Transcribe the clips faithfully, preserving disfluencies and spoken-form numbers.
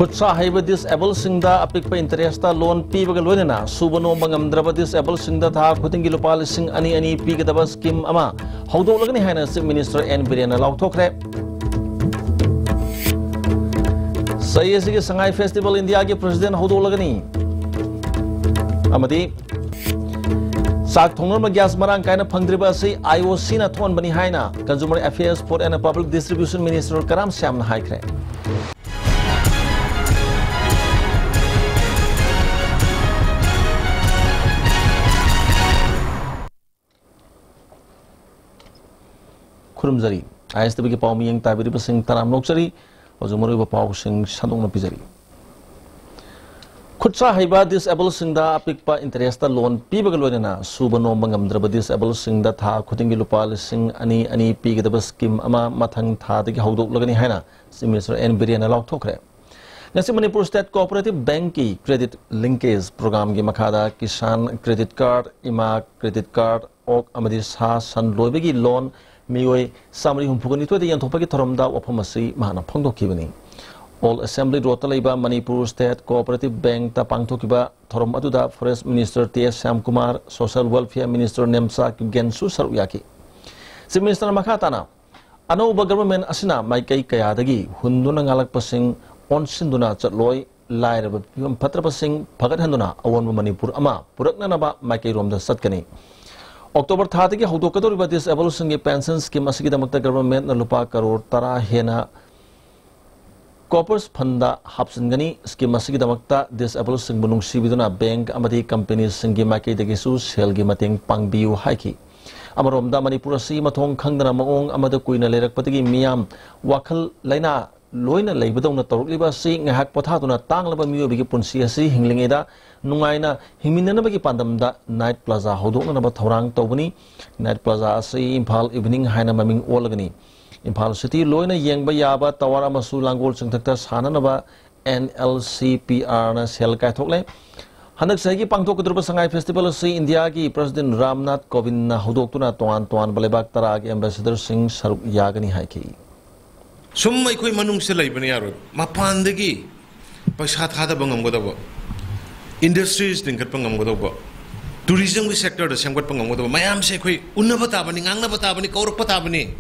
ꯈꯨꯠꯁꯥ ꯍꯩꯕ ꯗꯤꯁꯑꯦꯕꯜꯁꯤꯡꯗ ꯑꯄꯤꯛꯄ ꯏꯟꯇꯔꯦꯁꯇ ꯂꯣꯟ ꯄꯤꯕꯒ ꯂꯣꯏꯅꯅ ꯁꯨꯕ ꯅꯣꯝꯕ ꯉꯝꯗ꯭ꯔꯕ ꯗꯤꯁꯑꯦꯕꯜꯁꯤꯡꯗ ꯊꯥ ꯈꯨꯗꯤꯡꯒꯤ ꯂꯨꯄꯥ ꯂꯤꯁꯤꯡ ꯑꯅꯤ ꯑꯅꯤ ꯄꯤꯒꯗꯕ ꯁ꯭ꯀꯤꯝ ꯑꯃ ꯍꯧꯗꯣꯛꯂꯒꯅꯤ ꯍꯥꯏꯅ ꯆꯤꯐ ꯃꯤꯅꯤꯁꯇꯔ ꯑꯦꯟ ꯕꯤꯔꯦꯟꯅ ꯂꯥꯎꯊꯣꯛꯈ꯭ꯔꯦ꯫ ꯆꯍꯤ ꯑꯁꯤꯒꯤ ꯁꯉꯥꯏ ꯐꯦꯁꯇꯤꯚꯦꯜ ꯏꯟꯗꯤꯌꯥꯒꯤ ꯄ꯭ꯔꯁꯤꯗꯦꯟ ꯍꯧꯗꯣꯛꯂꯒꯅꯤ꯫ ꯑꯃꯗꯤ ꯆꯥꯛ ꯊꯣꯡꯅꯕ ꯒ꯭ꯌꯥꯁ ꯃꯔꯥꯡ ꯀꯥꯏꯅ ꯐꯪꯗ꯭ꯔꯤꯕ ꯑꯁꯤ ꯑꯥꯏ ꯑꯣ ꯁꯤꯅ ꯊꯣꯛꯍꯟꯕꯅꯤ ꯍꯥꯏꯅ Consumer Affairs, Food and Public Distribution Minister ꯀꯔꯥꯝ ꯁ꯭ꯌꯥꯝꯅ ꯍꯥꯏꯈ꯭ꯔꯦ꯫ ꯈꯨꯔꯨꯝꯖꯔꯤ꯫ ꯑꯥꯏ ꯑꯦꯁ ꯇꯤ ꯚꯤꯒꯤ ꯄꯥꯎ ꯃꯤꯠꯌꯦꯡ ꯇꯥꯕꯤꯔꯤꯕꯁꯤꯡ ꯇꯔꯥꯝꯅ ꯑꯣꯛꯆꯔꯤ꯫ ꯍꯧꯖꯤꯛ ꯃꯔꯨꯑꯣꯏꯕ ꯄꯥꯎꯁꯤꯡ ꯁꯟꯗꯣꯛꯅ ꯄꯤꯖꯔꯤ꯫ ꯈꯨꯠꯁꯥ ꯍꯩꯕ ꯗꯤꯁꯑꯦꯕꯜꯁꯤꯡꯗ ꯑꯄꯤꯛꯄ ꯏꯟꯇꯔꯦꯁꯇ ꯂꯣꯟ ꯄꯤꯕꯒ ꯂꯣꯏꯅꯅ ꯁꯨꯕ ꯅꯣꯝꯕ ꯉꯝꯗ꯭ꯔꯕ ꯗꯤꯁꯑꯦꯕꯜꯁꯤꯡꯗ ꯊꯥ ꯈꯨꯗꯤꯡꯒꯤ ꯂꯨꯄꯥ ꯂꯤꯁꯤꯡ ꯑꯅꯤ ꯑꯅꯤ ꯄꯤꯒꯗꯕ ꯁ꯭ꯀꯤꯝ ꯑꯃ ꯃꯊꯪ ꯊꯥꯗꯒꯤ ꯍꯧꯗꯣꯛꯂꯒꯅꯤ ꯍꯥꯏꯅ ꯆꯤꯐ ꯃꯤꯅꯤꯁꯇꯔ ꯑꯦꯟ ꯕꯤꯔꯦꯟꯅ ꯂꯥꯎꯊꯣꯛꯈ꯭ꯔꯦ꯫ ꯉꯁꯤ ꯃꯅꯤꯄꯨꯔ ꯁ꯭ꯇꯦꯠ ꯀꯣꯑꯣꯄꯔꯦꯇꯤꯚ ꯕꯦꯡꯛꯀꯤ ꯀ꯭ꯔꯦꯗꯤꯠ ꯂꯤꯡꯀꯦꯖ ꯄ꯭ꯔꯣꯒ꯭ꯔꯥꯝꯒꯤ ꯃꯈꯥꯗ ꯀꯤꯁꯥꯟ ꯀ꯭ꯔꯦꯗꯤꯠ ꯀꯥꯔꯗ, ꯏꯃꯥ ꯀ꯭ꯔꯦꯗꯤꯠ ꯀꯥꯔꯗ, ꯑꯣꯛ ꯑꯃꯗꯤ ꯁꯥ ꯁꯟ ꯂꯣꯏꯕꯒꯤ ꯂꯣꯟ ꯃꯤꯑꯣꯏ ꯆꯥꯃꯔꯤ ꯍꯨꯝꯐꯨꯒ ꯅꯤꯊꯣꯏꯗ ꯌꯦꯟꯊꯣꯛꯄꯒꯤ ꯊꯧꯔꯝꯗ ꯋꯥꯐꯝ ꯑꯁꯤ ꯃꯍꯥꯛꯅ ꯐꯣꯡꯗꯣꯛꯈꯤꯕꯅꯤ꯫ ꯑꯣꯜ ꯑꯦꯁꯦꯝꯕ꯭ꯂꯤ ꯔꯣꯗꯇ ꯂꯩꯕ ꯃꯅꯤꯄꯨꯔ ꯁ꯭ꯇꯦꯠ ꯀꯣꯑꯣꯄꯔꯦꯇꯤꯚ ꯕꯦꯡꯛꯇ ꯄꯥꯡꯊꯣꯛꯈꯤꯕ ꯊꯧꯔꯝ ꯑꯗꯨꯗ ꯐꯣꯔꯦꯁꯠ ꯃꯤꯅꯤꯁꯇꯔ ꯇꯤ ꯑꯦꯁ Shyamkumar, social welfare minister Nemcha ꯀꯤꯞꯒꯦꯟꯁꯨ ꯁꯔꯨꯛ ꯌꯥꯈꯤ꯫ ꯆꯤꯐ ꯃꯤꯅꯤꯁꯇꯔꯅ ꯃꯈꯥ ꯇꯥꯅ, ꯑꯅꯧꯕ ꯒꯚꯔꯟꯃꯦꯟꯠ ꯑꯁꯤꯅ ꯃꯥꯏꯀꯩ ꯀꯌꯥꯗꯒꯤ ꯍꯨꯟꯗꯨꯅ ꯉꯥꯛꯂꯛꯄꯁꯤꯡ ꯑꯣꯟꯁꯤꯟꯗꯨꯅ ꯆꯠꯂꯣꯏ, ꯂꯥꯏꯔꯕ ꯐꯤꯕꯝ ꯐꯠꯇ꯭ꯔꯕꯁꯤꯡ ꯐꯒꯠꯍꯟꯗꯨꯅ ꯑꯑꯣꯟꯕ ꯃꯅꯤꯄꯨꯔ ꯑꯃ ꯄꯨꯔꯛꯅꯅꯕ ꯃꯥꯏꯀꯩꯔꯣꯝꯗ ꯆꯠꯀꯅꯤ꯫ ꯑꯣꯛꯇꯣꯕꯔ ꯊꯥꯗꯒꯤ ꯍꯧꯗꯣꯛꯀꯗꯧꯔꯤꯕ ꯗꯤꯁꯑꯦꯕꯜꯁꯤꯡꯒꯤ ꯄꯦꯟꯁꯟ ꯁ꯭ꯀꯤꯝ ꯑꯁꯤꯒꯤꯗꯃꯛꯇ ꯒꯚꯔꯟꯃꯦꯟꯠꯅ ꯂꯨꯄꯥ ꯀꯔꯣꯔ ꯇꯔꯥ ꯍꯦꯟꯅ ꯀꯣꯔꯄꯁ ꯐꯟꯗ ꯍꯥꯞꯆꯤꯟꯒꯅꯤ꯫ ꯁ꯭ꯀꯤꯝ ꯑꯁꯤꯒꯤꯗꯃꯛꯇ ꯗꯤꯁꯑꯦꯕꯜꯁꯤꯡꯕꯨ ꯅꯨꯡꯁꯤꯕꯤꯗꯨꯅ ꯕꯦꯡꯛ ꯑꯃꯗꯤ ꯀꯝꯄꯦꯅꯤꯁꯤꯡꯒꯤ ꯃꯥꯏꯀꯩꯗꯒꯤꯁꯨ ꯁꯦꯜꯒꯤ ꯃꯇꯦꯡ ꯄꯥꯡꯕꯤꯌꯨ ꯍꯥꯏꯈꯤ꯫ ꯑꯃꯔꯣꯝꯗ, ꯃꯅꯤꯄꯨꯔ ꯑꯁꯤ ꯃꯊꯣꯡ ꯈꯪꯗꯅ ꯃꯑꯣꯡ ꯑꯃꯗ ꯀꯨꯏꯅ ꯂꯩꯔꯛꯄꯗꯒꯤ ꯃꯤꯌꯥꯝ ꯋꯥꯈꯜ ꯂꯩꯅꯥ ꯂꯣꯏꯅ ꯂꯩꯕꯗꯧꯅ ꯇꯧꯔꯛꯂꯤꯕ ꯑꯁꯤ ꯉꯥꯏꯍꯥꯛ ꯄꯣꯊꯥꯗꯨꯅ ꯇꯥꯡꯂꯕ ꯃꯤꯑꯣꯏꯕꯒꯤ ꯄꯨꯟꯁꯤ ꯑꯁꯤ ꯍꯤꯡꯂꯤꯉꯩꯗ ꯅꯨꯡꯉꯥꯏꯅ ꯍꯤꯡꯃꯤꯟꯅꯅꯕꯒꯤ ꯄꯥꯟꯗꯝꯗ ꯅꯥꯏꯠ ꯄ꯭ꯂꯥꯖꯥ ꯍꯧꯗꯣꯛꯅꯅꯕ ꯊꯧꯔꯥꯡ ꯇꯧꯕꯅꯤ꯫ ꯅꯥꯏꯠ ꯄ꯭ꯂꯥꯖꯥ ꯑꯁꯤ ꯏꯝꯐꯥꯜ ꯏꯚꯤꯅꯤꯡ ꯍꯥꯏꯅ ꯃꯃꯤꯡ ꯑꯣꯜꯂꯒꯅꯤ꯫ ꯏꯝꯐꯥꯜ ꯁꯤꯇꯤ ꯂꯣꯏꯅ ꯌꯦꯡꯕ ꯌꯥꯕ ꯇꯋꯥꯔ ꯑꯃꯁꯨ ꯂꯥꯡꯒꯣꯜ ꯆꯤꯡꯊꯛꯇ ꯁꯥꯅꯅꯕ ꯑꯦꯟ ꯑꯦꯜ ꯁꯤ ꯄꯤ ꯑꯥꯔꯅ ꯁꯦꯜ ꯀꯥꯏꯊꯣꯛꯂꯦ꯫ ꯍꯟꯗꯛ ꯆꯍꯤꯒꯤ ꯄꯥꯡꯊꯣꯛꯀꯗꯧꯔꯤꯕ ꯁꯉꯥꯏ ꯐꯦꯁꯇꯤꯚꯦꯜ ꯑꯁꯤ ꯏꯟꯗꯤꯌꯥꯒꯤ ꯄ꯭ꯔꯁꯤꯗꯦꯟꯠ ꯔꯥꯝꯅꯥꯊ ꯀꯣꯕꯤꯟꯗꯅ ꯍꯧꯗꯣꯛꯇꯨꯅ ꯇꯣꯉꯥꯟ ꯇꯣꯉꯥꯟꯕ ꯂꯩꯕꯥꯛ ꯇꯔꯥꯒꯤ ꯑꯦꯝꯕꯦꯁꯦꯗꯔꯁꯤꯡ ꯁꯔꯨꯛ ꯌꯥꯒꯅꯤ ꯍꯥꯏꯈꯤ꯫ ꯁꯨꯝ ꯑꯩꯈꯣꯏ ꯃꯅꯨꯡꯁꯤꯗ ꯂꯩꯕꯅ ꯌꯥꯔꯣꯏ, ꯃꯄꯥꯟꯗꯒꯤ ꯄꯩꯁꯥ ꯊꯥꯗꯕ ꯉꯝꯒꯗꯕ, ꯏꯟꯗꯁꯇ꯭ꯔꯤꯁ ꯂꯤꯡꯈꯠꯄ ꯉꯝꯒꯗꯧꯕ, ꯇꯨꯔꯤꯖꯝꯒꯤ ꯁꯦꯛꯇꯔꯗ ꯁꯦꯝꯒꯠꯄ ꯉꯝꯒꯗꯕ ꯃꯌꯥꯝꯁꯦ ꯑꯩꯈꯣꯏ ꯎꯟꯅꯕ ꯇꯥꯕꯅꯤ, ꯉꯥꯡꯅꯕ ꯇꯥꯕꯅꯤ, ꯀꯧꯔꯛꯄ ꯇꯥꯕꯅꯤ꯫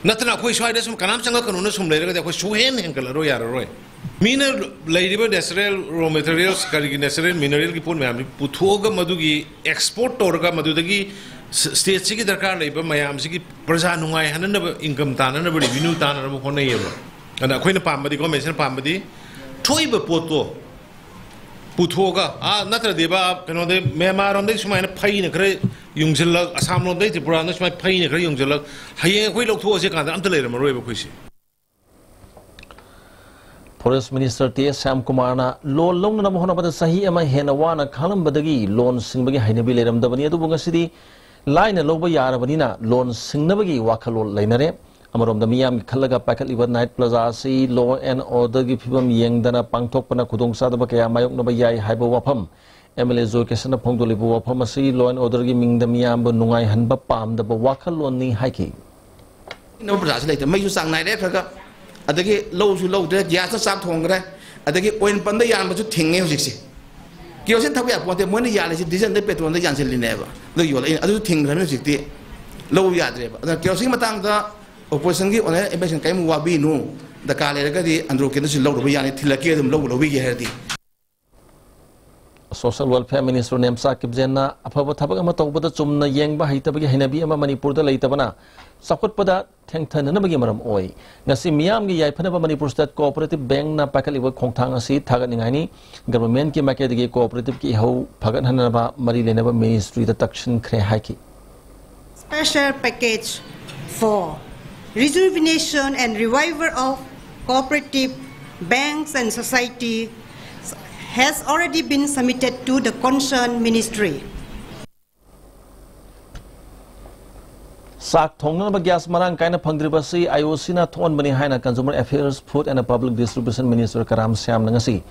ꯅꯠꯇꯅ ꯑꯩꯈꯣꯏ ꯁ꯭ꯋꯥꯏꯗ ꯁꯨꯝ ꯀꯅꯥꯝ ꯆꯪꯉꯛꯀꯅꯨꯅ ꯁꯨꯝ ꯂꯩꯔꯒꯗꯤ ꯑꯩꯈꯣꯏ ꯁꯨꯍꯦꯟ ꯍꯦꯟꯒꯠꯂꯔꯣꯏ, ꯌꯥꯔꯔꯣꯏ꯫ ꯃꯤꯅ ꯂꯩꯔꯤꯕ natural raw materials, ꯀꯔꯤꯒꯤ natural mineral ꯒꯤ ꯄꯣꯠ ꯃꯌꯥꯝꯁꯤ ꯄꯨꯊꯣꯛꯑꯒ ꯃꯗꯨꯒꯤ export ꯇꯧꯔꯒ ꯃꯗꯨꯗꯒꯤ ꯁ-, state ꯁꯤꯒꯤ ꯗꯔꯀꯥꯔ ꯂꯩꯕ ꯃꯌꯥꯝꯁꯤꯒꯤ ꯄ꯭ꯔꯖꯥ ꯅꯨꯡꯉꯥꯏꯍꯟꯅꯅꯕ, income ꯇꯥꯟꯅꯅꯕ, revenue ꯇꯥꯟꯅꯅꯕ ꯍꯣꯠꯅꯩꯌꯦꯕ꯫ ꯑꯗ ꯑꯩꯈꯣꯏꯅ ꯄꯥꯝꯕꯗꯤ, government ꯁꯤꯅ ꯄꯥꯝꯕꯗꯤ ꯊꯣꯛꯏꯕ ꯄꯣꯠꯇꯣ ꯄꯨꯊꯣꯛꯑꯒ, ꯑꯥ, ꯅꯠꯇ꯭ꯔꯗꯤꯕ, ꯀꯩꯅꯣꯗꯩ, ꯃ꯭ꯌꯥꯟꯃꯥꯔ ꯔꯣꯝꯗꯩ ꯁꯨꯃꯥꯏꯅ ꯐꯩꯅ ꯈꯔ ꯌꯨꯡꯁꯤꯜꯂꯛ, ꯑꯁꯥꯝ ꯂꯣꯝꯗꯩ, ꯇ꯭ꯔꯤꯄꯨꯔꯥꯗ ꯁꯨꯃꯥꯏꯅ ꯐꯩꯅ ꯈꯔ ꯌꯨꯡꯁꯤꯜꯂꯛ, ꯍꯌꯦꯡ ꯑꯩꯈꯣꯏ ꯂꯧꯊꯣꯛꯑꯁꯦ ꯀꯥꯟꯗ ꯑꯝꯇ ꯂꯩꯔꯝꯃꯔꯣꯏꯕ ꯑꯩꯈꯣꯏꯁꯦ꯫ Forest Minister ꯇꯤ ꯑꯦꯁ ꯁ꯭ꯌꯥꯝꯀꯨꯃꯥꯔꯅ ꯂꯣꯟ ꯂꯧꯅꯅꯕ ꯍꯣꯠꯅꯕꯗ ꯆꯍꯤ ꯑꯃ ꯍꯦꯟꯅ ꯋꯥꯅ ꯈꯥꯡꯂꯝꯕꯗꯒꯤ ꯂꯣꯟ ꯁꯤꯡꯕꯒꯤ ꯍꯩꯅꯕꯤ ꯂꯩꯔꯝꯗꯕꯅꯤ, ꯑꯗꯨꯕꯨ ꯉꯁꯤꯗꯤ ꯂꯥꯏꯅ ꯂꯧꯕ ꯌꯥꯔꯕꯅꯤꯅ ꯂꯣꯟ ꯁꯤꯡꯅꯕꯒꯤ ꯋꯥꯈꯜꯂꯣꯟ ꯂꯩꯅꯔꯦ꯫ ꯑꯃꯔꯣꯝꯗ ꯃꯤꯌꯥꯝꯒꯤ ꯈꯜꯂꯒ ꯄꯥꯏꯈꯠꯂꯤꯕ Night Plaza ꯑꯁꯤ law and order ꯒꯤ ꯐꯤꯕꯝ ꯌꯦꯡꯗꯅ ꯄꯥꯡꯊꯣꯛꯄꯅ ꯈꯨꯗꯣꯡꯆꯥꯗꯕ ꯀꯌꯥ ꯃꯥꯌꯣꯛꯅꯕ ꯌꯥꯏ ꯍꯥꯏꯕ ꯋꯥꯐꯝ ꯑꯦꯝ ꯑꯦꯜ ꯑꯦ ꯖꯣꯏ ꯀꯤꯁꯟꯅ ꯐꯣꯡꯗꯣꯛꯂꯤꯕ ꯋꯥꯐꯝ ꯑꯁꯤ law and order ꯒꯤ ꯃꯤꯡꯗ ꯃꯤꯌꯥꯝꯕꯨ ꯅꯨꯡꯉꯥꯏꯍꯟꯕ ꯄꯥꯝꯗꯕ ꯋꯥꯈꯜꯂꯣꯟꯅꯤ ꯍꯥꯏꯈꯤ꯫ ꯏꯟꯅꯕ ꯄ꯭ꯔꯖꯥꯁꯨ ꯂꯩꯇꯦ꯫ ꯃꯩꯁꯨ ꯆꯥꯡ ꯅꯥꯏꯔꯦ ꯈꯔ ꯈꯔ, ꯑꯗꯒꯤ ꯂꯧꯁꯨ ꯂꯧꯗ꯭ꯔꯦ, gas ꯇ ꯆꯥꯛ ꯊꯣꯡꯈ꯭ꯔꯦ, ꯑꯗꯒꯤ oil pump ꯇ ꯌꯥꯟꯕꯁꯨ ꯊꯤꯡꯉꯦ ꯍꯧꯖꯤꯛꯁꯦ꯫ Kerosene ꯊꯛꯄ ꯌꯥꯄꯣꯟꯇꯦ, ꯃꯣꯏꯅ ꯌꯥꯜꯂꯤꯁꯤ diesel ꯗ petrol ꯗ ꯌꯥꯟꯁꯤꯜꯂꯤꯅꯦꯕ, ꯑꯗꯨ ꯌꯣꯜꯂꯛꯏ, ꯑꯗꯨꯁꯨ ꯊꯤꯡꯈ꯭ꯔꯕꯅꯤ ꯍꯧꯖꯤꯛꯇꯤ꯫ ꯂꯧ ꯌꯥꯗ꯭ꯔꯦꯕ꯫ ꯑꯗꯨꯅ kerosene ꯒꯤ ꯃꯇꯥꯡꯗ opposition ꯒꯤ honourable M L A ꯁꯤꯡ ꯀꯔꯤꯝ ꯋꯥꯕꯤꯅꯨ, ꯗꯔꯀꯥꯔ ꯂꯩꯔꯒꯗꯤ ꯑꯟꯗ꯭ꯔꯣ ꯀꯦꯟꯗ꯭ꯔꯁꯨ ꯂꯧꯔꯨꯕ ꯌꯥꯅꯤ, ꯊꯤꯜꯂꯛꯀꯦ, ꯑꯗꯨꯝ ꯂꯧꯕ ꯂꯧꯕꯤꯒꯦ ꯍꯥꯏꯔꯗꯤ꯫ Social Welfare Minister ꯅꯦꯝꯆꯥ ꯀꯤꯞꯖꯦꯟꯅ ꯑꯐꯕ ꯊꯕꯛ ꯑꯃ ꯇꯧꯕꯗ ꯆꯨꯝꯅ ꯌꯦꯡꯕ ꯍꯩꯇꯕꯒꯤ ꯍꯩꯅꯕꯤ ꯑꯃ ꯃꯅꯤꯄꯨꯔꯗ ꯂꯩꯇꯕꯅ ꯆꯥꯎꯈꯠꯄꯗ ꯊꯦꯡꯊꯅꯅꯕꯒꯤ ꯃꯔꯝ ꯑꯣꯏ꯫ ꯉꯁꯤ ꯃꯤꯌꯥꯝꯒꯤ ꯌꯥꯏꯐꯅꯕ ꯃꯅꯤꯄꯨꯔ State Cooperative Bank ꯅ ꯄꯥꯏꯈꯠꯂꯤꯕ ꯈꯣꯡꯊꯥꯡ ꯑꯁꯤ ꯊꯥꯒꯠꯅꯤꯡꯉꯥꯏꯅꯤ꯫ Government ꯀꯤ ꯃꯥꯏꯀꯩꯗꯒꯤ cooperative ꯀꯤ ꯏꯍꯧ ꯐꯒꯠꯍꯟꯅꯕ ꯃꯔꯤ ꯂꯩꯅꯕ ministry ꯗ ꯇꯛꯁꯤꯟꯈ꯭ꯔꯦ ꯍꯥꯏꯈꯤ꯫ Special package for rejuvenation and revival of cooperative banks and society has already been submitted to the concerned ministry. ꯆꯥꯛ ꯊꯣꯡꯅꯅꯕ gas ꯃꯔꯥꯡ ꯀꯥꯏꯅ ꯐꯪꯗ꯭ꯔꯤꯕ ꯑꯁꯤ I O C ꯅ ꯊꯣꯛꯍꯟꯕꯅꯤ ꯍꯥꯏꯅ Consumer Affairs, Food and Public Distribution Minister ꯀꯔꯥꯝ ꯁ꯭ꯌꯥꯝꯅ ꯉꯁꯤ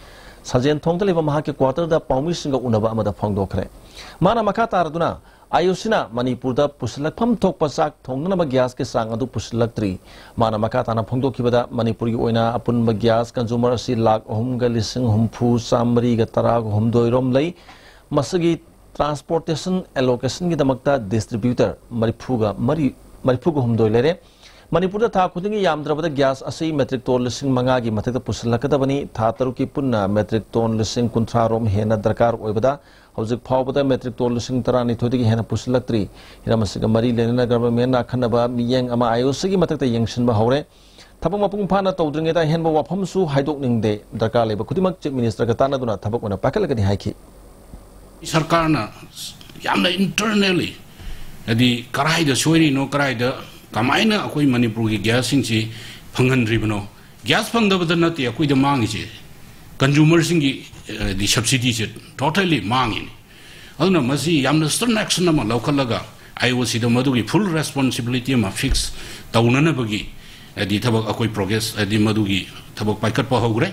ꯁꯟꯖꯦꯟꯊꯣꯡꯗ ꯂꯩꯕ ꯃꯍꯥꯛꯀꯤ quarter ꯗ ꯄꯥꯎꯃꯤꯁꯤꯡꯒ ꯎꯅꯕ ꯑꯃꯗ ꯐꯣꯡꯗꯣꯛꯈ꯭ꯔꯦ꯫ ꯃꯥꯅ ꯃꯈꯥ ꯇꯥꯔꯗꯨꯅ, ꯑꯥꯏ ꯑꯣ ꯁꯤꯅ ꯃꯅꯤꯄꯨꯔꯗ ꯄꯨꯁꯤꯜꯂꯛꯐꯝ ꯊꯣꯛꯄ ꯆꯥꯛ ꯊꯣꯡꯅꯅꯕ ꯒ꯭ꯌꯥꯁꯀꯤ ꯆꯥꯡ ꯑꯗꯨ ꯄꯨꯁꯤꯜꯂꯛꯇ꯭ꯔꯤ꯫ ꯃꯥꯅ ꯃꯈꯥ ꯇꯥꯅ ꯐꯣꯡꯗꯣꯛꯈꯤꯕꯗ, ꯃꯅꯤꯄꯨꯔꯒꯤ ꯑꯣꯏꯅ ꯑꯄꯨꯟꯕ ꯒ꯭ꯌꯥꯁ ꯀꯟꯖꯨꯃꯔ ꯑꯁꯤ ꯂꯥꯈ ꯑꯍꯨꯝꯒ ꯂꯤꯁꯤꯡ ꯍꯨꯝꯐꯨ ꯆꯥꯃꯔꯤꯒ ꯇꯔꯥꯒ ꯍꯨꯝꯗꯣꯏ ꯔꯣꯝ ꯂꯩ꯫ ꯃꯁꯤꯒꯤ ꯇ꯭ꯔꯥꯟꯁꯄꯣꯔꯇꯦꯁꯟ ꯑꯦꯂꯣꯀꯦꯁꯟꯒꯤꯗꯃꯛꯇ ꯗꯤꯁꯇ꯭ꯔꯤꯕ꯭ꯌꯨꯇꯔ ꯃꯔꯤꯐꯨꯒ ꯃꯔꯤ, ꯃꯔꯤꯐꯨꯒ ꯍꯨꯝꯗꯣꯏ ꯂꯩꯔꯦ꯫ ꯃꯅꯤꯄꯨꯔꯗ ꯊꯥ ꯈꯨꯗꯤꯡꯒꯤ ꯌꯥꯝꯗ꯭ꯔꯕꯗ ꯒ꯭ꯌꯥꯁ ꯑꯁꯤ ꯃꯦꯇ꯭ꯔꯤꯛ ꯇꯣꯟ ꯂꯤꯁꯤꯡ ꯃꯉꯥꯒꯤ ꯃꯊꯛꯇ ꯄꯨꯁꯤꯜꯂꯛꯀꯗꯕꯅꯤ꯫ ꯊꯥ ꯇꯔꯨꯛꯀꯤ ꯄꯨꯟꯅ ꯃꯦꯇ꯭ꯔꯤꯛ ꯇꯣꯟ ꯂꯤꯁꯤꯡ ꯀꯨꯟꯊ꯭ꯔꯥ ꯔꯣꯝ ꯍꯦꯟꯅ ꯗꯔꯀꯥꯔ ꯑꯣꯏꯕꯗ, ꯍꯧꯖꯤꯛ ꯐꯥꯎꯕꯗ ꯃꯦꯇ꯭ꯔꯤꯛ ꯇꯣꯟ ꯂꯤꯁꯤꯡ ꯇꯔꯥꯅꯤꯊꯣꯏꯗꯒꯤ ꯍꯦꯟꯅ ꯄꯨꯁꯤꯜꯂꯛꯇ꯭ꯔꯤ꯫ ꯍꯤꯔꯝ ꯑꯁꯤꯒ ꯃꯔꯤ ꯂꯩꯅꯅ ꯒꯚꯔꯟꯃꯦꯟꯅ ꯑꯈꯟꯅꯕ ꯃꯤꯠꯌꯦꯡ ꯑꯃ ꯑꯥꯏ ꯑꯣ ꯁꯤꯒꯤ ꯃꯊꯛꯇ ꯌꯦꯡꯁꯤꯟꯕ ꯍꯧꯔꯦ꯫ ꯊꯕꯛ ꯃꯄꯨꯡ ꯐꯥꯅ ꯇꯧꯗ꯭ꯔꯤꯉꯩꯗ ꯑꯍꯦꯟꯕ ꯋꯥꯐꯝꯁꯨ ꯍꯥꯏꯗꯣꯛꯅꯤꯡꯗꯦ꯫ ꯗꯔꯀꯥꯔ ꯂꯩꯕ ꯈꯨꯗꯤꯡꯃꯛ ꯆꯤꯐ ꯃꯤꯅꯤꯁꯇꯔꯒ ꯇꯥꯟꯅꯗꯨꯅ ꯊꯕꯛ ꯑꯣꯏꯅ ꯄꯥꯏꯈꯠꯂꯒꯅꯤ ꯍꯥꯏꯈꯤ꯫ ꯁꯔꯀꯥꯔꯅ ꯌꯥꯝꯅ ꯏꯟꯇꯔꯅꯦꯜꯂꯤ, ꯍꯥꯏꯗꯤ ꯀꯔꯥꯏꯗ ꯁꯣꯏꯔꯤꯅꯣ, ꯀꯔꯥꯏꯗ ꯀꯃꯥꯏꯅ ꯑꯩꯈꯣꯏ ꯃꯅꯤꯄꯨꯔꯒꯤ ꯒ꯭ꯌꯥꯁꯁꯤꯡꯁꯤ ꯐꯪꯍꯟꯗ꯭ꯔꯤꯕꯅꯣ? ꯒ꯭ꯌꯥꯁ ꯐꯪꯗꯕꯗ ꯅꯠꯇꯦ ꯑꯩꯈꯣꯏꯗ ꯃꯥꯡꯉꯤꯁꯦ, ꯀꯟꯖꯨꯃꯔꯁꯤꯡꯒꯤ, ꯍꯥꯏꯗꯤ, ꯁꯕꯁꯤꯗꯤꯁꯦ ꯇꯣꯇꯦꯜꯂꯤ ꯃꯥꯡꯉꯤꯅꯤ꯫ ꯑꯗꯨꯅ ꯃꯁꯤ ꯌꯥꯝꯅ ꯁ꯭ꯇꯔꯟ ꯑꯦꯛꯁꯟ ꯑꯃ ꯂꯧꯈꯠꯂꯒ ꯑꯥꯏ ꯑꯣ ꯁꯤꯗ ꯃꯗꯨꯒꯤ ꯐꯨꯜ ꯔꯦꯁꯄꯣꯟꯁꯤꯕꯤꯂꯤꯇꯤ ꯑꯃ ꯐꯤꯛꯁ ꯇꯧꯅꯅꯕꯒꯤ, ꯍꯥꯏꯗꯤ, ꯊꯕꯛ ꯑꯩꯈꯣꯏ ꯄ꯭ꯔꯣꯒ꯭ꯔꯦꯁ, ꯍꯥꯏꯗꯤ, ꯃꯗꯨꯒꯤ ꯊꯕꯛ ꯄꯥꯏꯈꯠꯄ ꯍꯧꯈ꯭ꯔꯦ꯫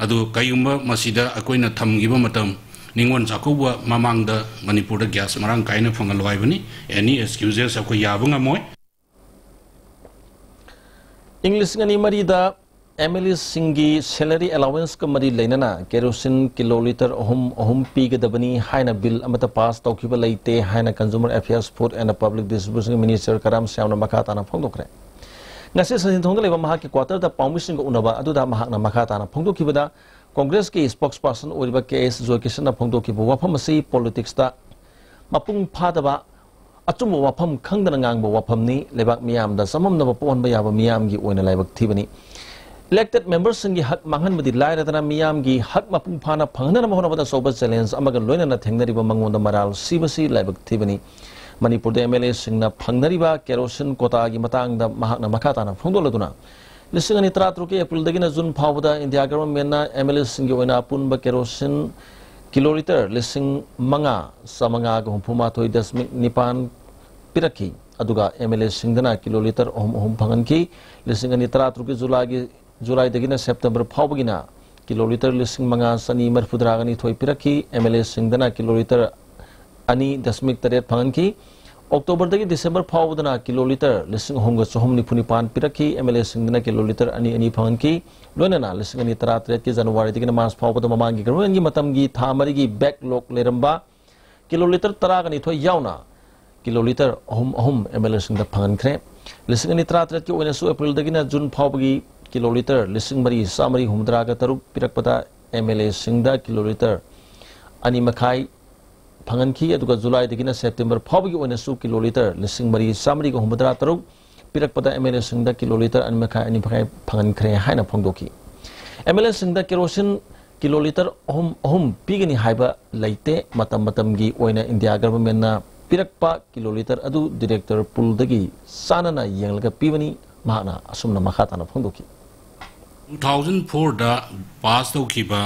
ꯑꯗꯨ ꯀꯩꯒꯨꯝꯕ ꯃꯁꯤꯗ ꯑꯩꯈꯣꯏꯅ ꯊꯝꯈꯤꯕ ꯃꯇꯝ, ꯅꯤꯉꯣꯜ ꯆꯥꯛꯀꯧꯕ ꯃꯃꯥꯡꯗ ꯃꯅꯤꯄꯨꯔꯗ ꯒ꯭ꯌꯥꯁ ꯃꯔꯥꯡ ꯀꯥꯏꯅ ꯐꯪꯍꯜꯂꯣ ꯍꯥꯏꯕꯅꯤ꯫ ꯑꯦꯅꯤ ꯑꯦꯛꯁꯀ꯭ꯌꯨꯖꯦꯁ ꯑꯩꯈꯣꯏ ꯌꯥꯕ ꯉꯝꯃꯣꯏ꯫ ꯏꯪ ꯂꯤꯁꯤꯡ ꯑꯅꯤ ꯃꯔꯤꯗ ꯑꯦꯝ ꯑꯦꯜ ꯑꯦꯁꯤꯡꯒꯤ ꯁꯦꯂꯔꯤ ꯑꯦꯂꯥꯋꯦꯟꯁꯀ ꯃꯔꯤ ꯂꯩꯅꯅ ꯀꯦꯔꯣꯁꯤꯟ ꯀꯤꯂꯣ ꯂꯤꯇꯔ ꯑꯍꯨꯝ, ꯑꯍꯨꯝ ꯄꯤꯒꯗꯕꯅꯤ ꯍꯥꯏꯅ ꯕꯤꯜ ꯑꯃꯠꯇ ꯄꯥꯁ ꯇꯧꯈꯤꯕ ꯂꯩꯇꯦ ꯍꯥꯏꯅ consumer affairs, food and public ꯗꯤꯁꯇ꯭ꯔꯤꯕ꯭ꯌꯨꯁꯟꯒꯤ ꯃꯤꯅꯤꯁꯇꯔ ꯀꯔꯥꯝ ꯁ꯭ꯌꯥꯝꯅ ꯃꯈꯥ ꯇꯥꯅ ꯐꯣꯡꯗꯣꯛꯈ꯭ꯔꯦ꯫ ꯉꯁꯤ ꯁꯟꯖꯤꯟꯊꯣꯡꯗ ꯂꯩꯕ ꯃꯍꯥꯛꯀꯤ ꯀ꯭ꯋꯥꯇꯔꯗ ꯄꯥꯎꯃꯤꯁꯤꯡꯒ ꯎꯅꯕ ꯑꯗꯨꯗ ꯃꯍꯥꯛꯅ ꯃꯈꯥ ꯇꯥꯅ ꯐꯣꯡꯗꯣꯛꯈꯤꯕꯗ, ꯀꯣꯡꯒ꯭ꯔꯦꯁꯀꯤ ꯁ꯭ꯄꯣꯛꯁꯄꯔꯁꯟ ꯑꯣꯏꯔꯤꯕ ꯀꯦ ꯑꯦꯁ ꯖꯣꯏꯀꯤꯁꯟꯅ ꯐꯣꯡꯗꯣꯛꯈꯤꯕ ꯋꯥꯐꯝ ꯑꯁꯤ ꯄꯣꯂꯤꯇꯤꯛꯁꯇ ꯃꯄꯨꯡ ꯐꯥꯗꯕ, ꯑꯆꯨꯝꯕ ꯋꯥꯐꯝ ꯈꯪꯗꯅ ꯉꯥꯡꯕ ꯋꯥꯐꯝꯅꯤ, ꯂꯩꯕꯥꯛ ꯃꯤꯌꯥꯝꯗ ꯆꯃꯝꯅꯕ ꯄꯣꯛꯍꯟꯕ ꯌꯥꯕ ꯃꯤꯌꯥꯝꯒꯤ ꯑꯣꯏꯅ ꯂꯥꯏꯕꯛ ꯊꯤꯕꯅꯤ꯫ ꯏꯂꯦꯛꯇꯦꯗ ꯃꯦꯝꯕꯔꯁꯤꯡꯒꯤ ꯍꯛ ꯃꯥꯡꯍꯟꯕꯗꯤ ꯂꯥꯏꯔꯗꯅ, ꯃꯤꯌꯥꯝꯒꯤ ꯍꯛ ꯃꯄꯨꯡ ꯐꯥꯅ ꯐꯪꯍꯟꯅꯕ ꯍꯣꯠꯅꯕꯗ ꯑꯆꯧꯕ ꯆꯦꯂꯦꯟꯖ ꯑꯃꯒ ꯂꯣꯏꯅꯅ ꯊꯦꯡꯅꯔꯤꯕ ꯃꯉꯣꯟꯗ ꯃꯔꯥꯜ ꯁꯤꯕꯁꯤ ꯂꯥꯏꯕꯛ ꯊꯤꯕꯅꯤ꯫ ꯃꯅꯤꯄꯨꯔꯗ ꯑꯦꯝ ꯑꯦꯜ ꯑꯦꯁꯤꯡꯅ ꯐꯪꯅꯔꯤꯕ ꯀꯦꯔꯣꯁꯤꯟ ꯀꯣꯇꯥꯒꯤ ꯃꯇꯥꯡꯗ ꯃꯍꯥꯛꯅ ꯃꯈꯥ ꯇꯥꯅ ꯐꯣꯡꯗꯣꯛꯂꯗꯨꯅ, ꯂꯤꯁꯤꯡ ꯑꯅꯤ ꯇꯔꯥꯇꯔꯨꯛꯀꯤ ꯑꯦꯄ꯭ꯔꯤꯜꯗꯒꯤꯅ ꯖꯨꯟ ꯐꯥꯎꯕꯗ ꯏꯟꯗꯤꯌꯥ ꯒꯚꯔꯟꯃꯦꯟꯠꯅ ꯑꯦꯝ ꯑꯦꯜ ꯑꯦꯁꯤꯡꯒꯤ ꯑꯣꯏꯅ ꯑꯄꯨꯟꯕ ꯀꯦꯔꯣꯁꯤꯟ ꯀꯤꯂꯣ ꯂꯤꯇꯔ ꯂꯤꯁꯤꯡ ꯃꯉꯥ ꯆꯥꯃꯉꯥꯒ ꯍꯨꯝꯐꯨ ꯃꯥꯊꯣꯏ ꯗꯁꯃꯤꯛ ꯅꯤꯄꯥꯟ ꯄꯤꯔꯛꯈꯤ꯫ ꯑꯗꯨꯒ ꯑꯦꯝ ꯑꯦꯜ ꯑꯦꯁꯤꯡꯗꯅ ꯀꯤꯂꯣ ꯂꯤꯇꯔ ꯑꯍꯨꯝ ꯑꯍꯨꯝ ꯐꯪꯍꯟꯈꯤ꯫ ꯂꯤꯁꯤꯡ ꯑꯅꯤ ꯇꯔꯥꯇꯔꯨꯛꯀꯤ ꯖꯨꯂꯥꯏꯒꯤ, ꯖꯨꯂꯥꯏꯗꯒꯤꯅ ꯁꯦꯞꯇꯦꯝꯕꯔ ꯐꯥꯎꯕꯒꯤꯅ ꯀꯤꯂꯣ ꯂꯤꯇꯔ ꯂꯤꯁꯤꯡ ꯃꯉꯥ ꯆꯅꯤ ꯃꯔꯤꯐꯨꯇꯔꯥꯒ ꯅꯤꯊꯣꯏ ꯄꯤꯔꯛꯈꯤ꯫ ꯑꯦꯝ ꯑꯦꯜ ꯑꯦꯁꯤꯡꯗꯅ ꯀꯤꯂꯣ ꯂꯤꯇꯔ ꯑꯅꯤ ꯗꯁꯃꯤꯛ ꯇꯔꯦꯠ ꯐꯪꯍꯟꯈꯤ꯫ ꯑꯣꯛꯇꯣꯕꯔꯗꯒꯤ ꯗꯤꯁꯦꯝꯕꯔ ꯐꯥꯎꯕꯗꯅ ꯀꯤꯂꯣ ꯂꯤꯇꯔ ꯂꯤꯁꯤꯡ ꯑꯍꯨꯝꯒ ꯆꯍꯨꯝ ꯅꯤꯐꯨ ꯅꯤꯄꯥꯟ ꯄꯤꯔꯛꯈꯤ꯫ ꯑꯦꯝ ꯑꯦꯜ ꯑꯦꯁꯤꯡꯗꯅ ꯀꯤꯂꯣ ꯂꯤꯇꯔ ꯑꯅꯤ ꯑꯅꯤ ꯐꯪꯍꯟꯈꯤ꯫ ꯂꯣꯏꯅꯅ ꯂꯤꯁꯤꯡ ꯑꯅꯤ ꯇꯔꯥꯇꯔꯦꯠꯀꯤ ꯖꯅꯋꯥꯔꯤꯗꯒꯤꯅ ꯃꯥꯔꯆ ꯐꯥꯎꯕꯗ ꯃꯃꯥꯡꯒꯤ ꯒꯚꯔꯟꯃꯦꯟꯠꯀꯤ ꯃꯇꯝꯒꯤ ꯊꯥ ꯃꯔꯤꯒꯤ backlog ꯂꯩꯔꯝꯕ ꯀꯤꯂꯣ ꯂꯤꯇꯔ ꯇꯔꯥꯒ ꯅꯤꯊꯣꯏ ꯌꯥꯎꯅ ꯀꯤꯂꯣ ꯂꯤꯇꯔ ꯑꯍꯨꯝ ꯑꯍꯨꯝ ꯑꯦꯝ ꯑꯦꯜ ꯑꯦꯁꯤꯡꯗ ꯐꯪꯍꯟꯈ꯭ꯔꯦ꯫ ꯂꯤꯁꯤꯡ ꯑꯅꯤ ꯇꯔꯥꯇꯔꯦꯠꯀꯤ ꯑꯣꯏꯅꯁꯨ ꯑꯦꯄ꯭ꯔꯤꯜꯗꯒꯤꯅ ꯖꯨꯟ ꯐꯥꯎꯕꯒꯤ ꯀꯤꯂꯣ ꯂꯤꯇꯔ ꯂꯤꯁꯤꯡ ꯃꯔꯤ ꯆꯥꯃꯔꯤ ꯍꯨꯝꯐꯨꯇꯔꯥꯒ ꯇꯔꯨꯛ ꯄꯤꯔꯛꯄꯗ ꯑꯦꯝ ꯑꯦꯜ ꯑꯦꯁꯤꯡꯗ ꯀꯤꯂꯣ ꯂꯤꯇꯔ ꯑꯅꯤ ꯃꯈꯥꯏ ꯐꯪꯍꯟꯈꯤ꯫ ꯑꯗꯨꯒ ꯖꯨꯂꯥꯏꯗꯒꯤꯅ ꯁꯦꯞꯇꯦꯝꯕꯔ ꯐꯥꯎꯕꯒꯤ ꯑꯣꯏꯅꯁꯨ ꯀꯤꯂꯣ ꯂꯤꯇꯔ ꯂꯤꯁꯤꯡ ꯃꯔꯤ ꯆꯥꯃꯔꯤꯒ ꯍꯨꯝꯐꯨꯇꯔꯥ ꯇꯔꯨꯛ ꯄꯤꯔꯛꯄꯗ ꯑꯦꯝ ꯑꯦꯜ ꯑꯦꯁꯤꯡꯗ ꯀꯤꯂꯣ ꯂꯤꯇꯔ ꯑꯅꯤ ꯃꯈꯥꯏ, ꯑꯅꯤ ꯃꯈꯥꯏ ꯐꯪꯍꯟꯈ꯭ꯔꯦ ꯍꯥꯏꯅ ꯐꯣꯡꯗꯣꯛꯈꯤ꯫ ꯑꯦꯝ ꯑꯦꯜ ꯑꯦꯁꯤꯡꯗ ꯀꯦꯔꯣꯁꯤꯟ ꯀꯤꯂꯣ ꯂꯤꯇꯔ ꯑꯍꯨꯝ ꯑꯍꯨꯝ ꯄꯤꯒꯅꯤ ꯍꯥꯏꯕ ꯂꯩꯇꯦ꯫ ꯃꯇꯝ ꯃꯇꯝꯒꯤ ꯑꯣꯏꯅ ꯏꯟꯗꯤꯌꯥ ꯒꯚꯔꯟꯃꯦꯟꯠꯅ ꯄꯤꯔꯛꯄ ꯀꯤꯂꯣ ꯂꯤꯇꯔ ꯑꯗꯨ ꯗꯤꯔꯦꯛꯇꯔ ꯄꯨꯜꯗꯒꯤ ꯆꯥꯟꯅꯅ ꯌꯦꯡꯂꯒ ꯄꯤꯕꯅꯤ, ꯃꯍꯥꯛꯅ ꯑꯁꯨꯝꯅ ꯃꯈꯥ ꯇꯥꯅ ꯐꯣꯡꯗꯣꯛꯈꯤ꯫ ꯇꯨ ꯊꯥꯎꯖꯟ ꯐꯣꯔꯗ ꯄꯥꯁ ꯇꯧꯈꯤꯕ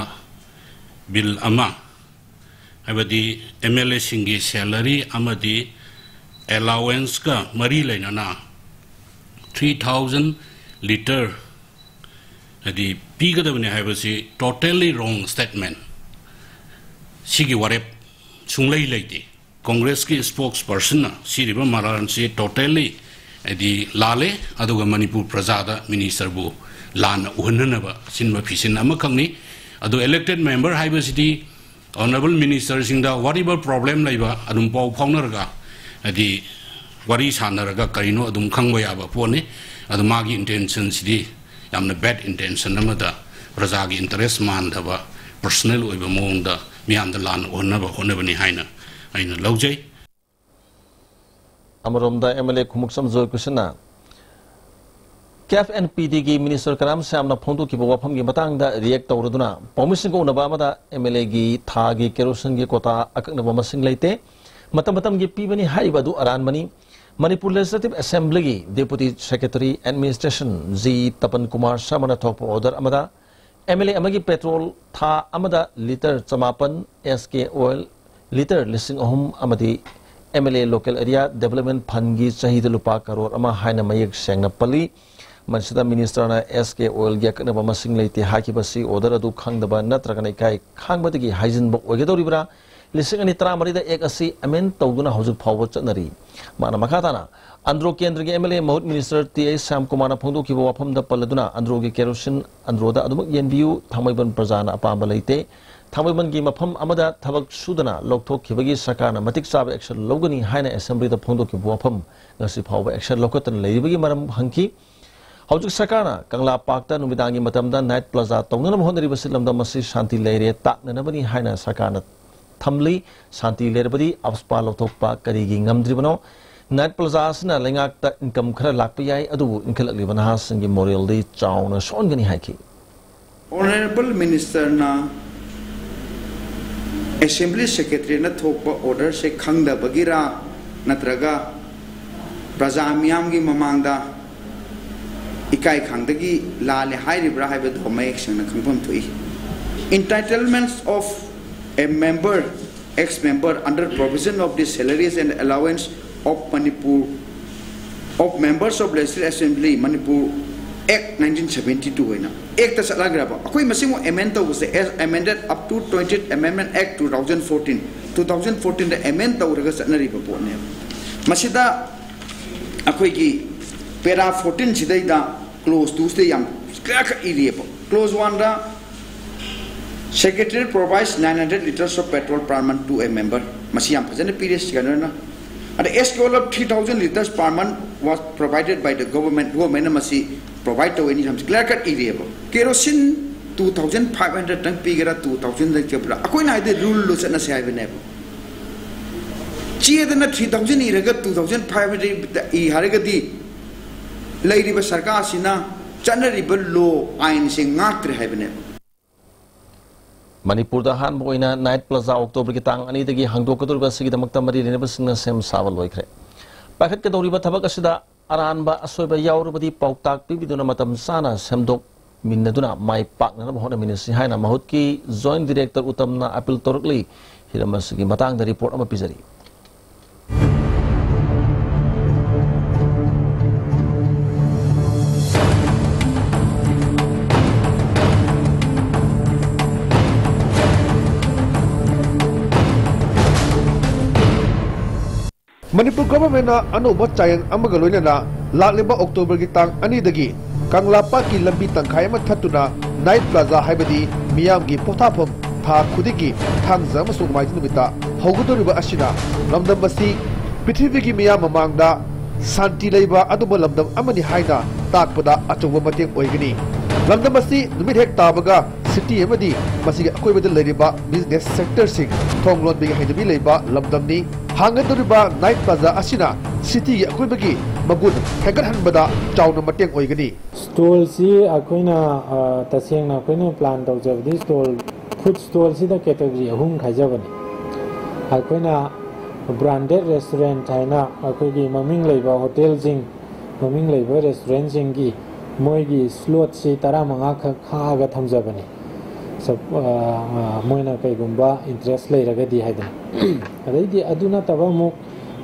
ꯕꯤꯜ ꯑꯃ, ꯍꯥꯏꯕꯗꯤ ꯑꯦꯝ ꯑꯦꯜ ꯑꯦꯁꯤꯡꯒꯤ ꯁꯦꯂꯔꯤ ꯑꯃꯗꯤ ꯑꯦꯂꯥꯋꯦꯟꯁꯀ ꯃꯔꯤ ꯂꯩꯅꯅ ꯊ꯭ꯔꯤ ꯊꯥꯎꯖꯟ ꯂꯤꯇꯔ ꯍꯥꯏꯗꯤ ꯄꯤꯒꯗꯕꯅꯤ ꯍꯥꯏꯕꯁꯤ totally wrong statement꯫ ꯁꯤꯒꯤ ꯋꯥꯔꯦꯞ ꯁꯨꯡꯂꯩ ꯂꯩꯇꯦ꯫ ꯀꯣꯡꯒ꯭ꯔꯦꯁꯀꯤ ꯁ꯭ꯄꯣꯛꯁ ꯄꯔꯁꯟꯅ ꯁꯤꯔꯤꯕ ꯃꯔꯥꯜꯁꯤ totally ꯍꯥꯏꯗꯤ ꯂꯥꯜꯂꯦ, ꯑꯗꯨꯒ ꯃꯅꯤꯄꯨꯔ ꯄ꯭ꯔꯖꯥꯗ ꯃꯤꯅꯤꯁꯇꯔꯕꯨ ꯂꯥꯟꯅ ꯎꯍꯟꯅꯅꯕ ꯁꯤꯟꯕ ꯐꯤꯁꯤꯟ ꯑꯃꯈꯛꯅꯤ꯫ ꯑꯗꯨ ꯏꯂꯦꯛꯇꯦꯗ ꯃꯦꯝꯕꯔ ꯍꯥꯏꯕꯁꯤꯗꯤ ꯑꯣꯅꯔꯦꯕꯜ ꯃꯤꯅꯤꯁꯇꯔꯁꯤꯡꯗ whatever problem ꯂꯩꯕ ꯑꯗꯨꯝ ꯄꯥꯎ ꯐꯥꯎꯅꯔꯒ ꯍꯥꯏꯗꯤ ꯋꯥꯔꯤ ꯁꯥꯟꯅꯔꯒ ꯀꯔꯤꯅꯣ ꯑꯗꯨꯝ ꯈꯪꯕ ꯌꯥꯕ ꯄꯣꯠꯅꯤ꯫ ꯑꯗꯨ ꯃꯥꯒꯤ ꯏꯟꯇꯦꯟꯁꯟꯁꯤꯗꯤ ꯌꯥꯝꯅ ꯕꯦꯗ ꯏꯟꯇꯦꯟꯁꯟ ꯑꯃꯗ ꯄ꯭ꯔꯖꯥꯒꯤ ꯏꯟꯇꯔꯦꯁ ꯃꯥꯟꯗꯕ ꯄꯔꯁꯅꯦꯜ ꯑꯣꯏꯕ ꯃꯑꯣꯡꯗ ꯃꯤꯌꯥꯝꯗ ꯂꯥꯟꯅ ꯎꯍꯟꯅꯕ ꯍꯣꯠꯅꯕꯅꯤ ꯍꯥꯏꯅ ꯑꯩꯅ ꯂꯧꯖꯩ꯫ ꯑꯃꯔꯣꯝꯗ ꯑꯦꯝ ꯑꯦꯜ ꯑꯦ ꯈꯨꯃꯨꯛꯁꯝ ꯖꯣꯏꯀ꯭ꯔꯤꯁꯅ ꯀꯦꯐ ꯑꯦꯟ ꯄꯤ ꯗꯤꯒꯤ ꯃꯤꯅꯤꯁꯇꯔ ꯀꯔꯥꯝ ꯁ꯭ꯌꯥꯝꯅ ꯐꯣꯡꯗꯣꯛꯈꯤꯕ ꯋꯥꯐꯝꯒꯤ ꯃꯇꯥꯡꯗ ꯔꯤꯌꯦꯛ ꯇꯧꯔꯗꯨꯅ ꯄꯥꯎꯃꯤꯁꯤꯡꯒ ꯎꯅꯕ ꯑꯃꯗ ꯑꯦꯝ ꯑꯦꯜ ꯑꯦꯒꯤ ꯊꯥꯒꯤ ꯀꯦꯔꯣꯁꯤꯟꯒꯤ ꯀꯣꯇꯥ ꯑꯀꯛꯅꯕ ꯃꯁꯤꯡ ꯂꯩꯇꯦ, ꯃꯇꯝ ꯃꯇꯝꯒꯤ ꯄꯤꯕꯅꯤ ꯍꯥꯏꯔꯤꯕ ꯑꯗꯨ ꯑꯔꯥꯟꯕꯅꯤ꯫ ꯃꯅꯤꯄꯨꯔ ꯂꯦꯖꯤꯁꯂꯦꯇꯤꯚ ꯑꯦꯁꯦꯝꯕ꯭ꯂꯤꯒꯤ deputy secretary administration G Tapan Kumar ꯁꯔꯃꯅ ꯊꯣꯛꯄ ꯑꯣꯔꯗꯔ ꯑꯃꯗ ꯑꯦꯝ ꯑꯦꯜ ꯑꯦ ꯑꯃꯒꯤ ꯄꯦꯇ꯭ꯔꯣꯜ ꯊꯥ ꯑꯃꯗ ꯂꯤꯇꯔ ꯆꯃꯥꯄꯟ, ꯑꯦꯁ ꯀꯦ ꯑꯣꯏꯜ ꯂꯤꯇꯔ ꯂꯤꯁꯤꯡ ꯑꯍꯨꯝ ꯑꯃꯗꯤ M L A local area development ꯐꯟꯒꯤ ꯆꯍꯤꯗ ꯂꯨꯄꯥ ꯀꯔꯣꯔ ꯑꯃ ꯍꯥꯏꯅ ꯃꯌꯦꯛ ꯁꯦꯡꯅ ꯄꯜꯂꯤ꯫ ꯃꯁꯤꯗ ꯃꯤꯅꯤꯁꯇꯔꯅ ꯑꯦꯁ ꯀꯦ ꯑꯣꯏꯜꯒꯤ ꯑꯀꯛꯅꯕ ꯃꯁꯤꯡ ꯂꯩꯇꯦ ꯍꯥꯏꯈꯤꯕꯁꯤ ꯑꯣꯔꯗꯔ ꯑꯗꯨ ꯈꯪꯗꯕ ꯅꯠꯇ꯭ꯔꯒꯅ ꯏꯀꯥꯏ ꯈꯪꯕꯗꯒꯤ ꯍꯥꯏꯖꯤꯟꯕ ꯑꯣꯏꯒꯗꯧꯔꯤꯕ꯭ꯔꯥ? ꯂꯤꯁꯤꯡ ꯑꯅꯤ ꯇꯔꯥꯃꯔꯤꯗ ꯑꯦꯛ ꯑꯁꯤ ꯑꯦꯃꯦꯟ ꯇꯧꯗꯨꯅ ꯍꯧꯖꯤꯛ ꯐꯥꯎꯕ ꯆꯠꯅꯔꯤ꯫ ꯃꯥꯅ ꯃꯈꯥ ꯇꯥꯅ ꯑꯟꯗ꯭ꯔꯣ ꯀꯦꯟꯗ꯭ꯔꯒꯤ ꯑꯦꯝ ꯑꯦꯜ ꯑꯦ ꯃꯍꯨꯠ ꯃꯤꯅꯤꯁꯇꯔ ꯇꯤ ꯑꯩꯆ ꯁ꯭ꯌꯥꯝꯀꯨꯃꯥꯔꯅ ꯐꯣꯡꯗꯣꯛꯈꯤꯕ ꯋꯥꯐꯝꯗ ꯄꯜꯂꯗꯨꯅ ꯑꯟꯗ꯭ꯔꯣꯒꯤ ꯀꯦꯔꯣꯁꯤꯟ ꯑꯟꯗ꯭ꯔꯣꯗ ꯑꯗꯨꯃꯛ ꯌꯦꯟꯕꯤꯌꯨ, ꯊꯥꯡꯃꯩꯕꯟ ꯄ꯭ꯔꯖꯥꯅ ꯑꯄꯥꯝꯕ ꯂꯩꯇꯦ, ꯊꯥꯡꯃꯩꯕꯟꯒꯤ ꯃꯐꯝ ꯑꯃꯗ ꯊꯕꯛ ꯁꯨꯗꯅ ꯂꯧꯊꯣꯛꯈꯤꯕꯒꯤ ꯁꯔꯀꯥꯔꯅ ꯃꯇꯤꯛ ꯆꯥꯕ ꯑꯦꯛꯁꯟ ꯂꯧꯒꯅꯤ ꯍꯥꯏꯅ ꯑꯦꯁꯦꯝꯕ꯭ꯂꯤꯗ ꯐꯣꯡꯗꯣꯛꯈꯤꯕ ꯋꯥꯐꯝ ꯉꯁꯤ ꯐꯥꯎꯕ ꯑꯦꯛꯁꯟ ꯂꯧꯈꯠꯇꯅ ꯂꯩꯔꯤꯕꯒꯤ ꯃꯔꯝ ꯍꯪꯈꯤ꯫ ꯍꯧꯖꯤꯛ ꯁꯔꯀꯥꯔꯅ ꯀꯪꯂꯥ ꯄꯥꯔꯛꯇ ꯅꯨꯃꯤꯗꯥꯡꯒꯤ ꯃꯇꯝꯗ ꯅꯥꯏꯠ ꯄ꯭ꯂꯥꯖꯥ ꯇꯧꯅꯅꯕ ꯍꯣꯠꯅꯔꯤꯕꯁꯤ ꯂꯝꯗꯝ ꯑꯁꯤ ꯁꯥꯟꯇꯤ ꯂꯩꯔꯦ ꯇꯥꯛꯅꯅꯕꯅꯤ ꯍꯥꯏꯅ ꯁꯔꯀꯥꯔꯅ ꯊꯝꯂꯤ꯫ ꯁꯥꯟꯇꯤ ꯂꯩꯔꯕꯗꯤ ꯑꯞꯁꯄꯥ ꯂꯧꯊꯣꯛꯄ ꯀꯔꯤꯒꯤ ꯉꯝꯗ꯭ꯔꯤꯕꯅꯣ? ꯅꯥꯏꯠ ꯄ꯭ꯂꯥꯖꯥ ꯑꯁꯤꯅ ꯂꯩꯉꯥꯛꯇ ꯏꯟꯀꯝ ꯈꯔ ꯂꯥꯛꯄ ꯌꯥꯏ, ꯑꯗꯨꯕꯨ ꯏꯟꯈꯠꯂꯛꯂꯤꯕ ꯅꯍꯥꯁꯤꯡꯒꯤ ꯃꯣꯔꯦꯜꯗꯤ ꯆꯥꯎꯅ ꯁꯣꯛꯍꯟꯒꯅꯤ ꯍꯥꯏꯈꯤ꯫ Honourable Minister ꯅ Assembly Secretary ꯅ ꯊꯣꯛꯄ order ꯁꯦ ꯈꯪꯗꯕꯒꯤꯔꯥ ꯅꯠꯇ꯭ꯔꯒ ꯄ꯭ꯔꯖꯥ ꯃꯤꯌꯥꯝꯒꯤ ꯃꯃꯥꯡꯗ ꯏꯀꯥꯏ ꯈꯪꯗꯒꯤ ꯂꯥꯜꯂꯦ ꯍꯥꯏꯔꯤꯕ꯭ꯔꯥ ꯍꯥꯏꯕꯗꯨ ꯃꯌꯦꯛ ꯁꯦꯡꯅ ꯈꯪꯐꯝ ꯊꯣꯛꯏ꯫ Entitlements of a member, ex member under provision of the Salaries and Allowance of Manipur, of Members of Legislative Assembly Manipur Act nineteen seventy two ꯍꯥꯏꯅ ꯑꯦꯛꯇ ꯆꯠꯅꯈ꯭ꯔꯕ꯫ ꯑꯩꯈꯣꯏ ꯃꯁꯤꯃꯨꯛ ꯑꯦꯃꯦꯟ ꯇꯧꯕꯁꯦ as amended up to twentieth Amendment Act two thousand fourteen, two thousand fourteen ꯗ ꯑꯦꯃꯦꯟ ꯇꯧꯔꯒ ꯆꯠꯅꯔꯤꯕ ꯄꯣꯠꯅꯦꯕ꯫ ꯃꯁꯤꯗ ꯑꯩꯈꯣꯏꯒꯤ ꯄꯦꯔꯥ fourteen ꯁꯤꯗꯩꯗ close two ꯁꯤꯗ ꯌꯥꯝ ꯀ꯭ꯂꯤꯌꯥꯔ ꯀꯠ ꯏꯔꯤꯑꯕ꯫ ꯀ꯭ꯂꯣꯖ ꯋꯥꯟꯗ Secretary provides nine hundred litres of petrol per month to a member. ꯃꯁꯤ ꯌꯥꯝ ꯐꯖꯅ ꯄꯤꯔꯦ ꯁꯤꯒꯅꯔꯅ꯫ ꯑꯗ S K oil of three thousand litres per month was provided by the government, ꯒꯣꯔꯃꯦꯟꯅ ꯃꯁꯤ ꯄ꯭ꯔꯣꯚꯥꯏꯠ ꯇꯧꯋꯦꯅꯤ ꯌꯥꯝ ꯀ꯭ꯂꯤꯌꯥꯔ ꯀꯠ ꯏꯔꯤꯑꯕ꯫ Kerosene two thousand five hundred ꯇꯪ ꯄꯤꯒꯦꯔꯥ, two thousand ꯇꯪ ꯄꯤꯒꯦꯔꯥ, ꯑꯩꯈꯣꯏꯅ ꯍꯥꯏꯗꯤ ꯔꯨꯜꯗꯣ ꯆꯠꯅꯁꯦ ꯍꯥꯏꯕꯅꯦꯕ꯫ ꯆꯦꯗꯅ three thousand ꯏꯔꯒ two thousand five hundred E ꯍꯥꯏꯔꯒꯗꯤ ꯂꯩꯔꯤꯕ ꯁꯔꯀꯥꯔꯁꯤꯅ ꯆꯠꯅꯔꯤꯕ ꯂꯣ ꯑꯥꯏꯟꯁꯦ ꯉꯥꯛꯇ꯭ꯔꯦ ꯍꯥꯏꯕꯅꯦꯕ꯫ ꯃꯅꯤꯄꯨꯔꯗ ꯑꯍꯥꯟꯕ ꯑꯣꯏꯅ ꯅꯥꯏꯠ ꯄ꯭ꯂꯥꯖꯥ ꯑꯣꯛꯇꯣꯕꯔꯒꯤ ꯇꯥꯡ ꯑꯅꯤꯗꯒꯤ ꯍꯥꯡꯗꯣꯛꯀꯗꯧꯔꯤꯕ ꯑꯁꯤꯒꯤꯗꯃꯛꯇ ꯃꯔꯤ ꯂꯩꯅꯕꯁꯤꯡꯅ ꯁꯦꯝ ꯁꯥꯕ ꯂꯣꯏꯈ꯭ꯔꯦ꯫ ꯄꯥꯏꯈꯠꯀꯗꯧꯔꯤꯕ ꯊꯕꯛ ꯑꯁꯤꯗ ꯑꯔꯥꯟꯕ ꯑꯁꯣꯏꯕ ꯌꯥꯎꯔꯕꯗꯤ ꯄꯥꯎꯇꯥꯛ ꯄꯤꯕꯤꯗꯨꯅ ꯃꯇꯝ ꯆꯥꯅ ꯁꯦꯝꯗꯣꯛꯃꯤꯟꯅꯗꯨꯅ ꯃꯥꯏ ꯄꯥꯛꯅꯅꯕ ꯍꯣꯠꯅꯃꯤꯟꯅꯁꯤ ꯍꯥꯏꯅ ꯃꯍꯨꯠꯀꯤ ꯖꯣꯏꯟꯠ ꯗꯤꯔꯦꯛꯇꯔ ꯎꯇꯝꯅ ꯑꯄꯤꯜ ꯇꯧꯔꯛꯂꯤ꯫ ꯍꯤꯔꯝ ꯑꯁꯤꯒꯤ ꯃꯇꯥꯡꯗ ꯔꯤꯄꯣꯔꯠ ꯑꯃ ꯄꯤꯖꯔꯤ꯫ ꯃꯅꯤꯄꯨꯔ ꯒꯚꯔꯟꯃꯦꯟꯠꯅ ꯑꯅꯧꯕ ꯆꯥꯌꯦꯡ ꯑꯃꯒ ꯂꯣꯏꯅꯅ ꯂꯥꯛꯂꯤꯕ ꯑꯣꯛꯇꯣꯕꯔꯒꯤ ꯇꯥꯡ ꯑꯅꯤꯗꯒꯤ ꯀꯪꯂꯥ ꯄꯥꯠꯀꯤ ꯂꯝꯕꯤ ꯇꯪꯈꯥꯏ ꯑꯃ ꯊꯠꯇꯨꯅ ꯅꯥꯏꯠ ꯄ꯭ꯂꯥꯖꯥ, ꯍꯥꯏꯕꯗꯤ ꯃꯤꯌꯥꯝꯒꯤ ꯄꯣꯊꯥꯐꯝ, ꯊꯥ ꯈꯨꯗꯤꯡꯒꯤ ꯊꯥꯡꯖ ꯑꯃꯁꯨꯡ ꯅꯣꯡꯃꯥꯏꯖꯤꯡ ꯅꯨꯃꯤꯠꯇ ꯍꯧꯒꯗꯧꯔꯤꯕ ꯑꯁꯤꯅ ꯂꯝꯗꯝ ꯑꯁꯤ ꯄ꯭ꯔꯤꯊꯤꯕꯤꯒꯤ ꯃꯤꯌꯥꯝ ꯃꯃꯥꯡꯗ ꯁꯥꯟꯇꯤ ꯂꯩꯕ ꯑꯗꯨꯒꯨꯝꯕ ꯂꯝꯗꯝ ꯑꯃꯅꯤ ꯍꯥꯏꯅ ꯇꯥꯛꯄꯗ ꯑꯆꯧꯕ ꯃꯇꯦꯡ ꯑꯣꯏꯒꯅꯤ꯫ ꯂꯝꯗꯝ ꯑꯁꯤ ꯅꯨꯃꯤꯠ ꯍꯦꯛ ꯇꯥꯕꯒ ꯁꯤꯇꯤ ꯑꯃꯗꯤ ꯃꯁꯤꯒꯤ ꯑꯀꯣꯏꯕꯗ ꯂꯩꯔꯤꯕ ꯕꯤꯖꯤꯅꯦꯁ ꯁꯦꯛꯇꯔꯁꯤꯡ ꯊꯣꯡ ꯂꯣꯟꯕꯒꯤ ꯍꯩꯅꯕꯤ ꯂꯩꯕ ꯂꯝꯗꯝꯅꯤ꯫ ꯍꯥꯡꯒꯗꯧꯔꯤꯕ ꯅꯥꯏꯠ ꯄ꯭ꯂꯥꯖꯥ ꯑꯁꯤꯅ ꯁꯤꯇꯤꯒꯤ ꯑꯀꯣꯏꯕꯒꯤ ꯃꯒꯨꯟ ꯍꯦꯟꯒꯠꯍꯟꯕꯗ ꯆꯥꯎꯅ ꯃꯇꯦꯡ ꯑꯣꯏꯒꯅꯤ꯫ ꯁ꯭ꯇꯣꯜꯁꯤ ꯑꯩꯈꯣꯏꯅ, ꯑ, ꯇꯁꯦꯡꯅ ꯑꯩꯈꯣꯏꯅ ꯄ꯭ꯂꯥꯟ ꯇꯧꯖꯕꯗꯤ ꯁ꯭ꯇꯣꯜ, ꯐꯨꯗ ꯁ꯭ꯇꯣꯜꯁꯤꯗ ꯀꯦꯇꯒꯣꯔꯤ ꯑꯍꯨꯝ ꯈꯥꯏꯖꯕꯅꯤ꯫ ꯑꯩꯈꯣꯏꯅ ꯕ꯭ꯔꯥꯟꯗꯦꯗ ꯔꯦꯁꯇꯨꯔꯦꯟꯠ ꯍꯥꯏꯅ ꯑꯩꯈꯣꯏꯒꯤ ꯃꯃꯤꯡ ꯂꯩꯕ ꯍꯣꯇꯦꯜꯁꯤꯡ, ꯃꯃꯤꯡ ꯂꯩꯕ ꯔꯦꯁꯇꯨꯔꯦꯟꯠꯁꯤꯡꯒꯤ ꯃꯣꯏꯒꯤ ꯁ꯭ꯂꯣꯠꯁꯤ ꯇꯔꯥꯃꯉꯥ ꯈꯛ ꯈꯥꯛꯑꯒ ꯊꯝꯖꯕꯅꯤ꯫ ꯁꯞ-, ꯑ, ꯑ, ꯃꯣꯏꯅ ꯀꯩꯒꯨꯝꯕ ꯏꯟꯇꯔꯦꯁ ꯂꯩꯔꯒꯗꯤ ꯍꯥꯏꯗꯅ꯫ ꯑꯗꯩꯗꯤ ꯑꯗꯨ ꯅꯠꯇꯕ ꯑꯃꯨꯛ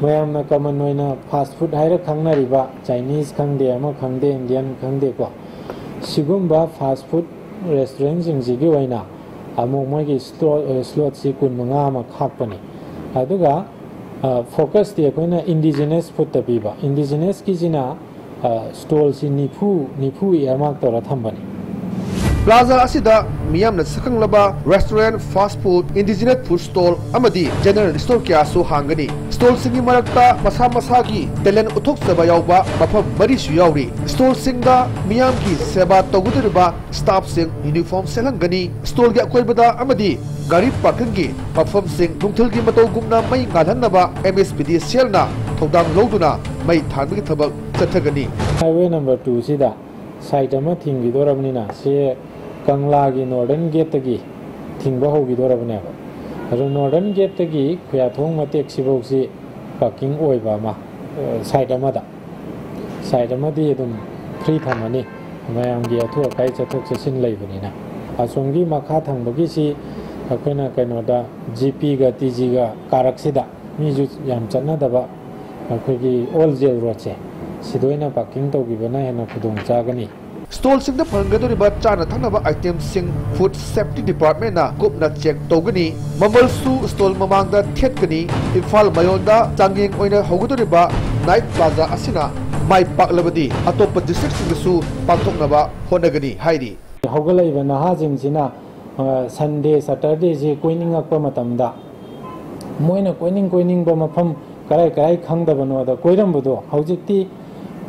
ꯃꯌꯥꯝꯅ ꯀꯃꯟ ꯑꯣꯏꯅ ꯐꯥꯁ ꯐꯨꯗ ꯍꯥꯏꯔ ꯈꯪꯅꯔꯤꯕ ꯆꯥꯏꯅꯤꯁ ꯈꯪꯗꯦ, ꯑꯃ ꯈꯪꯗꯦ, ꯏꯟꯗꯤꯌꯟ ꯈꯪꯗꯦꯀꯣ, ꯁꯤꯒꯨꯝꯕ ꯐꯥꯁ ꯐꯨꯗ ꯔꯦꯁꯇꯨꯔꯦꯟꯠꯁꯤꯡꯁꯤꯒꯤ ꯑꯣꯏꯅ ꯑꯃꯨꯛ ꯃꯣꯏꯒꯤ ꯁ꯭ꯂꯣ-, ꯑ, ꯁ꯭ꯂꯣꯠꯁꯤ ꯀꯨꯟꯃꯉꯥ ꯑꯃ ꯈꯥꯛꯄꯅꯤ꯫ ꯑꯗꯨꯒ, ꯑ, ꯐꯣꯀꯁꯇꯤ ꯑꯩꯈꯣꯏꯅ ꯏꯟꯗꯤꯖꯤꯅꯁ ꯐꯨꯗꯇ ꯄꯤꯕ꯫ ꯏꯟꯗꯤꯖꯤꯅꯁꯀꯤꯁꯤꯅ, ꯑ, ꯁ꯭ꯇꯣꯜꯁꯤ ꯅꯤꯐꯨ, ꯅꯤꯐꯨ ꯏꯌꯥꯔꯃꯥꯔꯛ ꯇꯧꯔ ꯊꯝꯕꯅꯤ꯫ ꯄ꯭ꯂꯥꯖꯥ ꯑꯁꯤꯗ ꯃꯤꯌꯥꯝꯅ ꯁꯛꯈꯪꯂꯕ restaurant, fast food, indigenous food stall ꯑꯃꯗꯤ ꯖꯦꯅꯔꯦꯜ ꯁ꯭ꯇꯣꯔ ꯀꯌꯥꯁꯨ ꯍꯥꯡꯒꯅꯤ꯫ ꯁ꯭ꯇꯣꯜꯁꯤꯡꯒꯤ ꯃꯔꯛꯇ ꯃꯁꯥ ꯃꯁꯥꯒꯤ ꯇꯦꯂꯦꯟꯠ ꯎꯠꯊꯣꯛꯆꯕ ꯌꯥꯎꯕ ꯃꯐꯝ ꯃꯔꯤꯁꯨ ꯌꯥꯎꯔꯤ꯫ ꯁ꯭ꯇꯣꯜꯁꯤꯡꯗ ꯃꯤꯌꯥꯝꯒꯤ ꯁꯦꯕꯥ ꯇꯧꯒꯗꯧꯔꯤꯕ ꯁ꯭ꯇꯥꯐꯁꯤꯡ ꯌꯨꯅꯤꯐꯣꯔꯝ ꯁꯦꯠꯍꯟꯒꯅꯤ꯫ ꯁ꯭ꯇꯣꯜꯒꯤ ꯑꯀꯣꯏꯕꯗ ꯑꯃꯗꯤ ꯒꯥꯔꯤ ꯄꯥꯔꯀꯤꯡꯒꯤ ꯃꯐꯝꯁꯤꯡ ꯅꯨꯡꯊꯤꯜꯒꯤ ꯃꯇꯧꯒꯨꯝꯅ ꯃꯩ ꯉꯥꯜꯍꯟꯅꯕ ꯑꯦꯝ ꯑꯦꯁ ꯄꯤ ꯗꯤ ꯁꯤ ꯑꯦꯜꯅ ꯊꯧꯗꯥꯡ ꯂꯧꯗꯨꯅ ꯃꯩ ꯊꯥꯟꯕꯒꯤ ꯊꯕꯛ ꯆꯠꯊꯒꯅꯤ꯫ ꯍꯥꯏꯋꯦ ꯅꯝꯕꯔ ꯇꯨꯁꯤꯗ ꯁꯥꯏꯠ ꯑꯃ ꯊꯤꯡꯈꯤꯗꯣꯔꯕꯅꯤꯅ, ꯁꯤ ꯀꯪꯂꯥꯒꯤ ꯅꯣꯔꯗꯔꯟ ꯒꯦꯠꯇꯒꯤ ꯊꯤꯡꯕ ꯍꯧꯈꯤꯗꯣꯔꯕꯅꯦꯕ꯫ ꯑꯗꯣ ꯅꯣꯔꯗꯔꯟ ꯒꯦꯠꯇꯒꯤ ꯈꯨꯌꯥꯊꯣꯡ ꯃꯇꯦꯛꯁꯤꯐꯧꯁꯤ ꯄꯥꯔꯀꯤꯡ ꯑꯣꯏꯕ ꯑꯃ, ꯑ, ꯁꯥꯏꯠ ꯑꯃꯗ, ꯁꯥꯏꯠ ꯑꯃꯗꯤ ꯑꯗꯨꯝ ꯐ꯭ꯔꯤ ꯊꯝꯃꯅꯤ, ꯃꯌꯥꯝꯒꯤ ꯑꯊꯨ ꯑꯀꯥꯏ ꯆꯠꯊꯣꯛ ꯆꯠꯁꯤꯟ ꯂꯩꯕꯅꯤꯅ꯫ ꯑꯁꯣꯝꯒꯤ ꯃꯈꯥ ꯊꯪꯕꯒꯤꯁꯤ ꯑꯩꯈꯣꯏꯅ ꯀꯩꯅꯣꯗ, ꯖꯤ ꯄꯤꯒ ꯇꯤ ꯖꯤꯒ ꯀꯥꯔꯛꯁꯤꯗ ꯃꯤꯁꯨ ꯌꯥꯝ ꯆꯠꯅꯗꯕ ꯑꯩꯈꯣꯏꯒꯤ ꯑꯣꯜ ꯖꯦꯜ ꯔꯣꯗꯁꯦ, ꯁꯤꯗ ꯑꯣꯏꯅ ꯄꯥꯔꯀꯤꯡ ꯇꯧꯈꯤꯕꯅ ꯍꯦꯟꯅ ꯈꯨꯗꯣꯡ ꯆꯥꯒꯅꯤ꯫ ꯁ꯭ꯇꯣꯜꯁꯤꯡꯗ ꯐꯪꯒꯗꯧꯔꯤꯕ ꯆꯥꯅ ꯊꯛꯅꯕ ꯑꯥꯏꯇꯦꯝꯁꯤꯡ ꯐꯨꯗ ꯁꯦꯐꯇꯤ ꯗꯤꯄꯥꯔꯠꯃꯦꯟꯅ ꯀꯨꯞꯅ ꯆꯦꯛ ꯇꯧꯒꯅꯤ꯫ ꯃꯃꯜꯁꯨ ꯁ꯭ꯇꯣꯜ ꯃꯃꯥꯡꯗ ꯊꯦꯠꯀꯅꯤ꯫ ꯏꯝꯐꯥꯜ ꯃꯌꯣꯟꯗ ꯆꯥꯡꯌꯦꯡ ꯑꯣꯏꯅ ꯍꯧꯒꯗꯧꯔꯤꯕ ꯅꯥꯏꯠ ꯄ꯭ꯂꯥꯖꯥ ꯑꯁꯤꯅ ꯃꯥꯏ ꯄꯥꯛꯂꯕꯗꯤ ꯑꯇꯣꯞꯄ ꯗꯤꯁꯇ꯭ꯔꯤꯛꯁꯤꯡꯗꯁꯨ ꯄꯥꯡꯊꯣꯛꯅꯕ ꯍꯣꯠꯅꯒꯅꯤ ꯍꯥꯏꯔꯤ꯫ ꯍꯧꯒꯠꯂꯛꯏꯕ ꯅꯍꯥꯁꯤꯡꯁꯤꯅ, ꯑ, ꯁꯟꯗꯦ, ꯁꯇꯔꯗꯦꯁꯤ ꯀꯣꯏꯅꯤꯡꯉꯛꯄ ꯃꯇꯝꯗ ꯃꯣꯏꯅ ꯀꯣꯏꯅꯤꯡ ꯀꯣꯏꯅꯤꯡꯕ ꯃꯐꯝ ꯀꯔꯥꯏ ꯀꯔꯥꯏ ꯈꯪꯗꯕꯅꯣꯗ ꯀꯣꯏꯔꯝꯕꯗꯣ ꯍꯧꯖꯤꯛꯇꯤ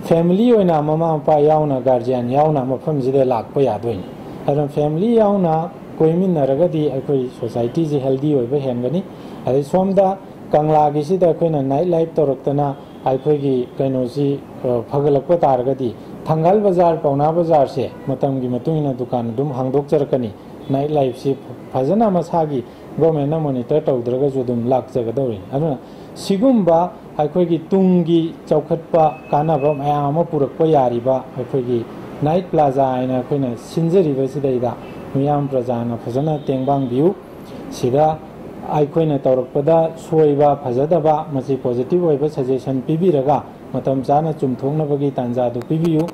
ꯐꯦꯃꯤꯂꯤ ꯑꯣꯏꯅ ꯃꯃꯥ ꯃꯄꯥ ꯌꯥꯎꯅ, ꯒꯥꯔꯖꯤꯌꯥꯟ ꯌꯥꯎꯅ ꯃꯐꯝꯁꯤꯗ ꯂꯥꯛꯄ ꯌꯥꯗꯣꯏꯅꯤ꯫ ꯑꯗꯨꯅ ꯐꯦꯃꯤꯂꯤ ꯌꯥꯎꯅ ꯀꯣꯏꯃꯤꯟꯅꯔꯒꯗꯤ ꯑꯩꯈꯣꯏ ꯁꯣꯁꯥꯏꯇꯤꯁꯤ ꯍꯦꯜꯗꯤ ꯑꯣꯏꯕ ꯍꯦꯟꯒꯅꯤ꯫ ꯑꯗꯩ ꯁꯣꯝꯗ ꯀꯪꯂꯥꯒꯤꯁꯤꯗ ꯑꯩꯈꯣꯏꯅ ꯅꯥꯏꯠ ꯂꯥꯏꯐ ꯇꯧꯔꯛꯇꯅ ꯑꯩꯈꯣꯏꯒꯤ ꯀꯩꯅꯣꯁꯤ, ꯑ, ꯐꯒꯠꯂꯛꯄ ꯇꯥꯔꯒꯗꯤ ꯊꯪꯒꯥꯜ ꯕꯖꯥꯔ, ꯄꯥꯎꯅꯥ ꯕꯖꯥꯔꯁꯦ ꯃꯇꯝꯒꯤ ꯃꯇꯨꯡ ꯏꯟꯅ ꯗꯨꯀꯥꯟ ꯑꯗꯨꯝ ꯍꯥꯡꯗꯣꯛꯆꯔꯛꯀꯅꯤ꯫ ꯅꯥꯏꯠ ꯂꯥꯏꯐꯁꯤ ꯐꯖꯅ ꯃꯁꯥꯒꯤ ꯒꯣꯔꯃꯦꯟꯅ ꯃꯣꯅꯤꯇꯔ ꯇꯧꯗ꯭ꯔꯒꯁꯨ ꯑꯗꯨꯝ ꯂꯥꯛꯆꯒꯗꯧꯔꯤ꯫ ꯑꯗꯨꯅ ꯁꯤꯒꯨꯝꯕ ꯑꯩꯈꯣꯏꯒꯤ ꯇꯨꯡꯒꯤ ꯆꯥꯎꯈꯠꯄ ꯀꯥꯟꯅꯕ ꯃꯌꯥꯝ ꯑꯃ ꯄꯨꯔꯛꯄ ꯌꯥꯔꯤꯕ ꯑꯩꯈꯣꯏꯒꯤ ꯅꯥꯏꯠ ꯄ꯭ꯂꯥꯖꯥ ꯍꯥꯏꯅ ꯑꯩꯈꯣꯏꯅ ꯁꯤꯟꯖꯔꯤꯕꯁꯤꯗꯩꯗ ꯃꯤꯌꯥꯝ ꯄ꯭ꯔꯖꯥꯅ ꯐꯖꯅ ꯇꯦꯡꯕꯥꯡꯕꯤꯌꯨ꯫ ꯁꯤꯗ ꯑꯩꯈꯣꯏꯅ ꯇꯧꯔꯛꯄꯗ ꯁꯣꯏꯕ, ꯐꯖꯗꯕ, ꯃꯁꯤ ꯄꯣꯖꯤꯇꯤꯚ ꯑꯣꯏꯕ ꯁꯖꯦꯁꯟ ꯄꯤꯕꯤꯔꯒ ꯃꯇꯝ ꯆꯥꯅ ꯆꯨꯝꯊꯣꯛꯅꯕꯒꯤ ꯇꯥꯟꯖꯥꯗꯨ ꯄꯤꯕꯤꯌꯨ꯫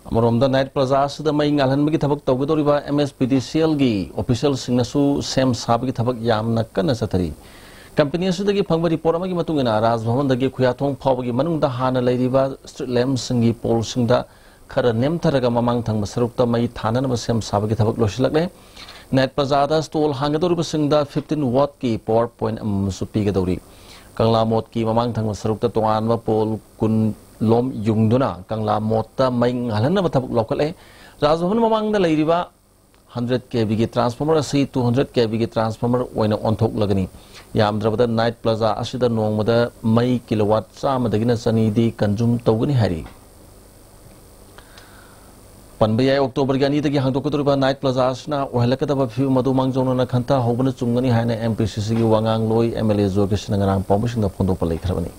ꯑꯃꯔꯣꯝꯗ, ꯅꯥꯏꯠ ꯄ꯭ꯂꯥꯖꯥ ꯑꯁꯤꯗ ꯃꯩ ꯉꯥꯜꯍꯟꯕꯒꯤ ꯊꯕꯛ ꯇꯧꯒꯗꯧꯔꯤꯕ ꯑꯦꯝ ꯑꯦꯁ ꯄꯤ ꯗꯤ ꯁꯤ ꯑꯦꯜꯒꯤ ꯑꯣꯐꯤꯁꯤꯌꯦꯜꯁꯤꯡꯅꯁꯨ ꯁꯦꯝ ꯁꯥꯕꯒꯤ ꯊꯕꯛ ꯌꯥꯝꯅ ꯀꯟꯅ ꯆꯠꯊꯔꯤ꯫ ꯀꯝꯄꯦꯅꯤ ꯑꯁꯤꯗꯒꯤ ꯐꯪꯕ ꯔꯤꯄꯣꯔꯠ ꯑꯃꯒꯤ ꯃꯇꯨꯡ ꯏꯟꯅ, ꯔꯥꯖ ꯚꯕꯟꯗꯒꯤ ꯈꯨꯌꯥꯊꯣꯡ ꯐꯥꯎꯕꯒꯤ ꯃꯅꯨꯡꯗ ꯍꯥꯟꯅ ꯂꯩꯔꯤꯕ ꯁ꯭ꯇ꯭ꯔꯤꯠ ꯂꯦꯝꯞꯁꯤꯡꯒꯤ ꯄꯣꯜꯁꯤꯡꯗ ꯈꯔ ꯅꯦꯝꯊꯔꯒ ꯃꯃꯥꯡ ꯊꯪꯕ ꯁꯔꯨꯛꯇ ꯃꯩ ꯊꯥꯅꯅꯕ ꯁꯦꯝ ꯁꯥꯕꯒꯤ ꯊꯕꯛ ꯂꯣꯏꯁꯤꯜꯂꯛꯂꯦ꯫ ꯅꯥꯏꯠ ꯄ꯭ꯂꯥꯖꯥꯗ ꯁ꯭ꯇꯣꯜ ꯍꯥꯡꯒꯗꯧꯔꯤꯕꯁꯤꯡꯗ ꯐꯤꯐꯇꯤꯟ ꯋꯥꯠꯀꯤ ꯄꯥꯋꯔ ꯄꯣꯏꯟꯠ ꯑꯃꯁꯨ ꯄꯤꯒꯗꯧꯔꯤ꯫ ꯀꯪꯂꯥ ꯃꯣꯠꯀꯤ ꯃꯃꯥꯡ ꯊꯪꯕ ꯁꯔꯨꯛꯇ ꯇꯣꯉꯥꯟꯕ ꯄꯣꯜ ꯀꯨꯟ ꯂꯣꯝ ꯌꯨꯡꯗꯨꯅ ꯀꯪꯂꯥ ꯃꯣꯠꯇ ꯃꯩ ꯉꯥꯜꯍꯟꯅꯕ ꯊꯕꯛ ꯂꯧꯈꯠꯂꯦ꯫ ꯔꯥꯖ ꯚꯕꯟ ꯃꯃꯥꯡꯗ ꯂꯩꯔꯤꯕ ꯍꯟꯗ꯭ꯔꯦꯠ ꯀꯦ ꯚꯤꯒꯤ ꯇ꯭ꯔꯥꯟꯁꯐꯣꯔꯃꯔ ꯑꯁꯤ ꯇꯨ ꯍꯟꯗ꯭ꯔꯦꯠ ꯀꯦ ꯚꯤꯒꯤ ꯇ꯭ꯔꯥꯟꯁꯐꯣꯔꯃꯔ ꯑꯣꯏꯅ ꯑꯣꯟꯊꯣꯛꯂꯒꯅꯤ꯫ ꯌꯥꯝꯗ꯭ꯔꯕꯗ ꯅꯥꯏꯠ ꯄ꯭ꯂꯥꯖꯥ ꯑꯁꯤꯗ ꯅꯣꯡꯃꯗ ꯃꯩ ꯀꯤꯂꯣꯋꯥꯠ ꯆꯥꯝꯃꯗꯒꯤꯅ ꯆꯅꯤꯗꯤ ꯀꯟꯖꯨꯝ ꯇꯧꯒꯅꯤ ꯍꯥꯏꯔꯤ꯫ ꯄꯟꯕ ꯌꯥꯏ, ꯑꯣꯛꯇꯣꯕꯔꯒꯤ ꯑꯅꯤꯗꯒꯤ ꯍꯥꯡꯗꯣꯛꯀꯗꯧꯔꯤꯕ ꯅꯥꯏꯠ ꯄ꯭ꯂꯥꯖꯥ ꯑꯁꯤꯅ ꯑꯣꯏꯍꯜꯂꯛꯀꯗꯕ ꯐꯤꯕꯝ ꯑꯗꯨ ꯃꯥꯡꯖꯧꯅꯅ ꯈꯟꯊꯍꯧꯕꯅ ꯆꯨꯝꯒꯅꯤ ꯍꯥꯏꯅ ꯑꯦꯝ ꯄꯤ ꯁꯤ ꯁꯤꯒꯤ ꯋꯥꯉꯥꯡꯂꯣꯏ ꯑꯦꯝ ꯑꯦꯜ ꯑꯦ ꯖꯣꯏ ꯀ꯭ꯔꯤꯁꯅ ꯉꯔꯥꯡ ꯄꯥꯎꯃꯤꯁꯤꯡꯗ ꯐꯣꯡꯗꯣꯛꯄ ꯂꯩꯈ꯭ꯔꯕꯅꯤ꯫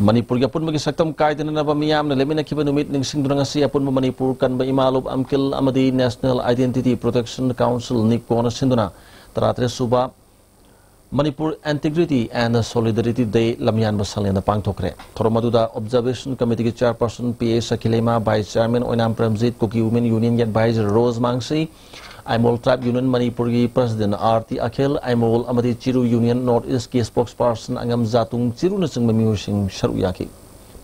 ꯃꯅꯤꯄꯨꯔꯒꯤ ꯑꯄꯨꯟꯕꯒꯤ ꯁꯛꯇꯝ ꯀꯥꯏꯗꯅꯅꯕ ꯃꯤꯌꯥꯝꯅ ꯂꯦꯞꯃꯤꯟꯅꯈꯤꯕ ꯅꯨꯃꯤꯠ ꯅꯤꯡꯁꯤꯡꯗꯨꯅ ꯉꯁꯤ ꯑꯄꯨꯟꯕ ꯃꯅꯤꯄꯨꯔ ꯀꯟꯕ ꯏꯃꯥ ꯂꯨꯞ ꯑꯝꯀꯤꯜ ꯑꯃꯗꯤ National Identity Protection Council, ꯅꯤꯞꯀꯣꯅ ꯁꯤꯟꯗꯨꯅ ꯇꯔꯥꯇꯔꯦꯠ ꯁꯨꯕ Manipur Integrity and Solidarity Day ꯂꯝꯌꯥꯟꯕ ꯁꯪꯂꯦꯟꯗ ꯄꯥꯡꯊꯣꯛꯈ꯭ꯔꯦ꯫ ꯊꯧꯔꯝ ꯑꯗꯨꯗ Observation Committeeꯒꯤ Chairperson P A Sakhileima, Vice Chairman Oinam Premjit, Kuki Women Unionꯒꯤ Advisor Rose Mangshi, Aimol Tribe Union ꯃꯅꯤꯄꯨꯔꯒꯤ President R T Akhil, Aimol ꯑꯃꯗꯤ ꯆꯤꯔꯨ Union North Eastꯀꯤ Spokesperson ꯑꯉꯝ ꯖꯥꯇꯨꯡ ꯆꯤꯔꯨꯅꯆꯤꯡꯕ ꯃꯤꯑꯣꯏꯁꯤꯡ ꯁꯔꯨꯛ ꯌꯥꯈꯤ꯫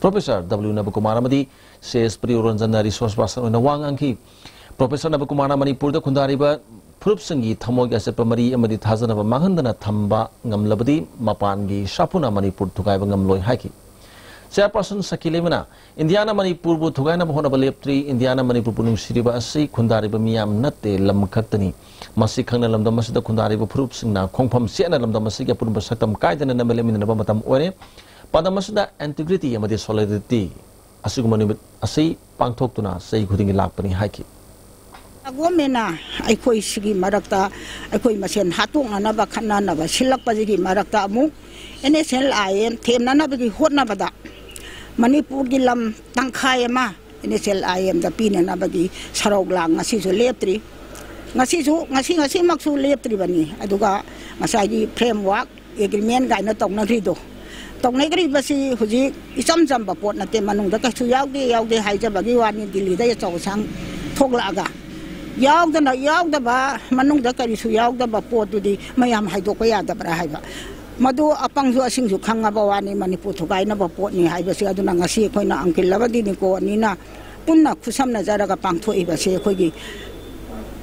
Professor W ꯅꯕꯀꯨꯃꯥꯔ ꯑꯃꯗꯤ ꯁꯤ ꯑꯦꯁ ꯄ꯭ꯔꯤꯌꯣꯔꯟꯖꯟꯅ Resource Person ꯑꯣꯏꯅ ꯋꯥ ꯉꯥꯡꯈꯤ꯫ Professor ꯅꯕꯀꯨꯃꯥꯔꯅ ꯃꯅꯤꯄꯨꯔꯗ ꯈꯨꯟꯗꯥꯔꯤꯕ ꯐꯨꯔꯨꯞꯁꯤꯡꯒꯤ ꯊꯃꯣꯏꯒꯤ ꯑꯆꯦꯠꯄ ꯃꯔꯤ ꯑꯃꯗꯤ ꯊꯥꯖꯅꯕ ꯃꯥꯡꯍꯟꯗꯅ ꯊꯝꯕ ꯉꯝꯂꯕꯗꯤ ꯃꯄꯥꯟꯒꯤ ꯁꯥꯐꯨꯅ ꯃꯅꯤꯄꯨꯔ ꯊꯨꯒꯥꯏꯕ ꯉꯝꯂꯣꯏ ꯍꯥꯏꯈꯤ꯫ Chairperson ꯁꯈꯤꯂꯩꯃꯥꯅ ꯏꯟꯗꯤꯌꯥꯅ ꯃꯅꯤꯄꯨꯔꯕꯨ ꯊꯨꯒꯥꯏꯅꯕ ꯍꯣꯠꯅꯕ ꯂꯦꯞꯇ꯭ꯔꯤ, ꯏꯟꯗꯤꯌꯥꯅ ꯃꯅꯤꯄꯨꯔꯕꯨ ꯅꯨꯡꯁꯤꯔꯤꯕ ꯑꯁꯤ ꯈꯨꯟꯗꯥꯔꯤꯕ ꯃꯤꯌꯥꯝ ꯅꯠꯇꯦ, ꯂꯝ ꯈꯛꯇꯅꯤ꯫ ꯃꯁꯤ ꯈꯪꯅ ꯂꯝꯗꯝ ꯑꯁꯤꯗ ꯈꯨꯟꯗꯥꯔꯤꯕ ꯐꯨꯔꯨꯞꯁꯤꯡꯅ ꯈꯣꯡꯐꯝ ꯆꯦꯠꯅ ꯂꯝꯗꯝ ꯑꯁꯤꯒꯤ ꯑꯄꯨꯟꯕ ꯁꯛꯇꯝ ꯀꯥꯏꯗꯅꯅꯕ ꯂꯦꯞꯃꯤꯟꯅꯅꯕ ꯃꯇꯝ ꯑꯣꯏꯔꯦ꯫ ꯄꯥꯟꯗꯝ ꯑꯁꯤꯗ Integrity ꯑꯃꯗꯤ Solidarity ꯑꯁꯤꯒꯨꯝꯕ ꯅꯨꯃꯤꯠ ꯑꯁꯤ ꯄꯥꯡꯊꯣꯛꯇꯨꯅ ꯆꯍꯤ ꯈꯨꯗꯤꯡꯒꯤ ꯂꯥꯛꯄꯅꯤ ꯍꯥꯏꯈꯤ꯫ Governmentꯅ ꯑꯩꯈꯣꯏ ꯁꯤꯒꯤ ꯃꯔꯛꯇ ꯑꯩꯈꯣꯏ ꯃꯁꯦꯟ ꯍꯥꯠꯇꯣꯛꯅꯅꯕ, ꯈꯠꯅꯅꯕ ꯁꯤꯜꯂꯛꯄꯁꯤꯒꯤ ꯃꯔꯛꯇ ꯑꯃꯨꯛ N S L I M ꯊꯦꯝꯅꯅꯕꯒꯤ ꯍꯣꯠꯅꯕꯗ ꯃꯅꯤꯄꯨꯔꯒꯤ ꯂꯝ ꯇꯪꯈꯥꯏ ꯑꯃ N S L I Mꯗ ꯄꯤꯅꯅꯕꯒꯤ ꯁꯔꯧ ꯂꯥꯡ ꯉꯁꯤꯁꯨ ꯂꯦꯞꯇ꯭ꯔꯤ꯫ ꯉꯁꯤꯁꯨ, ꯉꯁꯤ, ꯉꯁꯤꯃꯛꯁꯨ ꯂꯦꯞꯇ꯭ꯔꯤꯕꯅꯤ꯫ ꯑꯗꯨꯒ ꯉꯁꯥꯏꯒꯤ framework agreement ꯀꯥꯏꯅ ꯇꯧꯅꯈ꯭ꯔꯤꯗꯣ, ꯇꯧꯅꯈ꯭ꯔꯤꯕꯁꯤ ꯍꯧꯖꯤꯛ ꯏꯆꯝ ꯆꯝꯕ ꯄꯣꯠ ꯅꯠꯇꯦ, ꯃꯅꯨꯡꯗ ꯀꯩꯁꯨ ꯌꯥꯎꯗꯦ, ꯌꯥꯎꯗꯦ ꯍꯥꯏꯖꯕꯒꯤ ꯋꯥꯅꯤ꯫ ꯗꯤꯜꯂꯤꯗ ꯑꯆꯧ ꯑꯁꯥꯡ ꯊꯣꯛꯂꯛꯑꯒ ꯌꯥꯎꯗꯅ, ꯌꯥꯎꯗꯕ, ꯃꯅꯨꯡꯗ ꯀꯔꯤꯁꯨ ꯌꯥꯎꯗꯕ ꯄꯣꯠꯇꯨꯗꯤ ꯃꯌꯥꯝ ꯍꯥꯏꯗꯣꯛꯄ ꯌꯥꯗꯕ꯭ꯔꯥ ꯍꯥꯏꯕ꯫ ꯃꯗꯨ ꯑꯄꯪꯁꯨ ꯑꯁꯤꯡꯁꯨ ꯈꯪꯉꯕ ꯋꯥꯅꯤ, ꯃꯅꯤꯄꯨꯔ ꯊꯨꯒꯥꯏꯅꯕ ꯄꯣꯠꯅꯤ ꯍꯥꯏꯕꯁꯦ꯫ ꯑꯗꯨꯅ ꯉꯁꯤ ꯑꯩꯈꯣꯏꯅ ꯑꯪꯀꯤꯜ ꯑꯃꯗꯤ ꯅꯤꯀꯣ ꯑꯅꯤꯅ ꯄꯨꯟꯅ ꯈꯨꯠꯁꯝꯅꯖꯔꯒ ꯄꯥꯡꯊꯣꯛꯏꯕꯁꯦ ꯑꯩꯈꯣꯏꯒꯤ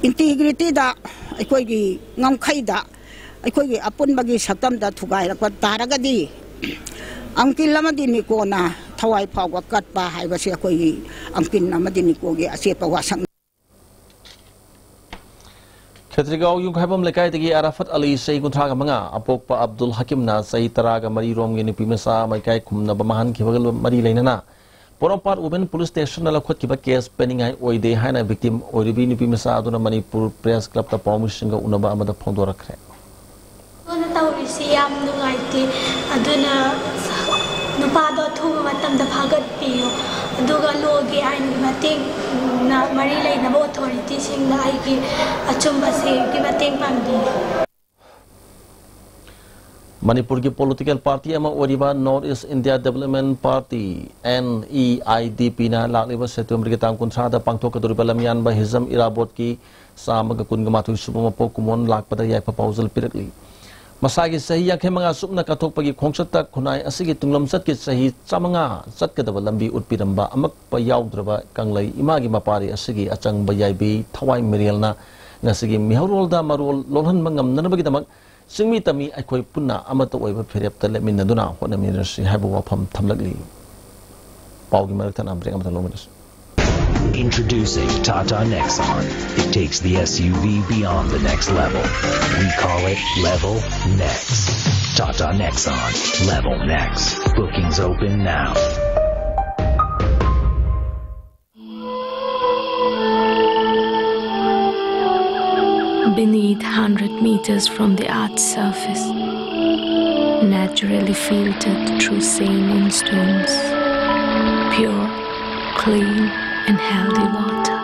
integrityꯗ, ꯑꯩꯈꯣꯏꯒꯤ ꯉꯝꯈꯩꯗ, ꯑꯩꯈꯣꯏꯒꯤ ꯑꯄꯨꯟꯕꯒꯤ ꯁꯛꯇꯝꯗ ꯊꯨꯒꯥꯏꯔꯛꯄ ꯇꯥꯔꯒꯗꯤ, ꯑꯪꯀꯤꯜ ꯑꯃꯗꯤ ꯅꯤꯀꯣꯅ ꯊꯋꯥꯏ ꯐꯥꯎꯕ ꯀꯠꯄ ꯍꯥꯏꯕꯁꯤ ꯑꯩꯈꯣꯏꯒꯤ ꯑꯪꯀꯤꯜ ꯑꯃꯗꯤ ꯅꯤꯀꯣꯒꯤ ꯑꯆꯦꯠꯄ ꯋꯥꯁꯛꯅꯤ꯫ ꯈꯦꯇ꯭ꯔꯤꯒꯥꯎ ꯌꯨꯝꯈꯥꯏꯕꯝ ꯂꯩꯀꯥꯏꯗꯒꯤ ꯑꯔꯥꯐꯠ ꯑꯂꯤ, ꯆꯍꯤ ꯀꯨꯟꯊ꯭ꯔꯥꯒ ꯃꯉꯥ, ꯑꯄꯣꯛꯄ ꯑꯕꯗꯨꯜ ꯍꯀꯤꯝꯅ ꯆꯍꯤ ꯇꯔꯥꯒ ꯃꯔꯤ ꯔꯣꯝꯒꯤ ꯅꯨꯄꯤ ꯃꯆꯥ ꯑꯃ ꯏꯀꯥꯏ ꯈꯨꯝꯅꯕ ꯃꯥꯡꯍꯟꯈꯤꯕꯒ ꯃꯔꯤ ꯂꯩꯅꯅ ꯄꯣꯔꯣꯝꯄꯥꯠ Women Police Stationꯗ ꯂꯧꯈꯠꯈꯤꯕ case ꯄꯦꯟꯅꯤꯡꯉꯥꯏ ꯑꯣꯏꯗꯦ ꯍꯥꯏꯅ victim ꯑꯣꯏꯔꯤꯕꯤ ꯅꯨꯄꯤ ꯃꯆꯥ ꯑꯗꯨꯅ ꯃꯅꯤꯄꯨꯔ Press Clubꯇ ꯄꯥꯎꯃꯤꯁꯤꯡꯒ ꯎꯅꯕ ꯑꯃꯗ ꯐꯣꯡꯗꯣꯔꯛꯈ꯭ꯔꯦ꯫ ꯑꯗꯨꯅ ꯇꯧꯔꯤꯁꯤ ꯌꯥꯝ ꯅꯨꯡꯉꯥꯏꯇꯦ꯫ ꯑꯗꯨꯅ ꯅꯨꯄꯥꯗꯣ ꯑꯊꯨꯕ ꯃꯇꯝꯗ ꯐꯥꯒꯠꯄꯤꯌꯨ, ꯑꯗꯨꯒ lawꯒꯤ ꯑꯥꯏꯟꯒꯤ ꯃꯇꯦꯡꯅ ꯃꯔꯤ ꯂꯩꯅꯕ authorityꯁꯤꯡꯅ ꯑꯩꯒꯤ ꯑꯆꯨꯝꯕꯁꯤꯒꯤ ꯃꯇꯦꯡ ꯄꯥꯡꯕꯤꯌꯨ꯫ ꯃꯅꯤꯄꯨꯔꯒꯤ ꯄꯣꯂꯤꯇꯤꯀꯦꯜ ꯄꯥꯔꯇꯤ ꯑꯃ ꯑꯣꯏꯔꯤꯕ north east India development party, NEIDP ꯅ ꯂꯥꯛꯂꯤꯕ ꯁꯦꯞꯇꯦꯝꯕꯔꯒꯤ ꯇꯥꯡ ꯀꯨꯟꯊ꯭ꯔꯥꯗ ꯄꯥꯡꯊꯣꯛꯀꯗꯧꯔꯤꯕ ꯂꯝꯌꯥꯟꯕ ꯍꯤꯖꯝ ꯏꯔꯥꯕꯣꯠꯀꯤ ꯆꯥꯝꯃꯒ ꯀꯨꯟꯒ ꯃꯥꯊꯣꯏ ꯁꯨꯕ ꯃꯄꯣꯛ ꯀꯨꯝꯑꯣꯟ ꯂꯥꯛꯄꯗ ꯌꯥꯏꯐ ꯄꯥꯎꯖꯦꯜ ꯄꯤꯔꯛꯂꯤ꯫ ꯃꯁꯥꯒꯤ ꯆꯍꯤ ꯌꯥꯡꯈꯩ ꯃꯉꯥ ꯁꯨꯞꯅ ꯀꯠꯊꯣꯛꯄꯒꯤ ꯈꯣꯡꯆꯠꯇ ꯈꯨꯟꯅꯥꯏ ꯑꯁꯤꯒꯤ ꯇꯨꯡꯂꯝꯆꯠꯀꯤ ꯆꯍꯤ ꯆꯥꯃꯉꯥ ꯆꯠꯀꯗꯕ ꯂꯝꯕꯤ ꯎꯠꯄꯤꯔꯝꯕ ꯑꯃꯛꯄ ꯌꯥꯎꯗ꯭ꯔꯕ ꯀꯪꯂꯩ ꯏꯃꯥꯒꯤ ꯃꯄꯥꯔꯤ ꯑꯁꯤꯒꯤ ꯑꯆꯪꯕ ꯌꯥꯏꯕꯤ ꯊꯋꯥꯏ ꯃꯤꯔꯦꯜꯅ ꯉꯁꯤꯒꯤ ꯃꯤꯍꯧꯔꯣꯜꯗ ꯃꯔꯣꯜ ꯂꯣꯜꯍꯟꯕ ꯉꯝꯅꯅꯕꯒꯤꯗꯃꯛ ꯆꯤꯡꯃꯤ ꯇꯝꯃꯤ ꯑꯩꯈꯣꯏ ꯄꯨꯟꯅ ꯑꯃꯠꯇ ꯑꯣꯏꯕ ꯐꯤꯔꯦꯞꯇ ꯂꯦꯞꯃꯤꯟꯅꯗꯨꯅ ꯍꯣꯠꯅꯃꯤꯟꯅꯔꯁꯤ ꯍꯥꯏꯕ ꯋꯥꯐꯝ ꯊꯝꯂꯛꯂꯤ꯫ ꯄꯥꯎꯒꯤ ꯃꯔꯛ ꯊꯠꯅ break ꯑꯃꯇ ꯂꯧꯃꯤꯟꯅꯁꯤ꯫ Introducing Tata Nexon. It takes the S U V beyond the next level. We call it Level Next. Tata Nexon. Level Next. Bookings open now. Beneath, hundred meters from the earth's surface, naturally filtered through sand and stones, pure, clean, and healthy water.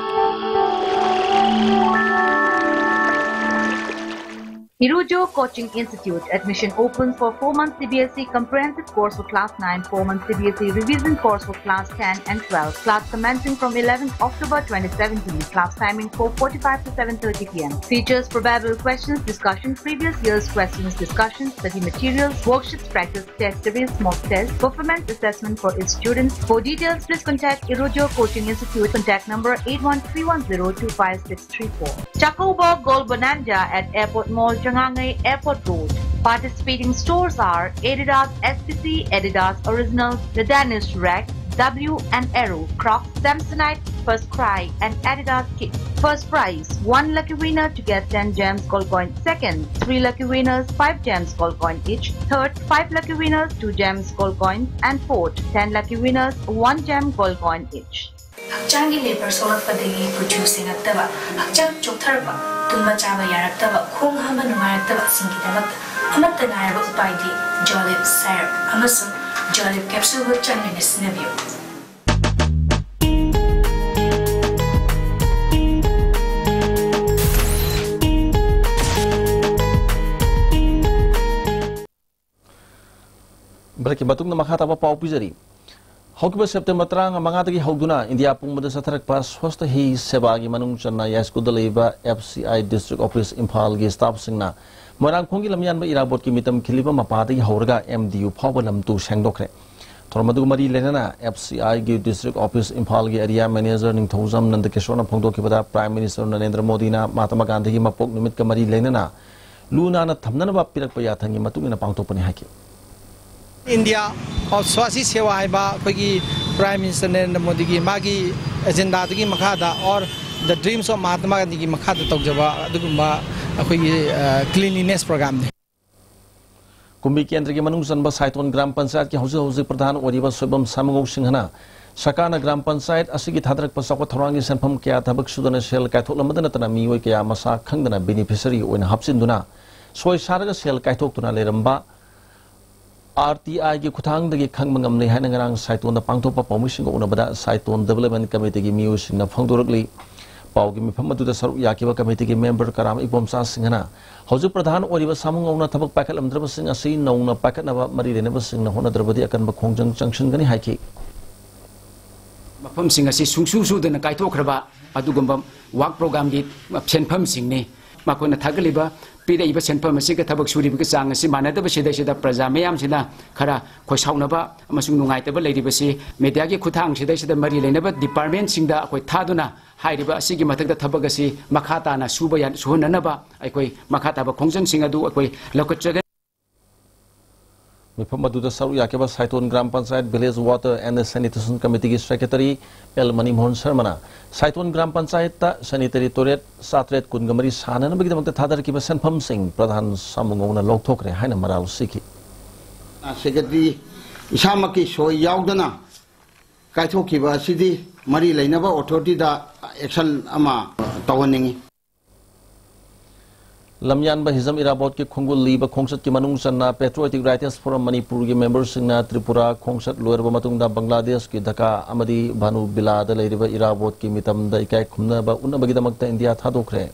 Hirojo Coaching Institute. Admission open for four months C B S E comprehensive course for class nine, four months C B S E revision course for class ten and twelve. Class commencing from eleventh October twenty seventeen. Class timing four forty-five to seven thirty p m. Features: probable questions discussion, previous year's questions discussion, study materials, worksheets, practice test series, mock test, performance assessment for its students. For details, please contact Hirojo Coaching Institute. Contact number eight one three one zero two five six three four. Chocobo Gold Bonanza at Airport Mall, Changangei Airport Road. Participating stores are Adidas S P C, Adidas Original, The Danish Rack, W and Arrow, Crocs, Samsonite, First Cry, and Adidas Kids. First prize, one lucky winner to get ten gems gold coin. Second, three lucky winners, five gems gold coin each. Third, five lucky winners, two gems gold coin. And fourth, ten lucky winners, one gem gold coin each. ꯍꯛꯆꯥꯡꯒꯤ labour ꯁꯣꯛꯂꯛꯄꯗꯒꯤ ꯀꯨꯆꯨ ꯁꯦꯡꯉꯛꯇꯕ, ꯍꯛꯆꯥꯡ ꯆꯣꯛꯊꯔꯛꯄ, ꯇꯨꯝꯕ ꯆꯥꯕ ꯌꯥꯔꯛꯇꯕ, ꯈꯣꯡ ꯍꯥꯝꯕ ꯅꯨꯡꯉꯥꯏꯔꯛꯇꯕꯁꯤꯡꯒꯤꯗꯃꯛꯇ ꯑꯃꯠꯇ ꯉꯥꯏꯔꯕ ꯎꯄꯥꯏꯗꯤ ꯖꯣꯂꯤꯞ ꯁꯥꯏꯔꯞ ꯑꯃꯁꯨꯡ ꯖꯣꯂꯤꯞ ꯀꯦꯞꯁꯨꯜꯕꯨ ꯆꯥꯡ ꯅꯥꯏꯅ ꯁꯤꯖꯤꯟꯅꯕꯤꯌꯨ꯫ ꯕ꯭ꯔꯦꯛꯀꯤ ꯃꯇꯨꯡꯗ ꯃꯈꯥ ꯇꯥꯕ ꯄꯥꯎ ꯄꯤꯖꯔꯤ꯫ ꯍꯧꯈꯤꯕ ꯁꯦꯞꯇꯦꯝꯕꯔ ꯇꯔꯥꯃꯉꯥꯗꯒꯤ ꯍꯧꯗꯨꯅ ꯏꯟꯗꯤꯌꯥ ꯄꯨꯝꯕꯗ ꯆꯠꯊꯔꯛꯄ ꯁ꯭ꯋꯁꯊ ꯍꯤ ꯁꯦꯕꯥꯒꯤ ꯃꯅꯨꯡ ꯆꯟꯅ ꯌꯥꯏꯁ꯭ꯀꯨꯜꯗ ꯂꯩꯕ F C I District Office ꯏꯝꯐꯥꯜꯒꯤ staffꯁꯤꯡꯅ ꯃꯣꯏꯔꯥꯡꯈꯣꯡꯒꯤ ꯂꯝꯌꯥꯟꯕ ꯏꯔꯥꯕꯣꯠꯀꯤ ꯃꯤꯇꯝ ꯈꯤꯜꯂꯤꯕ ꯃꯄꯥꯗꯒꯤ ꯍꯧꯔꯒ M D U ꯐꯥꯎꯕ ꯂꯝ ꯇꯨ ꯁꯦꯡꯗꯣꯛꯈ꯭ꯔꯦ꯫ ꯊꯧꯔꯝ ꯑꯗꯨꯒ ꯃꯔꯤ ꯂꯩꯅꯅ F C Iꯒꯤ District Office ꯏꯝꯐꯥꯜꯒꯤ Area Manager ꯅꯤꯡꯊꯧꯖꯝ ꯅꯟꯗꯀꯤꯁꯣꯔꯅ ꯐꯣꯡꯗꯣꯛꯈꯤꯕꯗ, Prime Minister ꯅꯔꯦꯟꯗ꯭ꯔ ꯃꯣꯗꯤꯅ ꯃꯍꯥꯇꯃꯥ ꯒꯥꯟꯙꯤꯒꯤ ꯃꯄꯣꯛ ꯅꯨꯃꯤꯠꯀ ꯃꯔꯤ ꯂꯩꯅꯅ ꯂꯨ ꯅꯥꯟꯅ ꯊꯝꯅꯅꯕ ꯄꯤꯔꯛꯄ ꯌꯥꯊꯪꯒꯤ ꯃꯇꯨꯡ ꯏꯟꯅ ꯄꯥꯡꯊꯣꯛꯄꯅꯤ ꯍꯥꯏꯈꯤ꯫ India of Swasthi Seva ꯍꯥꯏꯕ ꯑꯩꯈꯣꯏꯒꯤ Prime Minister ꯅꯔꯦꯟꯗ꯭ꯔ ꯃꯣꯗꯤꯒꯤ ꯃꯥꯒꯤ agendaꯗꯨꯒꯤ ꯃꯈꯥꯗ, or the dreams of Mahatma Gandhiꯒꯤ ꯃꯈꯥꯗ ꯇꯧꯖꯕ ꯑꯗꯨꯒꯨꯝꯕ ꯑꯩꯈꯣꯏꯒꯤ, ꯑ, cleanliness programꯅꯤ꯫ ꯀꯨꯝꯕꯤ ꯀꯦꯟꯗ꯭ꯔꯒꯤ ꯃꯅꯨꯡ ꯆꯟꯕ ꯁꯥꯏꯇꯣꯟ ꯒ꯭ꯔꯥꯝ ꯄꯟꯆꯥꯌꯠꯀꯤ ꯍꯧꯖꯤꯛ ꯍꯧꯖꯤꯛ ꯄ꯭ꯔꯙꯥꯟ ꯑꯣꯏꯔꯤꯕ ꯁꯣꯏꯕꯝ ꯁꯥꯃꯨꯉꯧ ꯁꯤꯡꯍꯅ ꯁꯔꯀꯥꯔꯅ ꯒ꯭ꯔꯥꯝ ꯄꯟꯆꯥꯌꯠ ꯑꯁꯤꯒꯤ ꯊꯥꯗꯔꯛꯄ ꯆꯥꯎꯈꯠ ꯊꯧꯔꯥꯡꯒꯤ ꯁꯦꯟꯐꯝ ꯀꯌꯥ ꯊꯕꯛ ꯁꯨꯗꯅ ꯁꯦꯜ ꯀꯥꯏꯊꯣꯛꯂꯝꯕꯗ ꯅꯠꯇꯅ ꯃꯤꯑꯣꯏ ꯀꯌꯥ ꯃꯁꯥ ꯈꯪꯗꯅ beneficiary ꯑꯣꯏꯅ ꯍꯥꯞꯆꯤꯟꯗꯨꯅ ꯁꯣꯏ ꯁꯥꯔꯒ ꯁꯦꯜ ꯀꯥꯏꯊꯣꯛꯇꯨꯅ ꯂꯩꯔꯝꯕ R T Iꯒꯤ ꯈꯨꯠꯊꯥꯡꯗꯒꯤ ꯈꯪꯕ ꯉꯝꯂꯦ ꯍꯥꯏꯅ ꯉꯔꯥꯡ ꯁꯥꯏꯇꯣꯟꯗ ꯄꯥꯡꯊꯣꯛꯄ ꯄꯥꯎꯃꯤꯁꯤꯡꯒ ꯎꯅꯕꯗ ꯁꯥꯏꯇꯣꯟ Development Committeeꯒꯤ ꯃꯤꯑꯣꯏꯁꯤꯡꯅ ꯐꯣꯡꯗꯣꯔꯛꯂꯤ꯫ ꯄꯥꯎꯒꯤ ꯃꯤꯐꯝ ꯑꯗꯨꯗ ꯁꯔꯨꯛ ꯌꯥꯈꯤꯕ committeeꯒꯤ member ꯀꯔꯥꯝ ꯏꯕꯣꯝꯆꯥ ꯁꯤꯡꯍꯅ ꯍꯧꯖꯤꯛ ꯄ꯭ꯔꯙꯥꯟ ꯑꯣꯏꯔꯤꯕ ꯁꯥꯃꯨꯉꯧꯅ ꯊꯕꯛ ꯄꯥꯏꯈꯠꯂꯝꯗ꯭ꯔꯕꯁꯤꯡ ꯑꯁꯤ ꯅꯧꯅ ꯄꯥꯏꯈꯠꯅꯕ ꯃꯔꯤ ꯂꯩꯅꯕꯁꯤꯡꯅ ꯍꯣꯠꯅꯗ꯭ꯔꯕꯗꯤ ꯑꯀꯟꯕ ꯈꯣꯡꯖꯪ ꯆꯪꯁꯤꯟꯒꯅꯤ ꯍꯥꯏꯈꯤ꯫ ꯃꯐꯝꯁꯤꯡ ꯑꯁꯤ ꯁꯨꯡꯁꯨ ꯁꯨꯗꯅ ꯀꯥꯏꯊꯣꯛꯈ꯭ꯔꯕ ꯑꯗꯨꯒꯨꯝꯕ work programꯒꯤ ꯁꯦꯟꯐꯝꯁꯤꯡꯅꯤ꯫ ꯃꯈꯣꯏꯅ ꯊꯥꯒꯠꯂꯤꯕ, ꯄꯤꯔꯛꯏꯕ ꯁꯦꯟꯐꯝ ꯑꯁꯤꯒ ꯊꯕꯛ ꯁꯨꯔꯤꯕꯒꯤ ꯆꯥꯡ ꯑꯁꯤ ꯃꯥꯟꯅꯗꯕ ꯁꯤꯗꯩꯁꯤꯗ ꯄ꯭ꯔꯖꯥ ꯃꯌꯥꯝꯁꯤꯅ ꯈꯔ ꯈꯣꯏꯁꯥꯎꯅꯕ ꯑꯃꯁꯨꯡ ꯅꯨꯡꯉꯥꯏꯇꯕ ꯂꯩꯔꯤꯕꯁꯤ mediaꯒꯤ ꯈꯨꯠꯊꯥꯡꯁꯤꯗꯩꯁꯤꯗ ꯃꯔꯤ ꯂꯩꯅꯕ departmentꯁꯤꯡꯗ ꯑꯩꯈꯣꯏ ꯊꯥꯗꯨꯅ ꯍꯥꯏꯔꯤꯕ ꯑꯁꯤꯒꯤ ꯃꯊꯛꯇ ꯊꯕꯛ ꯑꯁꯤ ꯃꯈꯥ ꯇꯥꯅ ꯁꯨꯕ ꯌꯥ-, ꯁꯨꯍꯟꯅꯅꯕ ꯑꯩꯈꯣꯏ ꯃꯈꯥ ꯇꯥꯕ ꯈꯣꯡꯖꯪꯁꯤꯡ ꯑꯗꯨ ꯑꯩꯈꯣꯏ ꯂꯧꯈꯠꯆꯒꯅꯤ꯫ ꯃꯤꯐꯝ ꯑꯗꯨꯗ ꯁꯔꯨꯛ ꯌꯥꯈꯤꯕ Saiton gram panchayat Village Water and Sanitation Committeeꯒꯤ secretary L ꯃꯅꯤꯃꯣꯍꯟ ꯁꯔꯃꯅ ꯁꯥꯏꯇꯣꯟ ꯒ꯭ꯔꯥꯝ ꯄꯟꯆꯥꯌꯠꯇ sanitary toilet ꯆꯥꯇ꯭ꯔꯦꯠ ꯀꯨꯟꯒ ꯃꯔꯤ ꯁꯥꯅꯅꯕꯒꯤꯗꯃꯛꯇ ꯊꯥꯗꯔꯛꯈꯤꯕ ꯁꯦꯟꯐꯝꯁꯤꯡ ꯄ꯭ꯔꯙꯥꯟ ꯁꯥꯃꯨꯉꯧꯅ ꯂꯧꯊꯣꯛꯈ꯭ꯔꯦ ꯍꯥꯏꯅ ꯃꯔꯥꯜ ꯁꯤꯈꯤ꯫ Secretary ꯏꯁꯥꯃꯛꯀꯤ ꯁꯣꯏ ꯌꯥꯎꯗꯅ ꯀꯥꯏꯊꯣꯛꯈꯤꯕ ꯑꯁꯤꯗꯤ ꯃꯔꯤ ꯂꯩꯅꯕ authorityꯗ action ꯑꯃ ꯇꯧꯍꯟꯅꯤꯡꯏ꯫ ꯂꯝꯌꯥꯟꯕ ꯍꯤꯖꯝ ꯏꯔꯥꯕꯣꯠꯀꯤ ꯈꯣꯡꯒꯨꯜ ꯂꯤꯕ ꯈꯣꯡꯆꯠꯀꯤ ꯃꯅꯨꯡ ꯆꯟꯅ Patriotic Writers Forum ꯃꯅꯤꯄꯨꯔꯒꯤ memberꯁꯤꯡꯅ ꯇ꯭ꯔꯤꯄꯨꯔꯥ ꯈꯣꯡꯆꯠ ꯂꯣꯏꯔꯕ ꯃꯇꯨꯡꯗ ꯕꯪꯒ꯭ꯂꯥꯗꯦꯁꯀꯤ ꯙꯥꯀꯥ ꯑꯃꯗꯤ ꯚꯥꯅꯨ ꯕꯤꯂꯥꯗ ꯂꯩꯔꯤꯕ ꯏꯔꯥꯕꯣꯠꯀꯤ ꯃꯤꯇꯝꯗ ꯏꯀꯥꯏ ꯈꯨꯝꯅꯕ ꯎꯠꯅꯕꯒꯤꯗꯃꯛꯇ ꯏꯟꯗꯤꯌꯥ ꯊꯥꯗꯣꯛꯈ꯭ꯔꯦ꯫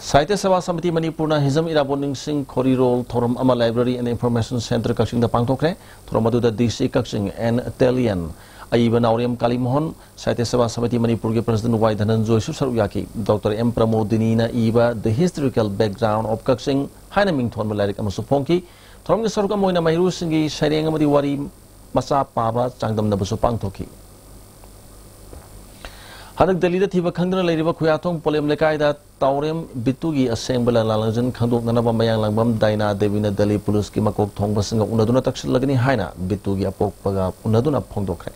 ꯁꯥꯍꯤꯇ꯭ꯌ ꯁꯦꯕꯥ ꯁꯃꯤꯇꯤ ꯃꯅꯤꯄꯨꯔꯅ ꯍꯤꯖꯝ ꯏꯔꯥꯕꯣꯠ ꯅꯤꯡꯁꯤꯡ ꯈꯣꯔꯤꯔꯣꯜ ꯊꯧꯔꯝ ꯑꯃ Library and Information Centre ꯀꯛꯆꯤꯡꯗ ꯄꯥꯡꯊꯣꯛꯈ꯭ꯔꯦ꯫ ꯊꯧꯔꯝ ꯑꯗꯨꯗ D C ꯀꯛꯆꯤꯡ ꯑꯦꯟ ꯇꯦꯂꯤꯌꯟ, ꯑꯏꯕ ꯅꯥꯎꯔꯦꯝ ꯀꯥꯂꯤꯃꯣꯍꯟ, ꯁꯥꯍꯤꯇ꯭ꯌ ꯁꯦꯕꯥ ꯁꯃꯤꯇꯤ ꯃꯅꯤꯄꯨꯔꯒꯤ President ꯋꯥꯏ ꯙꯅꯟꯖꯣꯏꯁꯨ ꯁꯔꯨꯛ ꯌꯥꯈꯤ꯫ Doctor M ꯄ꯭ꯔꯃꯣꯗꯤꯅꯤꯅ ꯏꯕ The Historical Background of ꯀꯛꯆꯤꯡ ꯍꯥꯏꯅ ꯃꯤꯡꯊꯣꯟꯕ ꯂꯥꯏꯔꯤꯛ ꯑꯃꯁꯨ ꯐꯣꯡꯈꯤ꯫ ꯊꯧꯔꯝꯒꯤ ꯁꯔꯨꯛ ꯑꯃ ꯑꯣꯏꯅ ꯃꯍꯩꯔꯣꯏꯁꯤꯡꯒꯤ ꯁꯩꯔꯦꯡ ꯑꯃꯗꯤ ꯋꯥꯔꯤ ꯃꯆꯥ ꯄꯥꯕ ꯆꯥꯡꯗꯝꯅꯕꯁꯨ ꯄꯥꯡꯊꯣꯛꯈꯤ꯫ ꯍꯟꯗꯛ ꯗꯦꯜꯂꯤꯗ ꯊꯤꯕ ꯈꯪꯗꯅ ꯂꯩꯔꯤꯕ ꯈꯨꯌꯥꯊꯣꯡ ꯄꯣꯂꯦꯝ ꯂꯩꯀꯥꯏꯗ ꯇꯥꯎꯔꯦꯝ ꯕꯤꯠꯇꯨꯒꯤ ꯑꯁꯦꯡꯕ ꯂꯥꯂꯥ ꯂꯪꯖꯟ ꯈꯪꯗꯣꯛꯅꯅꯕ ꯃꯌꯥꯡꯂꯥꯡꯕꯝ ꯗꯥꯏꯅꯥ ꯗꯦꯕꯤꯅ ꯗꯦꯜꯂꯤ ꯄꯨꯂꯤꯁꯀꯤ ꯃꯀꯣꯛ ꯊꯣꯡꯕꯁꯤꯡꯒ ꯎꯅꯗꯨꯅ ꯇꯛꯁꯤꯜꯂꯒꯅꯤ ꯍꯥꯏꯅ ꯕꯤꯠꯇꯨꯒꯤ ꯑꯄꯣꯛꯄꯒ ꯎꯅꯗꯨꯅ ꯐꯣꯡꯗꯣꯛꯈ꯭ꯔꯦ꯫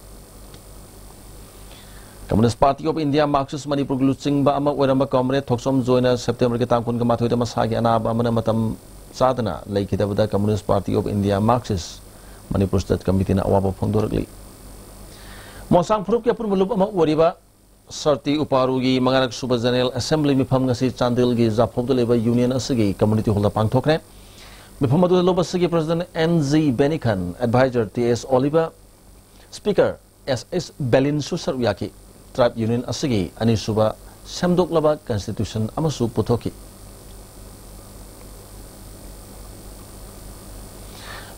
Communist Party of India Marxist ꯃꯅꯤꯄꯨꯔꯒꯤ ꯂꯨꯆꯤꯡꯕ ꯑꯃ ꯑꯣꯏꯔꯝꯕ Comrade ꯊꯣꯛꯆꯣꯝ ꯖꯣꯏꯅ September ꯒꯤ ꯇꯥꯡ ꯀꯨꯟꯒ ꯃꯥꯊꯣꯏꯗ ꯃꯁꯥꯒꯤ ꯑꯅꯥꯕ ꯑꯃꯅ ꯃꯇꯝ ꯆꯥꯗꯅ ꯂꯩꯈꯤꯗꯕꯗ Communist Party of India Marxist Manipur State Committee ꯅ ꯑꯋꯥꯕ ꯐꯣꯡꯗꯣꯔꯛꯂꯤ꯫ ꯃꯣꯟꯁꯥꯡ ꯐꯨꯔꯨꯞꯀꯤ ꯑꯄꯨꯟꯕ ꯂꯨꯞ ꯑꯃ ꯑꯣꯏꯔꯤꯕ ꯁꯔꯇꯤ ꯎꯄꯥꯔꯨꯒꯤ ꯃꯉꯥꯔꯛ ꯁꯨꯕ General Assembly ꯃꯤꯐꯝ ꯉꯁꯤ ꯆꯥꯟꯗꯦꯜꯒꯤ ꯖꯥꯐꯧꯗ ꯂꯩꯕ Union ꯑꯁꯤꯒꯤ Community Hall ꯗ ꯄꯥꯡꯊꯣꯛꯈ꯭ꯔꯦ꯫ ꯃꯤꯐꯝ ꯑꯗꯨꯗ ꯂꯨꯞ ꯑꯁꯤꯒꯤ President N G ꯕꯦꯅꯤꯈꯟ, Advisor T S Oliver, Speaker S S ꯕꯦꯂꯤꯟꯁꯨ ꯁꯔꯨꯛ ꯌꯥꯈꯤ꯫ Tribe Union ꯑꯁꯤꯒꯤ ꯑꯅꯤꯁꯨꯕ ꯁꯦꯝꯗꯣꯛꯂꯕ Constitution ꯑꯃꯁꯨ ꯄꯨꯊꯣꯛꯈꯤ꯫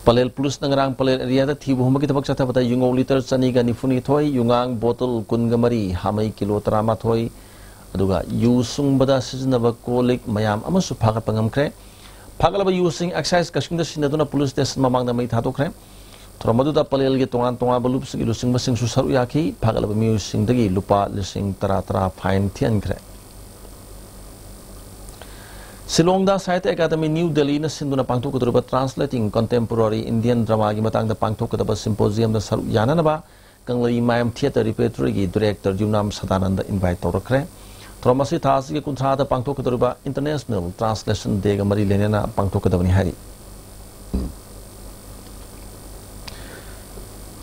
ꯄꯂꯦꯜ ꯄꯨꯂꯤꯁꯅ ꯉꯔꯥꯡ ꯄꯂꯦꯜ area ꯗ ꯊꯤꯕ ꯍꯨꯝꯕꯒꯤ ꯊꯕꯛ ꯆꯠꯊꯕꯗ ꯌꯨꯉꯧ litre ꯆꯅꯤꯒ ꯅꯤꯐꯨ ꯅꯤꯊꯣꯏ, ꯌꯨꯉꯥꯡ bottle ꯀꯨꯟꯒ ꯃꯔꯤ, ꯍꯥꯃꯩ kilo ꯇꯔꯥꯃꯥꯊꯣꯏ, ꯑꯗꯨꯒ ꯌꯨ ꯁꯨꯡꯕꯗ ꯁꯤꯖꯤꯟꯅꯕ ꯀꯣꯜ ꯂꯤꯛ ꯃꯌꯥꯝ ꯑꯃꯁꯨ ꯐꯥꯒꯠꯄ ꯉꯝꯈ꯭ꯔꯦ꯫ ꯐꯥꯒꯠꯂꯕ ꯌꯨꯁꯤꯡ Excise ꯀꯛꯆꯤꯡꯗ ꯁꯤꯟꯅꯗꯨꯅ police station ꯃꯃꯥꯡꯗ ꯃꯩ ꯊꯥꯗꯣꯛꯈ꯭ꯔꯦ꯫ ꯊꯧꯔꯝ ꯑꯗꯨꯗ ꯄꯂꯦꯜꯒꯤ ꯇꯣꯉꯥꯟ ꯇꯣꯉꯥꯟꯕ ꯂꯨꯞꯁꯤꯡꯒꯤ ꯂꯨꯆꯤꯡꯕꯁꯤꯡꯁꯨ ꯁꯔꯨꯛ ꯌꯥꯈꯤ꯫ ꯐꯥꯒꯠꯂꯕ ꯃꯤꯑꯣꯏꯁꯤꯡꯗꯒꯤ ꯂꯨꯄꯥ ꯂꯤꯁꯤꯡ ꯇꯔꯥ ꯇꯔꯥ fine ꯊꯤꯍꯟꯈ꯭ꯔꯦ꯫ ꯁꯤꯂꯣꯡꯗ ꯁꯥꯍꯤꯇ꯭ꯌ ꯑꯦꯀꯥꯗꯃꯤ ꯅ꯭ꯌꯨ ꯗꯦꯜꯂꯤꯅ ꯁꯤꯟꯗꯨꯅ ꯄꯥꯡꯊꯣꯛꯀꯗꯧꯔꯤꯕ Translating Contemporary Indian Drama ꯒꯤ ꯃꯇꯥꯡꯗ ꯄꯥꯡꯊꯣꯛꯀꯗꯕ symposium ꯗ ꯁꯔꯨꯛ ꯌꯥꯅꯅꯕ ꯀꯪꯂꯩꯃꯥꯏꯝ Theatre Repertory ꯒꯤ Director ꯌꯨꯝꯅꯥꯝ ꯁꯗꯥꯅꯟꯗ invite ꯇꯧꯔꯛꯈ꯭ꯔꯦ꯫ ꯊꯧꯔꯝ ꯑꯁꯤ ꯊꯥ ꯑꯁꯤꯒꯤ ꯀꯨꯟꯊ꯭ꯔꯥꯗ ꯄꯥꯡꯊꯣꯛꯀꯗꯧꯔꯤꯕ International Translation Day ꯒ ꯃꯔꯤ ꯂꯩꯅꯅ ꯄꯥꯡꯊꯣꯛꯀꯗꯕꯅꯤ ꯍꯥꯏꯔꯤ꯫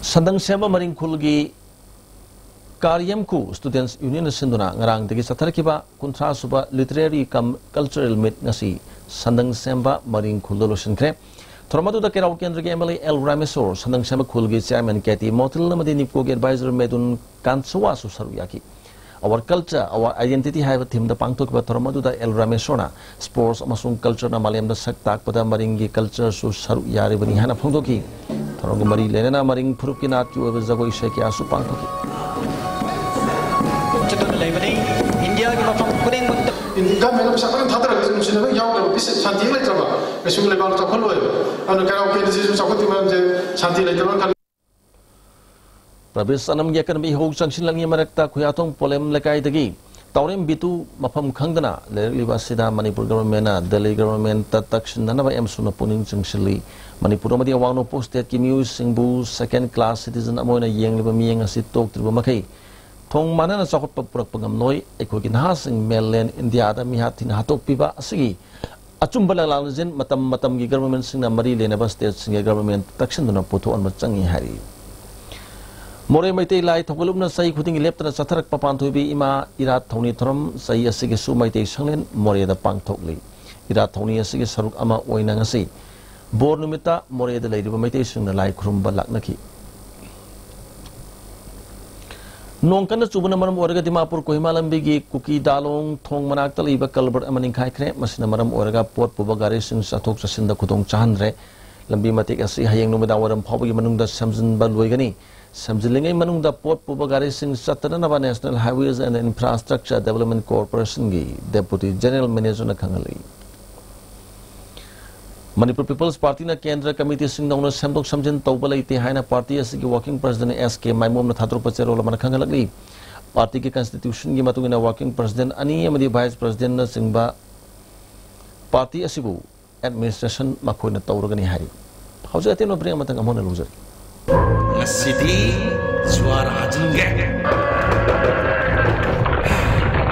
ꯁꯟꯗꯪ ꯁꯦꯝꯕ ꯃꯔꯤꯡ ꯈꯨꯜꯒꯤ ꯀꯥꯔꯤꯌꯝꯈꯨ Students Union ꯅ ꯁꯤꯟꯗꯨꯅ ꯉꯔꯥꯡꯗꯒꯤ ꯆꯠꯊꯔꯛꯈꯤꯕ ꯀꯨꯟꯊ꯭ꯔꯥ ꯁꯨꯕ Literary cum Cultural Meet ꯉꯁꯤ ꯁꯟꯗꯪ ꯁꯦꯝꯕ ꯃꯔꯤꯡ ꯈꯨꯜꯗ ꯂꯣꯏꯁꯤꯟꯈ꯭ꯔꯦ꯫ ꯊꯧꯔꯝ ꯑꯗꯨꯗ ꯀꯦꯔꯥꯎ ꯀꯦꯟꯗ꯭ꯔꯒꯤ M L A L Rameshwor, ꯁꯟꯗꯪ ꯁꯦꯝꯕ ꯈꯨꯜꯒꯤ Chairman K T ꯃꯣꯇꯤꯜ ꯑꯃꯗꯤ NEEPCO ꯒꯤ Advisor ꯃꯦꯗꯨꯟ ꯀꯥꯟꯁꯋꯥꯁꯨ ꯁꯔꯨꯛ ꯌꯥꯈꯤ꯫ Our Culture, Our Identity ꯍꯥꯏꯕ ꯊꯤꯝꯗ ꯄꯥꯡꯊꯣꯛꯈꯤꯕ ꯊꯧꯔꯝ ꯑꯗꯨꯗ ꯑꯦꯜ ꯔꯥꯃꯦꯁꯣꯔꯅ ꯁ꯭ꯄꯣꯔꯠꯁ ꯑꯃꯁꯨꯡ ꯀꯜꯆꯔꯅ ꯃꯥꯂꯦꯝꯗ ꯁꯛ ꯇꯥꯛꯄꯗ ꯃꯔꯤꯡꯒꯤ ꯀꯜꯆꯔꯁꯨ ꯁꯔꯨꯛ ꯌꯥꯔꯤꯕꯅꯤ ꯍꯥꯏꯅ ꯐꯣꯡꯗꯣꯛꯈꯤ꯫ ꯊꯧꯔꯝꯒ ꯃꯔꯤ ꯂꯩꯅꯅ ꯃꯔꯤꯡ ꯐꯨꯔꯨꯞꯀꯤ ꯅꯥꯠꯀꯤ ꯑꯣꯏꯕ ꯖꯒꯣꯏ ꯏꯁꯩ ꯀꯌꯥꯁꯨ ꯄꯥꯡꯊꯣꯛꯈꯤ꯫ ꯆꯠꯇꯨꯅ ꯂꯩꯕꯅꯤ꯫ ꯏꯟꯗꯤꯌꯥꯒꯤ ꯃꯐꯝ ꯈꯨꯗꯤꯡꯃꯛꯇ ꯒꯃꯦꯟꯅ ꯄꯩꯁꯥ ꯐꯖꯅ ꯊꯥꯗꯔꯒꯁꯨ ꯅꯨꯡꯁꯤꯅꯕ ꯌꯥꯎꯗ꯭ꯔꯕ ꯄꯤꯁ ꯁꯥꯟꯇꯤ ꯑꯃ ꯂꯩꯇ꯭ꯔꯕ ꯀꯩꯁꯨ ꯂꯩꯕꯥꯛ ꯆꯥꯎꯈꯠꯂꯣꯏꯕ꯫ ꯑꯗꯨꯅ ꯀꯩꯔꯥꯎ ꯀꯦꯟꯗ꯭ꯔꯁꯤꯁꯨ ꯆꯥꯎꯈꯠꯇ꯭ꯔꯤꯕ ꯃꯔꯝꯁꯦ ꯁꯥꯟꯇꯤ ꯂꯩꯇꯕꯅ ꯈꯜꯂꯤ꯫ ꯄ꯭ꯔꯕꯤꯁ ꯑꯅꯝꯒꯤ ꯑꯀꯟꯕ ꯏꯍꯧ ꯆꯪꯁꯤꯜꯂꯛꯂꯤꯉꯩ ꯃꯔꯛꯇ ꯈꯨꯌꯥꯊꯣꯡ ꯄꯣꯂꯦꯝ ꯂꯩꯀꯥꯏꯗꯒꯤ ꯇꯥꯎꯔꯦꯝ ꯕꯤꯇꯨ ꯃꯐꯝ ꯈꯪꯗꯅ ꯂꯩꯔꯛꯂꯤꯕ ꯑꯁꯤꯗ ꯃꯅꯤꯄꯨꯔ ꯒꯚꯔꯟꯃꯦꯟꯅ ꯗꯦꯜꯂꯤ ꯒꯚꯔꯟꯃꯦꯟꯇ ꯇꯛꯁꯤꯟꯅꯅꯕ ꯑꯦꯝꯁꯨꯅ ꯄꯨꯛꯅꯤꯡ ꯆꯤꯡꯁꯤꯜꯂꯤ꯫ ꯃꯅꯤꯄꯨꯔ ꯑꯃꯗꯤ ꯑꯋꯥꯡ ꯅꯣꯡꯄꯣꯛ ꯁ꯭ꯇꯦꯠꯀꯤ ꯃꯤꯑꯣꯏꯁꯤꯡꯕꯨ ꯁꯦꯀꯦꯟ ꯀ꯭ꯂꯥꯁ ꯁꯤꯇꯤꯖꯟ ꯑꯃ ꯑꯣꯏꯅ ꯌꯦꯡꯂꯤꯕ ꯃꯤꯠꯌꯦꯡ ꯑꯁꯤ ꯇꯣꯛꯇ꯭ꯔꯤꯕ ꯃꯈꯩ ꯊꯣꯡ ꯃꯥꯟꯅꯅ ꯆꯥꯎꯈꯠꯄ ꯄꯨꯔꯛꯄ ꯉꯝꯂꯣꯏ꯫ ꯑꯩꯈꯣꯏꯒꯤ ꯅꯍꯥꯁꯤꯡ ꯃꯦꯟꯂꯦꯟ ꯏꯟꯗꯤꯌꯥꯗ ꯃꯤꯍꯥꯠ ꯊꯤꯅ ꯍꯥꯠꯇꯣꯛꯄꯤꯕ ꯑꯁꯤꯒꯤ ꯑꯆꯨꯝꯕ ꯂꯥꯂꯥꯟꯖꯤꯟ ꯃꯇꯝ ꯃꯇꯝꯒꯤ ꯒꯚꯔꯟꯃꯦꯟꯠꯁꯤꯡꯅ ꯃꯔꯤ ꯂꯩꯅꯕ ꯁ꯭ꯇꯦꯠꯁꯤꯡꯒꯤ ꯒꯚꯔꯟꯃꯦꯟꯠ ꯇꯛꯁꯤꯟꯗꯨꯅ ꯄꯨꯊꯣꯛꯍꯟꯕ ꯆꯪꯏ ꯍꯥꯏꯔꯤ꯫ ꯃꯣꯔꯦ ꯃꯩꯇꯩ ꯂꯥꯏ ꯊꯧꯒꯜꯂꯨꯞꯅ ꯆꯍꯤ ꯈꯨꯗꯤꯡꯒꯤ ꯂꯦꯞꯇꯅ ꯆꯠꯊꯔꯛꯄ ꯄꯥꯟꯊꯣꯏꯕꯤ ꯏꯃꯥ ꯏꯔꯥꯠ ꯊꯧꯅꯤ ꯊꯧꯔꯝ ꯆꯍꯤ ꯑꯁꯤꯒꯤꯁꯨ ꯃꯩꯇꯩ ꯁꯪꯂꯦꯟ ꯃꯣꯔꯦꯗ ꯄꯥꯡꯊꯣꯛꯂꯤ꯫ ꯏꯔꯥꯠ ꯊꯧꯅꯤ ꯑꯁꯤꯒꯤ ꯁꯔꯨꯛ ꯑꯃ ꯑꯣꯏꯅ ꯉꯁꯤ ꯕꯣꯔ ꯅꯨꯃꯤꯠꯇ ꯃꯣꯔꯦꯗ ꯂꯩꯔꯤꯕ ꯃꯩꯇꯩꯁꯤꯡꯅ ꯂꯥꯏ ꯈꯨꯔꯨꯝꯕ ꯂꯥꯛꯅꯈꯤ꯫ ꯅꯣꯡ ꯀꯟꯅ ꯆꯨꯕꯅ ꯃꯔꯝ ꯑꯣꯏꯔꯒ ꯗꯤꯃꯥꯄꯨꯔ ꯀꯣꯍꯤꯃꯥ ꯂꯝꯕꯤꯒꯤ ꯀꯨꯀꯤ ꯗꯥꯂꯣꯡ ꯊꯣꯡ ꯃꯅꯥꯛꯇ ꯂꯩꯕ ꯀꯜꯕꯔꯠ ꯑꯃ ꯅꯤꯡꯈꯥꯏꯈ꯭ꯔꯦ꯫ ꯃꯁꯤꯅ ꯃꯔꯝ ꯑꯣꯏꯔꯒ ꯄꯣꯠ ꯄꯨꯕ ꯒꯥꯔꯤꯁꯤꯡ ꯆꯠꯊꯣꯛ ꯆꯠꯁꯤꯟꯗ ꯈꯨꯗꯣꯡ ꯆꯥꯍꯟꯗ꯭ꯔꯦ꯫ ꯂꯝꯕꯤ ꯃꯇꯦꯛ ꯑꯁꯤ ꯍꯌꯦꯡ ꯅꯨꯃꯤꯗꯥꯡ ꯋꯥꯏꯔꯝ ꯐꯥꯎꯕꯒꯤ ꯃꯅꯨꯡꯗ ꯁꯦꯝꯖꯤꯟꯕ ꯂꯣꯏꯒꯅꯤ꯫ ꯁꯦꯝꯖꯤꯜꯂꯤꯉꯩ ꯃꯅꯨꯡꯗ ꯄꯣꯠ ꯄꯨꯕ ꯒꯥꯔꯤꯁꯤꯡ ꯆꯠꯇꯅꯅꯕ National Highways and Infrastructure Development Corporationꯒꯤ Deputy General Managerꯅ ꯈꯪꯍꯜꯂꯤ꯫ ꯃꯅꯤꯄꯨꯔ ꯄꯤꯄꯜꯁ ꯄꯥꯔꯇꯤꯅ ꯀꯦꯟꯗ꯭ꯔ ꯀꯃꯤꯇꯤꯁꯤꯡ ꯅꯧꯅ ꯁꯦꯝꯗꯣꯛ ꯁꯦꯝꯖꯤꯟ ꯇꯧꯕ ꯂꯩꯇꯦ ꯍꯥꯏꯅ ꯄꯥꯔꯇꯤ ꯑꯁꯤꯒꯤ ꯋꯥꯔꯀꯤꯡ ꯄ꯭ꯔꯁꯤꯗꯦꯟ ꯑꯦꯁ ꯀꯦ ꯃꯥꯏꯃꯣꯝꯅ ꯊꯥꯗꯣꯔꯛꯄ ꯆꯦꯔꯣꯜ ꯑꯃꯅ ꯈꯪꯍꯜꯂꯛꯂꯤ꯫ ꯄꯥꯔꯇꯤꯒꯤ ꯀꯟꯁꯇꯤꯇ꯭ꯌꯨꯁꯟꯒꯤ ꯃꯇꯨꯡ ꯏꯟꯅ ꯋꯥꯔꯀꯤꯡ ꯄ꯭ꯔꯁꯤꯗꯦꯟ ꯑꯅꯤ ꯑꯃꯗꯤ ꯚꯥꯏꯁ ꯄ꯭ꯔꯁꯤꯗꯦꯟꯅꯆꯤꯡꯕ ꯄꯥꯔꯇꯤ ꯑꯁꯤꯕꯨ ꯑꯦꯗꯃꯤꯅꯤꯁꯇ꯭ꯔꯦꯁꯟ ꯃꯈꯣꯏꯅ ꯇꯧꯔꯒꯅꯤ ꯍꯥꯏꯔꯤ꯫ ꯍꯧꯖꯤꯛ ꯑꯇꯦꯟꯕ ꯕ꯭ꯔꯦꯛ ꯑꯃꯇꯪ ꯑꯃꯨꯛ ꯍꯟꯅ ꯂꯧꯖꯔꯤ꯫ ꯉꯁꯤꯗꯤ ꯖ꯭ꯋꯥꯔ ꯍꯥꯖꯤꯟꯒꯦ꯫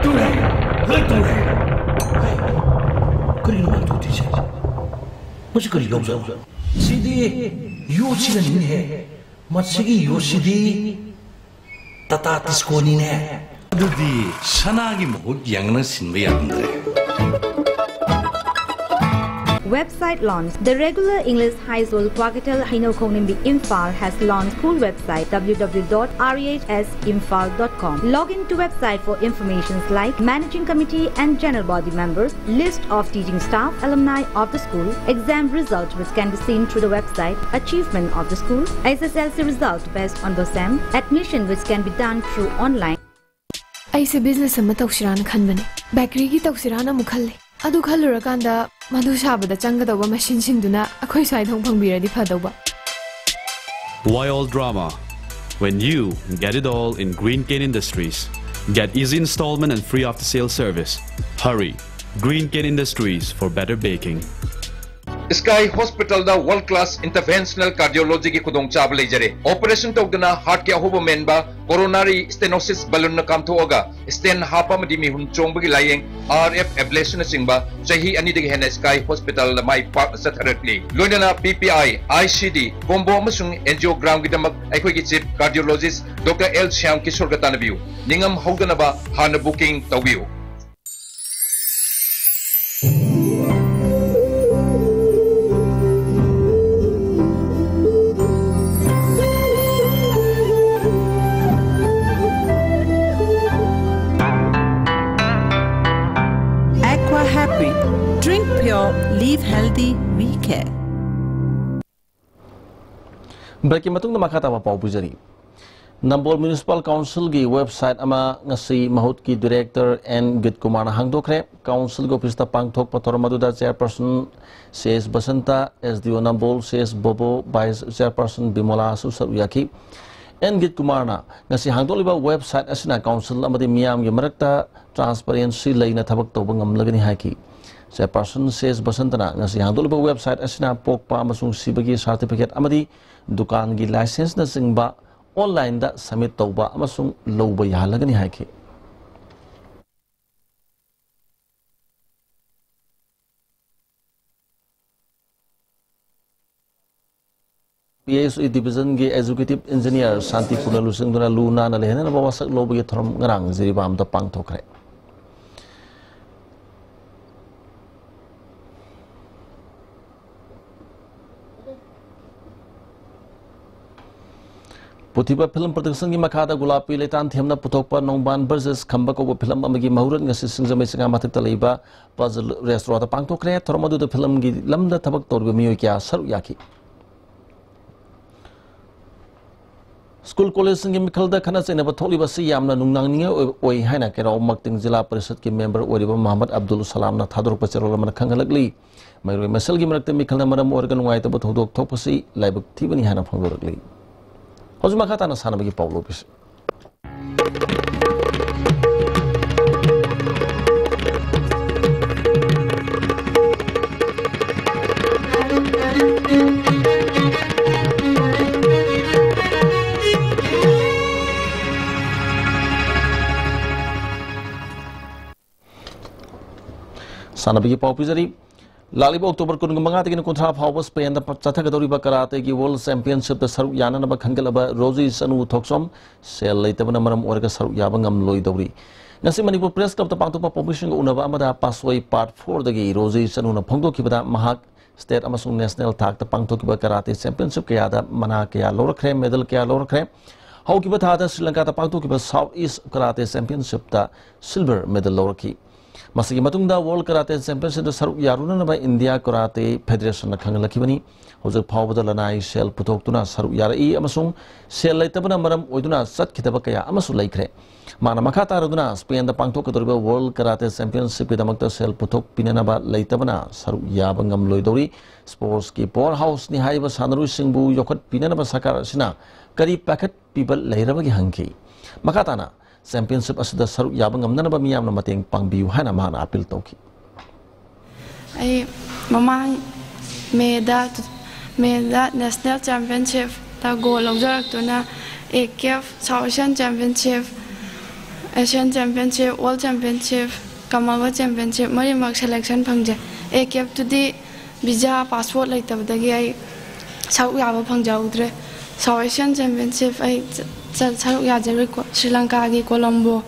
ꯇꯨꯔꯦ, ꯂꯣꯏ ꯇꯨꯔꯦ꯫ ꯀꯔꯤꯅꯣ ꯃꯥ ꯇꯧꯗꯣꯏꯁꯦ? ꯃꯁꯤ ꯀꯔꯤ ꯂꯧꯖꯔꯣ? ꯁꯤꯗꯤ ꯌꯣꯠꯁꯤꯅꯅꯤꯅꯦꯍꯦ꯫ ꯃꯁꯤꯒꯤ ꯌꯣꯠꯁꯤꯗꯤ ꯇꯥꯇꯥ ꯇꯤꯁꯀꯣꯅꯤꯅꯦ꯫ ꯑꯗꯨꯗꯤ ꯁꯅꯥꯒꯤ ꯃꯍꯨꯠ ꯌꯥꯡꯅ ꯁꯤꯟꯕ ꯌꯥꯔꯝꯗ꯭ꯔꯦ꯫ Website launch. The regular English High School Kwakitel Hainokonglimbi Imphal has launched school website w w w dot r e h s imphal dot com. Log in to website for informations like managing committee and general body members, list of teaching staff, alumni of the school, exam result which can be seen through the website, achievement of the school, S S L C result based on the sem, admission which can be done through online. ꯑꯩꯁꯦ business ꯑꯃ ꯇꯧꯁꯤꯔꯥꯅ ꯈꯟꯕꯅꯦ꯫ Bakeryꯒꯤ ꯇꯧꯁꯤꯔꯥꯅ ꯑꯃꯨꯛ ꯈꯜꯂꯦ꯫ ꯑꯗꯨ ꯈꯜꯂꯨꯔꯀꯥꯟꯗ ꯃꯗꯨ ꯁꯥꯕꯗ ꯆꯪꯒꯗꯧꯕ machineꯁꯤꯡꯗꯨꯅ ꯑꯩꯈꯣꯏ ꯁ꯭ꯋꯥꯏꯗ ꯑꯃꯨꯛ ꯐꯪꯕꯤꯔꯗꯤ ꯐꯗꯧꯕ꯫ Why all drama when you get it all in Green Cane Industries? Get easy installment and free after sale service. Hurry! Green Cane Industries for better baking. Sky Hospitalꯗ world class interventional cardiologyꯒꯤ ꯈꯨꯗꯣꯡꯆꯥꯕ ꯂꯩꯖꯔꯦ꯫ Operation ꯇꯧꯗꯅ heartꯀꯤ ꯑꯍꯣꯕ ꯃꯦꯟꯕ, coronary stenosis balloonꯅ ꯀꯥꯝꯊꯣꯛꯑꯒ stent ꯍꯥꯞꯄ ꯑꯃꯗꯤ ꯃꯤꯍꯨꯟ ꯆꯣꯡꯕꯒꯤ ꯂꯥꯌꯦꯡ, R F ablationꯅꯆꯤꯡꯕ ꯆꯍꯤ ꯑꯅꯤꯗꯒꯤ ꯍꯦꯟꯅ Sky Hospitalꯗ ꯃꯥꯏ ꯄꯥꯛꯅ ꯆꯠꯊꯔꯛꯂꯤ꯫ ꯂꯣꯏꯅꯅ P P I, I C D, combo ꯑꯃꯁꯨꯡ angiogramꯒꯤꯗꯃꯛ ꯑꯩꯈꯣꯏꯒꯤ chief cardiologist Doctor L Shyam Kishorꯒ ꯇꯥꯟꯅꯕꯤꯌꯨ꯫ ꯅꯤꯡꯉꯝ ꯍꯧꯗꯅꯕ ꯍꯥꯟꯅ booking ꯇꯧꯕꯤꯌꯨ꯫ Aqua Happy. Drink pure, live healthy, we care. Breakꯀꯤ ꯃꯇꯨꯡꯗ ꯃꯈꯥ ꯇꯥꯕ ꯄꯥꯎ ꯄꯤꯖꯔꯤ꯫ ꯅꯝꯕꯣꯜ Municipal Councilꯒꯤ website ꯑꯃ ꯉꯁꯤ ꯃꯍꯨꯠꯀꯤ director N ꯒꯤꯠ ꯀꯨꯃꯥꯔꯅ ꯍꯥꯡꯗꯣꯛꯈ꯭ꯔꯦ꯫ Councilꯒꯤ officeꯇ ꯄꯥꯡꯊꯣꯛꯄ ꯊꯧꯔꯝ ꯑꯗꯨꯗ chairperson C S Basanta, S D O ꯅꯝꯕꯣꯜ C S ꯕꯣꯕꯣ, vice chairperson ꯕꯤꯃꯣꯂꯥꯁꯨ ꯁꯔꯨꯛ ꯌꯥꯈꯤ꯫ N ꯒꯤꯠ ꯀꯨꯃꯥꯔꯅ ꯉꯁꯤ ꯍꯥꯡꯗꯣꯛꯂꯤꯕ website ꯑꯁꯤꯅ council ꯑꯃꯗꯤ ꯃꯤꯌꯥꯝꯒꯤ ꯃꯔꯛꯇ transparency ꯂꯩꯅ ꯊꯕꯛ ꯇꯧꯕ ꯉꯝꯂꯒꯅꯤ ꯍꯥꯏꯈꯤ꯫ Chairperson C S ꯕꯁꯟꯇꯅ ꯉꯁꯤ ꯍꯥꯡꯗꯣꯛꯂꯤꯕ website ꯑꯁꯤꯅ ꯄꯣꯛꯄ ꯑꯃꯁꯨꯡ ꯁꯤꯕꯒꯤ certificate ꯑꯃꯗꯤ ꯗꯨꯀꯥꯟꯒꯤ licenseꯅꯆꯤꯡꯕ onlineꯗ submit ꯇꯧꯕ ꯑꯃꯁꯨꯡ ꯂꯧꯕ ꯌꯥꯍꯜꯂꯒꯅꯤ ꯍꯥꯏꯈꯤ꯫ P H E divisionꯒꯤ executive engineer ꯁꯥꯟꯇꯤꯄꯨꯔꯅ ꯂꯨꯆꯤꯡꯗꯨꯅ ꯂꯨ ꯅꯥꯟꯅ ꯂꯩꯍꯟꯅꯕ ꯋꯥꯁꯛ ꯂꯧꯕꯒꯤ ꯊꯧꯔꯝ ꯉꯔꯥꯡ ꯖꯤꯔꯤꯕꯥꯝꯗ ꯄꯥꯡꯊꯣꯛꯈ꯭ꯔꯦ꯫ ꯄꯨꯊꯤꯕ ꯐꯤꯂꯝ ꯄ꯭ꯔꯣꯗꯛꯁꯟꯒꯤ ꯃꯈꯥꯗ ꯒꯨꯂꯥꯄꯤ ꯂꯩꯇꯥꯟꯊꯦꯝꯅ ꯄꯨꯊꯣꯛꯄ ꯅꯣꯡꯕꯥꯟ ꯚꯔꯁꯦꯁ ꯈꯝꯕ ꯀꯧꯕ ꯐꯤꯂꯝ ꯑꯃꯒꯤ ꯃꯍꯨꯔꯠ ꯉꯁꯤ ꯁꯤꯡꯖꯃꯩ ꯆꯤꯉꯥ ꯃꯊꯛꯇ ꯂꯩꯕ ꯄꯖꯜ ꯔꯦꯁꯇꯣꯔꯥꯗ ꯄꯥꯡꯊꯣꯛꯈ꯭ꯔꯦ꯫ ꯊꯧꯔꯝ ꯑꯗꯨꯗ ꯐꯤꯂꯝꯒꯤ ꯂꯝꯗ ꯊꯕꯛ ꯇꯧꯔꯤꯕ ꯃꯤꯑꯣꯏ ꯀꯌꯥ ꯁꯔꯨꯛ ꯌꯥꯈꯤ꯫ ꯁ꯭ꯀꯨꯜ ꯀꯣꯂꯦꯖꯁꯤꯡꯒꯤ ꯃꯤꯈꯜꯗ ꯈꯠꯅ ꯆꯩꯅꯕ ꯊꯣꯛꯂꯤꯕ ꯑꯁꯤ ꯌꯥꯝꯅ ꯅꯨꯡꯅꯥꯡꯅꯤꯡꯉꯥꯏ ꯑꯣꯏ, ꯑꯣꯏ ꯍꯥꯏꯅ ꯀꯩꯔꯥꯎ ꯃꯛꯇꯤꯡ ꯖꯤꯂꯥ ꯄꯔꯤꯁꯠꯀꯤ ꯃꯦꯝꯕꯔ ꯑꯣꯏꯔꯤꯕ ꯃꯍꯃꯗ ꯑꯕꯗꯨꯜ ꯁꯂꯥꯝꯅ ꯊꯥꯗꯣꯔꯛꯄ ꯆꯦꯔꯣꯜ ꯑꯃꯅ ꯈꯪꯍꯜꯂꯛꯂꯤ꯫ ꯃꯩꯔꯣꯏ ꯃꯁꯦꯜꯒꯤ ꯃꯔꯛꯇ ꯃꯤꯈꯜꯅ ꯃꯔꯝ ꯑꯣꯏꯔꯒ ꯅꯨꯡꯉꯥꯏꯇꯕ ꯊꯧꯗꯣꯛ ꯊꯣꯛꯄꯁꯤ ꯂꯥꯏꯕꯛ ꯊꯤꯕꯅꯤ ꯍꯥꯏꯅ ꯐꯣꯡꯗꯣꯔꯛꯂꯤ꯫ ꯍꯧꯖꯤꯛ ꯃꯈꯥ ꯇꯥꯅ ꯁꯥꯟꯅꯕꯒꯤ ꯄꯥꯎ ꯂꯧꯕꯤꯁꯤ꯫ ꯁꯥꯟꯅꯕꯒꯤ ꯄꯥꯎ ꯄꯤꯖꯔꯤ꯫ ꯂꯥꯛꯂꯤꯕ ꯑꯣꯛꯇꯣꯕꯔ ꯀꯨꯟꯃꯉꯥꯗꯒꯤꯅ ꯀꯨꯟꯊ꯭ꯔꯥ ꯐꯥꯎꯕ ꯁ꯭ꯄꯦꯟꯗ ꯆꯠꯊꯒꯗꯧꯔꯤꯕ ꯀꯔꯥꯇꯦꯒꯤ ꯋꯥꯔꯜꯗ ꯆꯦꯝꯄꯤꯌꯟꯁꯤꯞꯇ ꯁꯔꯨꯛ ꯌꯥꯅꯅꯕ ꯈꯟꯒꯠꯂꯕ ꯔꯣꯖꯤ ꯆꯅꯨ ꯊꯣꯛꯆꯣꯝ ꯁꯦꯜ ꯂꯩꯇꯕꯅ ꯃꯔꯝ ꯑꯣꯏꯔꯒ ꯁꯔꯨꯛ ꯌꯥꯕ ꯉꯝꯂꯣꯏꯗꯧꯔꯤ꯫ ꯉꯁꯤ ꯃꯅꯤꯄꯨꯔ ꯄ꯭ꯔꯦꯁ ꯀ꯭ꯂꯕꯇ ꯄꯥꯡꯊꯣꯛꯄ ꯄꯥꯎꯃꯤꯁꯤꯡꯒ ꯎꯅꯕ ꯑꯃꯗ ꯄꯥꯁꯣꯏ ꯄꯥꯔꯠ ꯐꯣꯔꯗꯒꯤ ꯔꯣꯖꯤ ꯆꯅꯨꯅ ꯐꯣꯡꯗꯣꯛꯈꯤꯕꯗ ꯃꯍꯥꯛ ꯁ꯭ꯇꯦꯠ ꯑꯃꯁꯨꯡ ꯅꯦꯁꯅꯦꯜ ꯊꯥꯛꯇ ꯄꯥꯡꯊꯣꯛꯈꯤꯕ ꯀꯔꯥꯇꯦ ꯆꯦꯝꯄꯤꯌꯟꯁꯤꯞ ꯀꯌꯥꯗ ꯃꯅꯥ ꯀꯌꯥ ꯂꯧꯔꯛꯈ꯭ꯔꯦ, ꯃꯦꯗꯜ ꯀꯌꯥ ꯂꯧꯔꯛꯈ꯭ꯔꯦ꯫ ꯍꯧꯈꯤꯕ ꯊꯥꯗ ꯁ꯭ꯔꯤ ꯂꯪꯀꯥꯗ ꯄꯥꯡꯊꯣꯛꯈꯤꯕ ꯁꯥꯎꯊ ꯏꯁ ꯀꯔꯥꯇꯦ ꯆꯦꯝꯄꯤꯌꯟꯁꯤꯞꯇ ꯁꯤꯜꯚꯔ ꯃꯦꯗꯜ ꯂꯧꯔꯛꯈꯤ꯫ ꯃꯁꯤꯒꯤ ꯃꯇꯨꯡꯗ ꯋꯥꯔꯜꯗ ꯀꯔꯥꯇꯦ ꯆꯦꯝꯄꯤꯌꯟꯁꯤꯞꯇ ꯁꯔꯨꯛ ꯌꯥꯔꯨꯅꯅꯕ ꯏꯟꯗꯤꯌꯥ ꯀꯔꯥꯇꯦ ꯐꯦꯗꯦꯔꯦꯁꯟꯅ ꯈꯪꯍꯜꯂꯛꯈꯤꯕꯅꯤ꯫ ꯍꯧꯖꯤꯛ ꯐꯥꯎꯕꯗ ꯂꯅꯥꯏ ꯁꯦꯜ ꯄꯨꯊꯣꯛꯇꯨꯅ ꯁꯔꯨꯛ ꯌꯥꯔꯛꯏ ꯑꯃꯁꯨꯡ ꯁꯦꯜ ꯂꯩꯇꯕꯅ ꯃꯔꯝ ꯑꯣꯏꯗꯨꯅ ꯆꯠꯈꯤꯗꯕ ꯀꯌꯥ ꯑꯃꯁꯨ ꯂꯩꯈ꯭ꯔꯦ꯫ ꯃꯥꯅ ꯃꯈꯥ ꯇꯥꯔꯗꯨꯅ ꯁ꯭ꯄꯦꯟꯗ ꯄꯥꯡꯊꯣꯛꯀꯗꯧꯔꯤꯕ ꯋꯥꯔꯜꯗ ꯀꯔꯥꯇꯦ ꯆꯦꯝꯄꯤꯌꯟꯁꯤꯞꯀꯤꯗꯃꯛꯇ ꯁꯦꯜ ꯄꯨꯊꯣꯛꯄꯤꯅꯅꯕ ꯂꯩꯇꯕꯅ ꯁꯔꯨꯛ ꯌꯥꯕ ꯉꯝꯂꯣꯏꯗꯧꯔꯤ꯫ ꯁ꯭ꯄꯣꯔꯠꯁꯀꯤ ꯄꯥꯋꯔ ꯍꯥꯎꯁꯅꯤ ꯍꯥꯏꯔꯤꯕ ꯁꯥꯟꯅꯔꯣꯏꯁꯤꯡꯕꯨ ꯌꯣꯛꯈꯠꯄꯤꯅꯅꯕ ꯁꯔꯀꯥꯔ ꯑꯁꯤꯅ ꯀꯔꯤ ꯄꯥꯏꯈꯠꯄꯤꯕ ꯂꯩꯔꯕꯒꯦ ꯍꯪꯈꯤ꯫ ꯃꯈꯥ ꯇꯥꯅ ꯆꯦꯝꯄꯤꯌꯟꯁꯤꯞ ꯑꯁꯤꯗ ꯁꯔꯨꯛ ꯌꯥꯕ ꯉꯝꯅꯅꯕ ꯃꯤꯌꯥꯝꯅ ꯃꯇꯦꯡ ꯄꯥꯡꯕꯤꯌꯨ ꯍꯥꯏꯅ ꯃꯍꯥꯛꯅ ꯑꯄꯤꯜ ꯇꯧꯈꯤ꯫ ꯑꯩ ꯃꯃꯥꯡ ꯃꯦꯗ, ꯃꯦꯗ ꯅꯦꯁꯅꯦꯜ ꯆꯦꯝꯄꯤꯌꯟꯁꯤꯞꯇ ꯒꯣꯜ ꯂꯧꯖꯔꯛꯇꯨꯅ A K F, south Asian championship, Asian championship, world championship, Commonwealth championship ꯃꯔꯤꯃꯛ ꯁꯦꯂꯦꯛꯁꯟ ꯐꯪꯖꯩ꯫ ꯑꯦ ꯀꯦꯐꯇꯨꯗꯤ ꯚꯤꯖꯥ ꯄꯥꯁꯄꯣꯔꯠ ꯂꯩꯇꯕꯗꯒꯤ ꯑꯩ ꯁꯔꯨꯛ ꯌꯥꯕ ꯐꯪꯖꯍꯧꯗ꯭ꯔꯦ꯫ ꯁꯥꯎꯠ ꯑꯦꯁꯤꯌꯥꯟ ꯆꯦꯝꯄꯤꯌꯟꯁꯤꯞ ꯑꯩ ꯆ-, ꯆ-, ꯁꯔꯨꯛ ꯌꯥꯖꯔꯨꯏꯀꯣ, ꯁ꯭ꯔꯤ ꯂꯪꯀꯥꯒꯤ ꯀꯣꯂꯝꯕꯣ꯫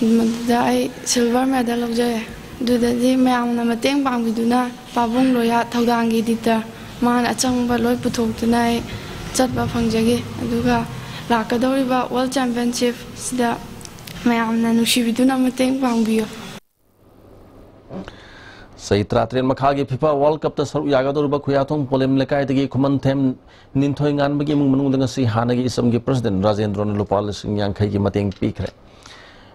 ꯃꯗꯨꯗ ꯑꯩ ꯁꯤꯜꯚꯔ ꯃꯦꯗꯜ ꯂꯧꯖꯔꯦ꯫ ꯑꯗꯨꯗꯗꯤ ꯃꯌꯥꯝꯅ ꯃꯇꯦꯡ ꯄꯥꯡꯕꯤꯗꯨꯅ ꯄꯥꯕꯨꯡ ꯂꯣꯌꯥ ꯊꯧꯗꯥꯡꯒꯤ ꯏꯗꯤꯇꯔ, ꯃꯥꯅ ꯑꯆꯪꯕ ꯂꯣꯏ ꯄꯨꯊꯣꯛꯇꯨꯅ ꯑꯩ ꯆꯠꯄ ꯐꯪꯖꯒꯦ꯫ ꯑꯗꯨꯒ ꯂꯥꯛꯀꯗꯧꯔꯤꯕ World Championship ꯁꯤꯗ ꯃꯌꯥꯝꯅ ꯅꯨꯡꯁꯤꯕꯤꯗꯨꯅ ꯃꯇꯦꯡ ꯄꯥꯡꯕꯤꯌꯨ꯫ ꯆꯍꯤ ꯇꯔꯥꯇꯔꯦꯠ ꯃꯈꯥꯒꯤ ꯐꯤꯐꯥ ꯋꯥꯔꯜ ꯀꯞꯇ ꯁꯔꯨꯛ ꯌꯥꯒꯗꯧꯔꯤꯕ ꯈꯨꯌꯥꯊꯣꯡ ꯄꯣꯂꯦꯝ ꯂꯩꯀꯥꯏꯗꯒꯤ ꯈꯨꯃꯟꯊꯦꯝ ꯅꯤꯡꯊꯣꯏ ꯉꯥꯟꯕꯒꯤ ꯏꯃꯨꯡ ꯃꯅꯨꯡꯗ ꯉꯁꯤ ꯍꯥꯟꯅꯒꯤ ꯏꯆꯝꯒꯤ ꯄ꯭ꯔꯁꯤꯗꯦꯟ ꯔꯥꯖꯦꯟꯗ꯭ꯔꯣꯅ ꯂꯨꯄꯥ ꯂꯤꯁꯤꯡ ꯌꯥꯡꯈꯩꯒꯤ ꯃꯇꯦꯡ ꯄꯤꯈ꯭ꯔꯦ꯫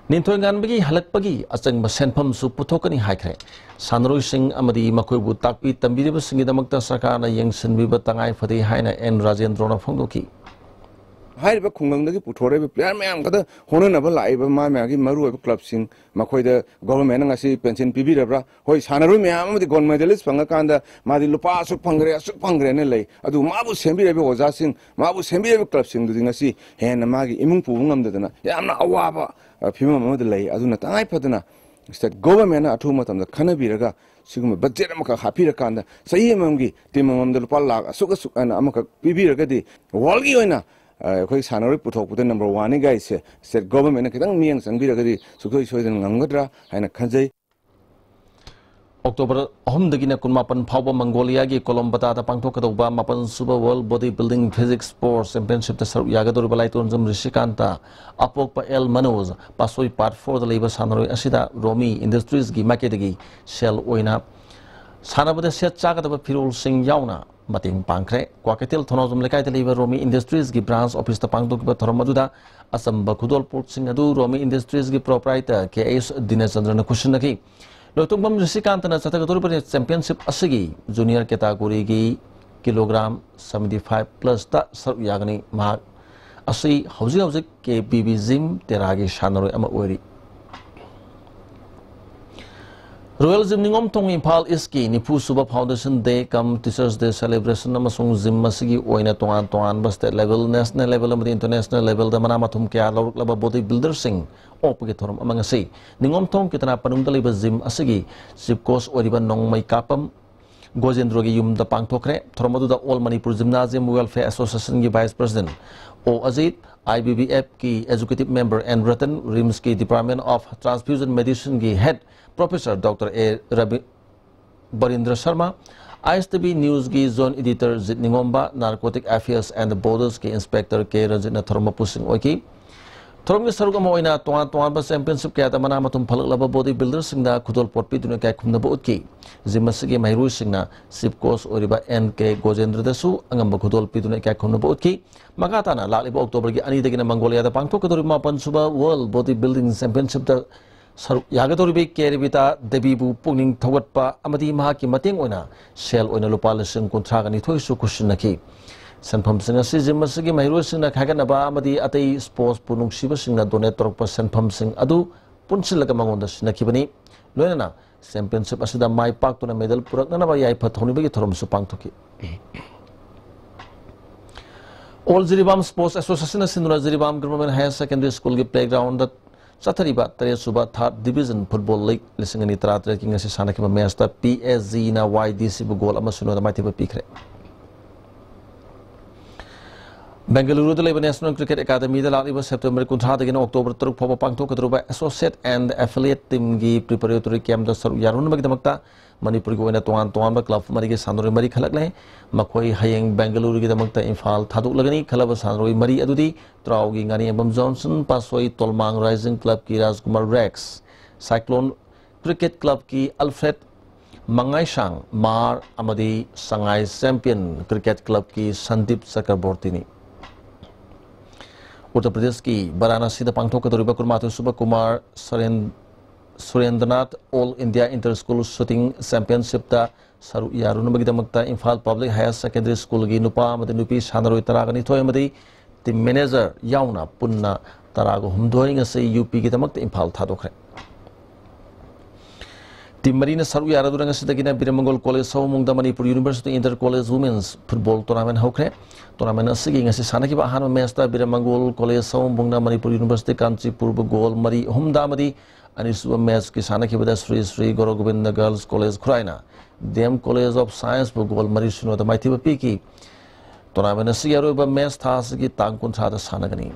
ꯅꯤꯡꯊꯣꯏ ꯉꯥꯟꯕꯒꯤ ꯍꯜꯂꯛꯄꯒꯤ ꯑꯆꯪꯕ ꯁꯦꯟꯐꯝꯁꯨ ꯄꯨꯊꯣꯛꯀꯅꯤ ꯍꯥꯏꯈ꯭ꯔꯦ꯫ ꯁꯥꯟꯅꯔꯣꯏꯁꯤꯡ ꯑꯃꯗꯤ ꯃꯈꯣꯏꯕꯨ ꯇꯥꯛꯄꯤ ꯇꯝꯕꯤꯔꯤꯕꯁꯤꯡꯒꯤꯗꯃꯛꯇ ꯁꯔꯀꯥꯔꯅ ꯌꯦꯡꯁꯤꯟꯕꯤꯕ ꯇꯉꯥꯏ ꯐꯗꯦ ꯍꯥꯏꯅ ꯑꯦꯟ ꯔꯥꯖꯦꯟꯗ꯭ꯔꯣꯅ ꯐꯣꯡꯗꯣꯛꯈꯤ꯫ ꯍꯥꯏꯔꯤꯕ ꯈꯨꯡꯒꯪꯗꯒꯤ ꯄꯨꯊꯣꯔꯛꯏꯕ player ꯃꯌꯥꯝ ꯈꯛꯇ ꯍꯣꯠꯅꯅꯕ ꯂꯥꯛꯏꯕ ꯃꯥ ꯃꯌꯥꯝꯒꯤ ꯃꯔꯨꯑꯣꯏꯕ club ꯁꯤꯡ, ꯃꯈꯣꯏꯗ government ꯅ ꯉꯁꯤ pension ꯄꯤꯕꯤꯔꯕ꯭ꯔꯥ? ꯍꯣꯏ, ꯁꯥꯟꯅꯔꯣꯏ ꯃꯌꯥꯝ ꯑꯃꯗꯤ gold medalist ꯐꯪꯉꯀꯥꯟꯗ ꯃꯥꯗꯤ ꯂꯨꯄꯥ ꯑꯁꯨꯛ ꯐꯪꯈ꯭ꯔꯦ, ꯑꯁꯨꯛ ꯐꯪꯈ꯭ꯔꯦꯅ ꯂꯩ꯫ ꯑꯗꯨ ꯃꯥꯕꯨ ꯁꯦꯝꯕꯤꯔꯤꯕ ꯑꯣꯖꯥꯁꯤꯡ, ꯃꯥꯕꯨ ꯁꯦꯝꯕꯤꯔꯤꯕ club ꯁꯤꯡꯗꯨꯗꯤ ꯉꯁꯤ ꯍꯦꯟꯅ ꯃꯥꯒꯤ ꯏꯃꯨꯡ ꯄꯨꯕ ꯉꯝꯗꯗꯅ ꯌꯥꯝꯅ ꯑꯋꯥꯕ, ꯑ, ꯐꯤꯕꯝ ꯑꯃꯗ ꯂꯩ꯫ ꯑꯗꯨꯅ ꯇꯉꯥꯏ ꯐꯗꯅ state government ꯅ ꯑꯊꯨꯕ ꯃꯇꯝꯗ ꯈꯟꯅꯕꯤꯔꯒ ꯁꯤꯒꯨꯝꯕ budget ꯑꯃꯈꯛ ꯍꯥꯞꯄꯤꯔꯀꯥꯟꯗ ꯆꯍꯤ ꯑꯃꯃꯝꯒꯤ team ꯑꯃꯃꯝꯗ ꯂꯨꯄꯥ ꯂꯥꯈ ꯑꯁꯨꯛ ꯑꯁꯨꯛ ꯍꯥꯏꯅ ꯑꯃꯈꯛ ꯄꯤꯕꯤꯔꯒꯗꯤ world ꯒꯤ ꯑꯣꯏꯅ, ꯑ, ꯑꯩꯈꯣꯏ ꯁꯥꯟꯅꯔꯣꯏ ꯄꯨꯊꯣꯛꯄꯗ number one ꯅꯤ ꯒꯥꯏꯁꯦ state government ꯅ ꯈꯤꯇꯪ ꯃꯤꯠꯌꯦꯡ ꯆꯪꯕꯤꯔꯒꯗꯤ ꯁꯨꯡꯁꯣꯏ ꯁꯣꯏꯗꯅ ꯉꯝꯒꯗ꯭ꯔꯥ ꯍꯥꯏꯅ ꯈꯟꯖꯩ꯫ ꯑꯣꯛꯇꯣꯕꯔ ꯑꯍꯨꯝꯗꯒꯤꯅ ꯀꯨꯟꯃꯥꯄꯟ ꯐꯥꯎꯕ ꯃꯪꯒꯣꯂꯤꯌꯥꯒꯤ ꯀꯣꯂꯣꯝꯕꯇꯥꯗ ꯄꯥꯡꯊꯣꯛꯀꯗꯧꯕ ꯃꯥꯄꯟ ꯁꯨꯕ World Body Building Physique Sports Championship ꯇ ꯁꯔꯨꯛ ꯌꯥꯒꯗꯧꯔꯤꯕ ꯂꯥꯏꯇꯣꯟꯖꯝ ꯔꯤꯁꯤꯀꯥꯟꯇ, ꯑꯄꯣꯛꯄ ꯑꯦꯜ ꯃꯅꯣꯖ, ꯄꯥꯠꯁꯣꯏ part four ꯗ ꯂꯩꯕ ꯁꯥꯟꯅꯔꯣꯏ ꯑꯁꯤꯗ ꯔꯣꯃꯤ Industries ꯒꯤ ꯃꯥꯏꯀꯩꯗꯒꯤ ꯁꯦꯜ ꯑꯣꯏꯅ ꯁꯥꯟꯅꯕꯗ ꯁꯦꯠ ꯆꯥꯒꯗꯕ ꯐꯤꯔꯣꯜꯁꯤꯡ ꯌꯥꯎꯅ ꯃꯇꯦꯡ ꯄꯥꯡꯈ꯭ꯔꯦ꯫ ꯀ꯭ꯋꯥꯀꯩꯊꯦꯜ ꯊꯣꯅꯥꯎꯖꯝ ꯂꯩꯀꯥꯏꯗ ꯂꯩꯕ ꯔꯣꯃꯤ Industries ꯒꯤ branch office ꯇ ꯄꯥꯡꯊꯣꯛꯈꯤꯕ ꯊꯧꯔꯝ ꯑꯗꯨꯗ ꯑꯆꯝꯕ ꯈꯨꯗꯣꯜꯄꯣꯠꯁꯤꯡ ꯑꯗꯨ ꯔꯣꯃꯤ Industries ꯒꯤ proprietor ꯀꯦ ꯑꯦꯁ ꯗꯤꯅꯦꯁꯆꯟꯗ꯭ꯔꯅ ꯈꯨꯠꯁꯤꯟꯅꯈꯤ꯫ ꯂꯣꯏꯇꯣꯡꯕꯝ ꯔꯤꯁꯤꯀꯥꯟꯇꯅ ꯆꯠꯊꯒꯗꯧꯔꯤꯕ championship ꯑꯁꯤꯒꯤ junior category ꯒꯤ kilogram seventy five plus ꯇ ꯁꯔꯨꯛ ꯌꯥꯒꯅꯤ꯫ ꯃꯍꯥꯛ ꯑꯁꯤ ꯍꯧꯖꯤꯛ ꯍꯧꯖꯤꯛ ꯀꯦ ꯕꯤ ꯕꯤ gym ꯇꯦꯔꯥꯒꯤ ꯁꯥꯟꯅꯔꯣꯏ ꯑꯃ ꯑꯣꯏꯔꯤ꯫ Royal Gym ꯅꯤꯉꯣꯝꯊꯣꯡ ꯏꯝꯐꯥꯜ East ꯀꯤ ꯅꯤꯐꯨ ꯁꯨꯕ Foundation Day cum Teachers Day celebration ꯑꯃꯁꯨꯡ gym ꯑꯁꯤꯒꯤ ꯑꯣꯏꯅ ꯇꯣꯉꯥꯟ ꯇꯣꯉꯥꯟꯕ state level, national level ꯑꯃꯗꯤ international level ꯗ ꯃꯅꯥ ꯃꯊꯨꯝ ꯀꯌꯥ ꯂꯧꯔꯛꯂꯕ body builder ꯁꯤꯡ ꯑꯣꯛꯄꯒꯤ ꯊꯧꯔꯝ ꯑꯃ ꯉꯁꯤ ꯅꯤꯉꯣꯝꯊꯣꯡ ꯀꯤꯇꯅꯥ ꯄꯅꯨꯡꯗ ꯂꯩꯕ gym ꯑꯁꯤꯒꯤ chief coach ꯑꯣꯏꯔꯤꯕ ꯅꯣꯡꯃꯩ ꯀꯥꯄꯝ ꯒꯣꯖꯦꯟꯗ꯭ꯔꯣꯒꯤ ꯌꯨꯝꯗ ꯄꯥꯡꯊꯣꯛꯈ꯭ꯔꯦ꯫ ꯊꯧꯔꯝ ꯑꯗꯨꯗ All Manipur Gymnasium Welfare Association ꯒꯤ vice president ꯑꯣ Ajit, I B B F ꯀꯤ executive member ꯑꯦꯟ ꯔꯇꯟ, ꯔꯤꯝꯁꯀꯤ Department of Transfusion Medicine ꯒꯤ head professor doctor A Rabi-, Barindra Sharma, I S T V ꯅ꯭ꯌꯨꯁꯀꯤ ꯖꯣꯏꯟ ꯏꯗꯤꯇꯔ ꯖꯤꯠ ꯅꯤꯉꯣꯝꯕ, ꯅꯥꯔꯀꯣꯇꯤꯛ ꯑꯦꯐꯤꯌꯔꯁ ꯑꯦꯟ ꯕꯣꯔꯗꯔꯁꯀꯤ inspector K ꯔꯟꯖꯤꯠꯅ ꯊꯧꯔꯝ ꯃꯄꯨꯁꯤꯡ ꯑꯣꯏꯈꯤ꯫ ꯊꯧꯔꯝꯒꯤ ꯁꯔꯨꯛ ꯑꯃ ꯑꯣꯏꯅ ꯇꯣꯉꯥꯟ ꯇꯣꯉꯥꯟꯕ ꯆꯦꯝꯄꯤꯌꯟꯁꯤꯞ ꯀꯌꯥꯗ ꯃꯅꯥ ꯃꯊꯨꯝ ꯐꯠꯂꯛꯂꯕ ꯕꯣꯗꯤ ꯕꯤꯜꯗꯔꯁꯤꯡꯗ ꯈꯨꯗꯣꯜꯄꯣꯠ ꯄꯤꯗꯨꯅ ꯏꯀꯥꯏ ꯈꯨꯝꯅꯕ ꯎꯠꯈꯤ꯫ ꯖꯤꯝ ꯑꯁꯤꯒꯤ ꯃꯍꯩꯔꯣꯏꯁꯤꯡꯅ ꯆꯤꯐ ꯀꯣꯆ ꯑꯣꯏꯔꯤꯕ ꯑꯦꯟ ꯀꯦ ꯒꯣꯖꯦꯟꯗ꯭ꯔꯗꯁꯨ ꯑꯉꯝꯕ ꯈꯨꯗꯣꯜ ꯄꯤꯗꯨꯅ ꯏꯀꯥꯏ ꯈꯨꯝꯅꯕ ꯎꯠꯈꯤ꯫ ꯃꯈꯥ ꯇꯥꯅ ꯂꯥꯛꯂꯤꯕ ꯑꯣꯛꯇꯣꯕꯔꯒꯤ ꯑꯅꯤꯗꯒꯤꯅ ꯃꯪꯒꯣꯂꯤꯌꯥꯗ ꯄꯥꯡꯊꯣꯛꯀꯗꯧꯔꯤꯕ ꯃꯥꯄꯟ ꯁꯨꯕ ꯋꯥꯔꯜꯗ ꯕꯣꯗꯤ ꯕꯤꯜꯗꯤꯡ ꯆꯦꯝꯄꯤꯌꯟꯁꯤꯞꯇ ꯁꯔꯨꯛ ꯌꯥꯒꯗꯧꯔꯤꯕꯤ ꯀꯦ ꯔꯤꯕꯤꯇꯥ ꯗꯦꯕꯤꯕꯨ ꯄꯨꯛꯅꯤꯡ ꯊꯧꯒꯠꯄ ꯑꯃꯗꯤ ꯃꯍꯥꯛꯀꯤ ꯃꯇꯦꯡ ꯑꯣꯏꯅ ꯁꯦꯜ ꯑꯣꯏꯅ ꯂꯨꯄꯥ ꯂꯤꯁꯤꯡ ꯀꯨꯟꯊ꯭ꯔꯥꯒ ꯅꯤꯊꯣꯏꯁꯨ ꯈꯨꯠꯁꯤꯟꯅꯈꯤ꯫ ꯁꯦꯟꯐꯝꯁꯤꯡ ꯑꯁꯤ ꯖꯤꯝ ꯑꯁꯤꯒꯤ ꯃꯍꯩꯔꯣꯏꯁꯤꯡꯅ ꯈꯥꯏꯒꯠꯅꯕ ꯑꯃꯗꯤ ꯑꯇꯩ ꯁ꯭ꯄꯣꯔꯠꯁꯄꯨ ꯅꯨꯡꯁꯤꯕꯁꯤꯡꯅ ꯗꯣꯅꯦꯠ ꯇꯧꯔꯛꯄ ꯁꯦꯟꯐꯝꯁꯤꯡ ꯑꯗꯨ ꯄꯨꯟꯁꯤꯜꯂꯒ ꯃꯉꯣꯟꯗ ꯁꯤꯟꯅꯈꯤꯕꯅꯤ꯫ ꯂꯣꯏꯅꯅ ꯆꯦꯝꯄꯤꯌꯟꯁꯤꯞ ꯑꯁꯤꯗ ꯃꯥꯏ ꯄꯥꯛꯇꯨꯅ ꯃꯦꯗꯜ ꯄꯨꯔꯛꯅꯅꯕ ꯌꯥꯏꯐ ꯊꯧꯅꯤꯕꯒꯤ ꯊꯧꯔꯝꯁꯨ ꯄꯥꯡꯊꯣꯛꯈꯤ꯫ ꯑꯣꯜ ꯖꯤꯔꯤꯕꯥꯝ ꯁ꯭ꯄꯣꯔꯠꯁ ꯑꯦꯁꯣꯁꯤꯌꯦꯁꯟꯅ ꯁꯤꯟꯗꯨꯅ ꯖꯤꯔꯤꯕꯥꯝ ꯒꯚꯔꯟꯃꯦꯟꯠ ꯍꯥꯌꯔ ꯁꯦꯀꯦꯟꯗꯔꯤ ꯁ꯭ꯀꯨꯜꯒꯤ ꯄ꯭ꯂꯦꯒ꯭ꯔꯥꯎꯟꯗ ꯆꯠꯊꯔꯤꯕ ꯇꯔꯦꯠ ꯁꯨꯕ ꯊꯥꯔꯠ ꯗꯤꯕꯤꯖꯟ ꯐꯨꯠꯕꯣꯜ ꯂꯤꯒ ꯂꯤꯁꯤꯡ ꯑꯅꯤ ꯇꯔꯥꯇꯔꯦꯠꯀꯤ ꯉꯁꯤ ꯁꯥꯟꯅꯈꯤꯕ ꯃꯦꯆꯇ ꯄꯤ ꯑꯦꯁ ꯖꯤꯅ ꯋꯥꯏ ꯗꯤ ꯁꯤꯕꯨ ꯒꯣꯜ ꯑꯃ ꯁꯤꯅꯣꯗ ꯃꯥꯏꯊꯤꯕ ꯄꯤꯈ꯭ꯔꯦ꯫ ꯕꯦꯡꯒꯂꯨꯔꯨꯗ ꯂꯩꯕ ꯅꯦꯁꯅꯦꯜ ꯀ꯭ꯔꯤꯀꯦꯠ ꯑꯦꯀꯥꯗꯃꯤꯗ ꯂꯥꯛꯂꯤꯕ ꯁꯦꯞꯇꯦꯝꯕꯔ ꯀꯨꯟꯊ꯭ꯔꯥꯗꯒꯤꯅ ꯑꯣꯛꯇꯣꯕꯔ ꯇꯔꯨꯛ ꯐꯥꯎꯕ ꯄꯥꯡꯊꯣꯛꯀꯗꯧꯔꯤꯕ ꯑꯦꯁꯣꯁꯤꯌꯦꯠ ꯑꯦꯟ ꯑꯦꯐꯤꯂꯤꯌꯦꯠ ꯇꯤꯝꯒꯤ ꯄ꯭ꯔꯤꯄꯦꯔꯦꯇꯣꯔꯤ ꯀꯦꯝꯞꯇ ꯁꯔꯨꯛ ꯌꯥꯔꯨꯅꯕꯒꯤꯗꯃꯛꯇ ꯃꯅꯤꯄꯨꯔꯒꯤ ꯑꯣꯏꯅ ꯇꯣꯉꯥꯟ ꯇꯣꯉꯥꯟꯕ ꯀ꯭ꯂꯕ ꯃꯔꯤꯒꯤ ꯁꯥꯟꯅꯔꯣꯏ ꯃꯔꯤ ꯈꯜꯂꯛꯂꯦ꯫ ꯃꯈꯣꯏ ꯍꯌꯦꯡ ꯕꯦꯡꯒꯂꯨꯔꯨꯒꯤꯗꯃꯛꯇ ꯏꯝꯐꯥꯜ ꯊꯥꯗꯣꯛꯂꯒꯅꯤ꯫ ꯈꯜꯂꯕ ꯁꯥꯟꯅꯔꯣꯏ ꯃꯔꯤ ꯑꯗꯨꯗꯤ ꯇ꯭ꯔꯥꯎꯒꯤ ꯉꯥꯔꯤꯌꯥꯟꯕꯝ ꯖꯣꯟꯁꯟ, ꯄꯥꯠꯁꯣꯏ ꯇꯣꯜꯃꯥꯡ ꯔꯥꯏꯖꯤꯡ ꯀ꯭ꯂꯕꯀꯤ ꯔꯥꯖꯀꯨꯃꯥꯔ ꯔꯦꯛꯁ, ꯁꯥꯏꯀ꯭ꯂꯣꯟ ꯀ꯭ꯔꯤꯀꯦꯠ ꯀ꯭ꯂꯕꯀꯤ ꯑꯜꯐ꯭ꯔꯦꯗ ꯃꯉꯥꯏꯁꯥꯡ ꯃꯥꯔ ꯑꯃꯗꯤ ꯁꯉꯥꯏ ꯆꯦꯝꯄꯤꯌꯟ ꯀ꯭ꯔꯤꯀꯦꯠ ꯀ꯭ꯂꯕꯀꯤ ꯁꯟꯗꯤꯞ ꯆꯀ꯭ꯔꯕꯣꯔꯇꯤꯅꯤ꯫ ꯎꯠꯇꯔ ꯄ꯭ꯔꯗꯦꯁꯀꯤ ꯕꯔꯥꯅꯥꯁꯤꯗ ꯄꯥꯡꯊꯣꯛꯀꯗꯧꯔꯤꯕ ꯀꯨꯟꯃꯥꯊꯣꯏ ꯁꯨꯕ Kumar Suren-, Surendranath all India inter school shooting ꯆꯦꯝꯄꯤꯌꯟꯁꯤꯞꯇ ꯁꯔꯨꯛ ꯌꯥꯔꯨꯅꯕꯒꯤꯗꯃꯛꯇ ꯏꯝꯐꯥꯜ ꯄꯕ꯭ꯂꯤꯛ ꯍꯥꯌꯔ ꯁꯦꯀꯦꯟꯗꯔꯤ ꯁ꯭ꯀꯨꯜꯒꯤ ꯅꯨꯄꯥ ꯑꯃꯗꯤ ꯅꯨꯄꯤ ꯁꯥꯟꯅꯔꯣꯏ ꯇꯔꯥꯒ ꯅꯤꯊꯣꯏ ꯑꯃꯗꯤ ꯇꯤꯝ ꯃꯦꯅꯦꯖꯔ ꯌꯥꯎꯅ ꯄꯨꯟꯅ ꯇꯔꯥꯒ ꯍꯨꯝꯗꯣꯏ ꯉꯁꯤ ꯌꯨ ꯄꯤꯒꯤꯗꯃꯛꯇ ꯏꯝꯐꯥꯜ ꯊꯥꯗꯣꯛꯈ꯭ꯔꯦ꯫ ꯇꯤꯝ ꯃꯔꯤꯅ ꯁꯔꯨꯛ ꯌꯥꯔꯗꯨꯅ ꯉꯁꯤꯗꯒꯤꯅ ꯕꯤꯔꯃꯪꯒꯣꯜ ꯀꯣꯂꯦꯖ ꯁꯑꯣꯝꯕꯨꯡꯗ Manipur university inter college women's football tournament ꯍꯧꯈ꯭ꯔꯦ꯫ ꯇꯣꯔꯅꯥꯃꯦꯟ ꯑꯁꯤꯒꯤ ꯉꯁꯤ ꯁꯥꯟꯅꯈꯤꯕ ꯑꯍꯥꯟꯕ ꯃꯦꯆꯇ ꯕꯤꯔꯃꯪꯒꯣꯜ ꯀꯣꯂꯦꯖ ꯁꯑꯣꯝꯕꯨꯡꯅ ꯃꯅꯤꯄꯨꯔ ꯌꯨꯅꯤꯚꯔꯁꯤꯇꯤ ꯀꯥꯟꯆꯤꯄꯨꯔꯕꯨ ꯒꯣꯜ ꯃꯔꯤ ꯑꯍꯨꯝꯗ ꯑꯃꯗꯤ ꯑꯅꯤꯁꯨꯕ ꯃꯦꯆꯀꯤ ꯁꯥꯟꯅꯈꯤꯕꯗ ꯁ꯭ꯔꯤ ꯁ꯭ꯔꯤ ꯒꯣꯔꯣ ꯒꯣꯕꯤꯟꯗ ꯒꯔꯜꯁ ꯀꯣꯂꯦꯖ ꯈꯨꯔꯥꯏꯅ ꯗꯤ ꯑꯦꯝ ꯀꯣꯂꯦꯖ ꯑꯣꯐ ꯁꯥꯏꯟꯁꯄꯨ ꯒꯣꯜ ꯃꯔꯤ ꯁꯤꯅꯣꯗ ꯃꯥꯏꯊꯤꯕ ꯄꯤꯈꯤ꯫ ꯇꯣꯔꯅꯥꯃꯦꯟ ꯑꯁꯤꯒꯤ ꯑꯔꯣꯏꯕ ꯃꯦꯆ ꯊꯥ ꯑꯁꯤꯒꯤ ꯇꯥꯡ ꯀꯨꯟꯊ꯭ꯔꯥꯗ ꯁꯥꯟꯅꯒꯅꯤ꯫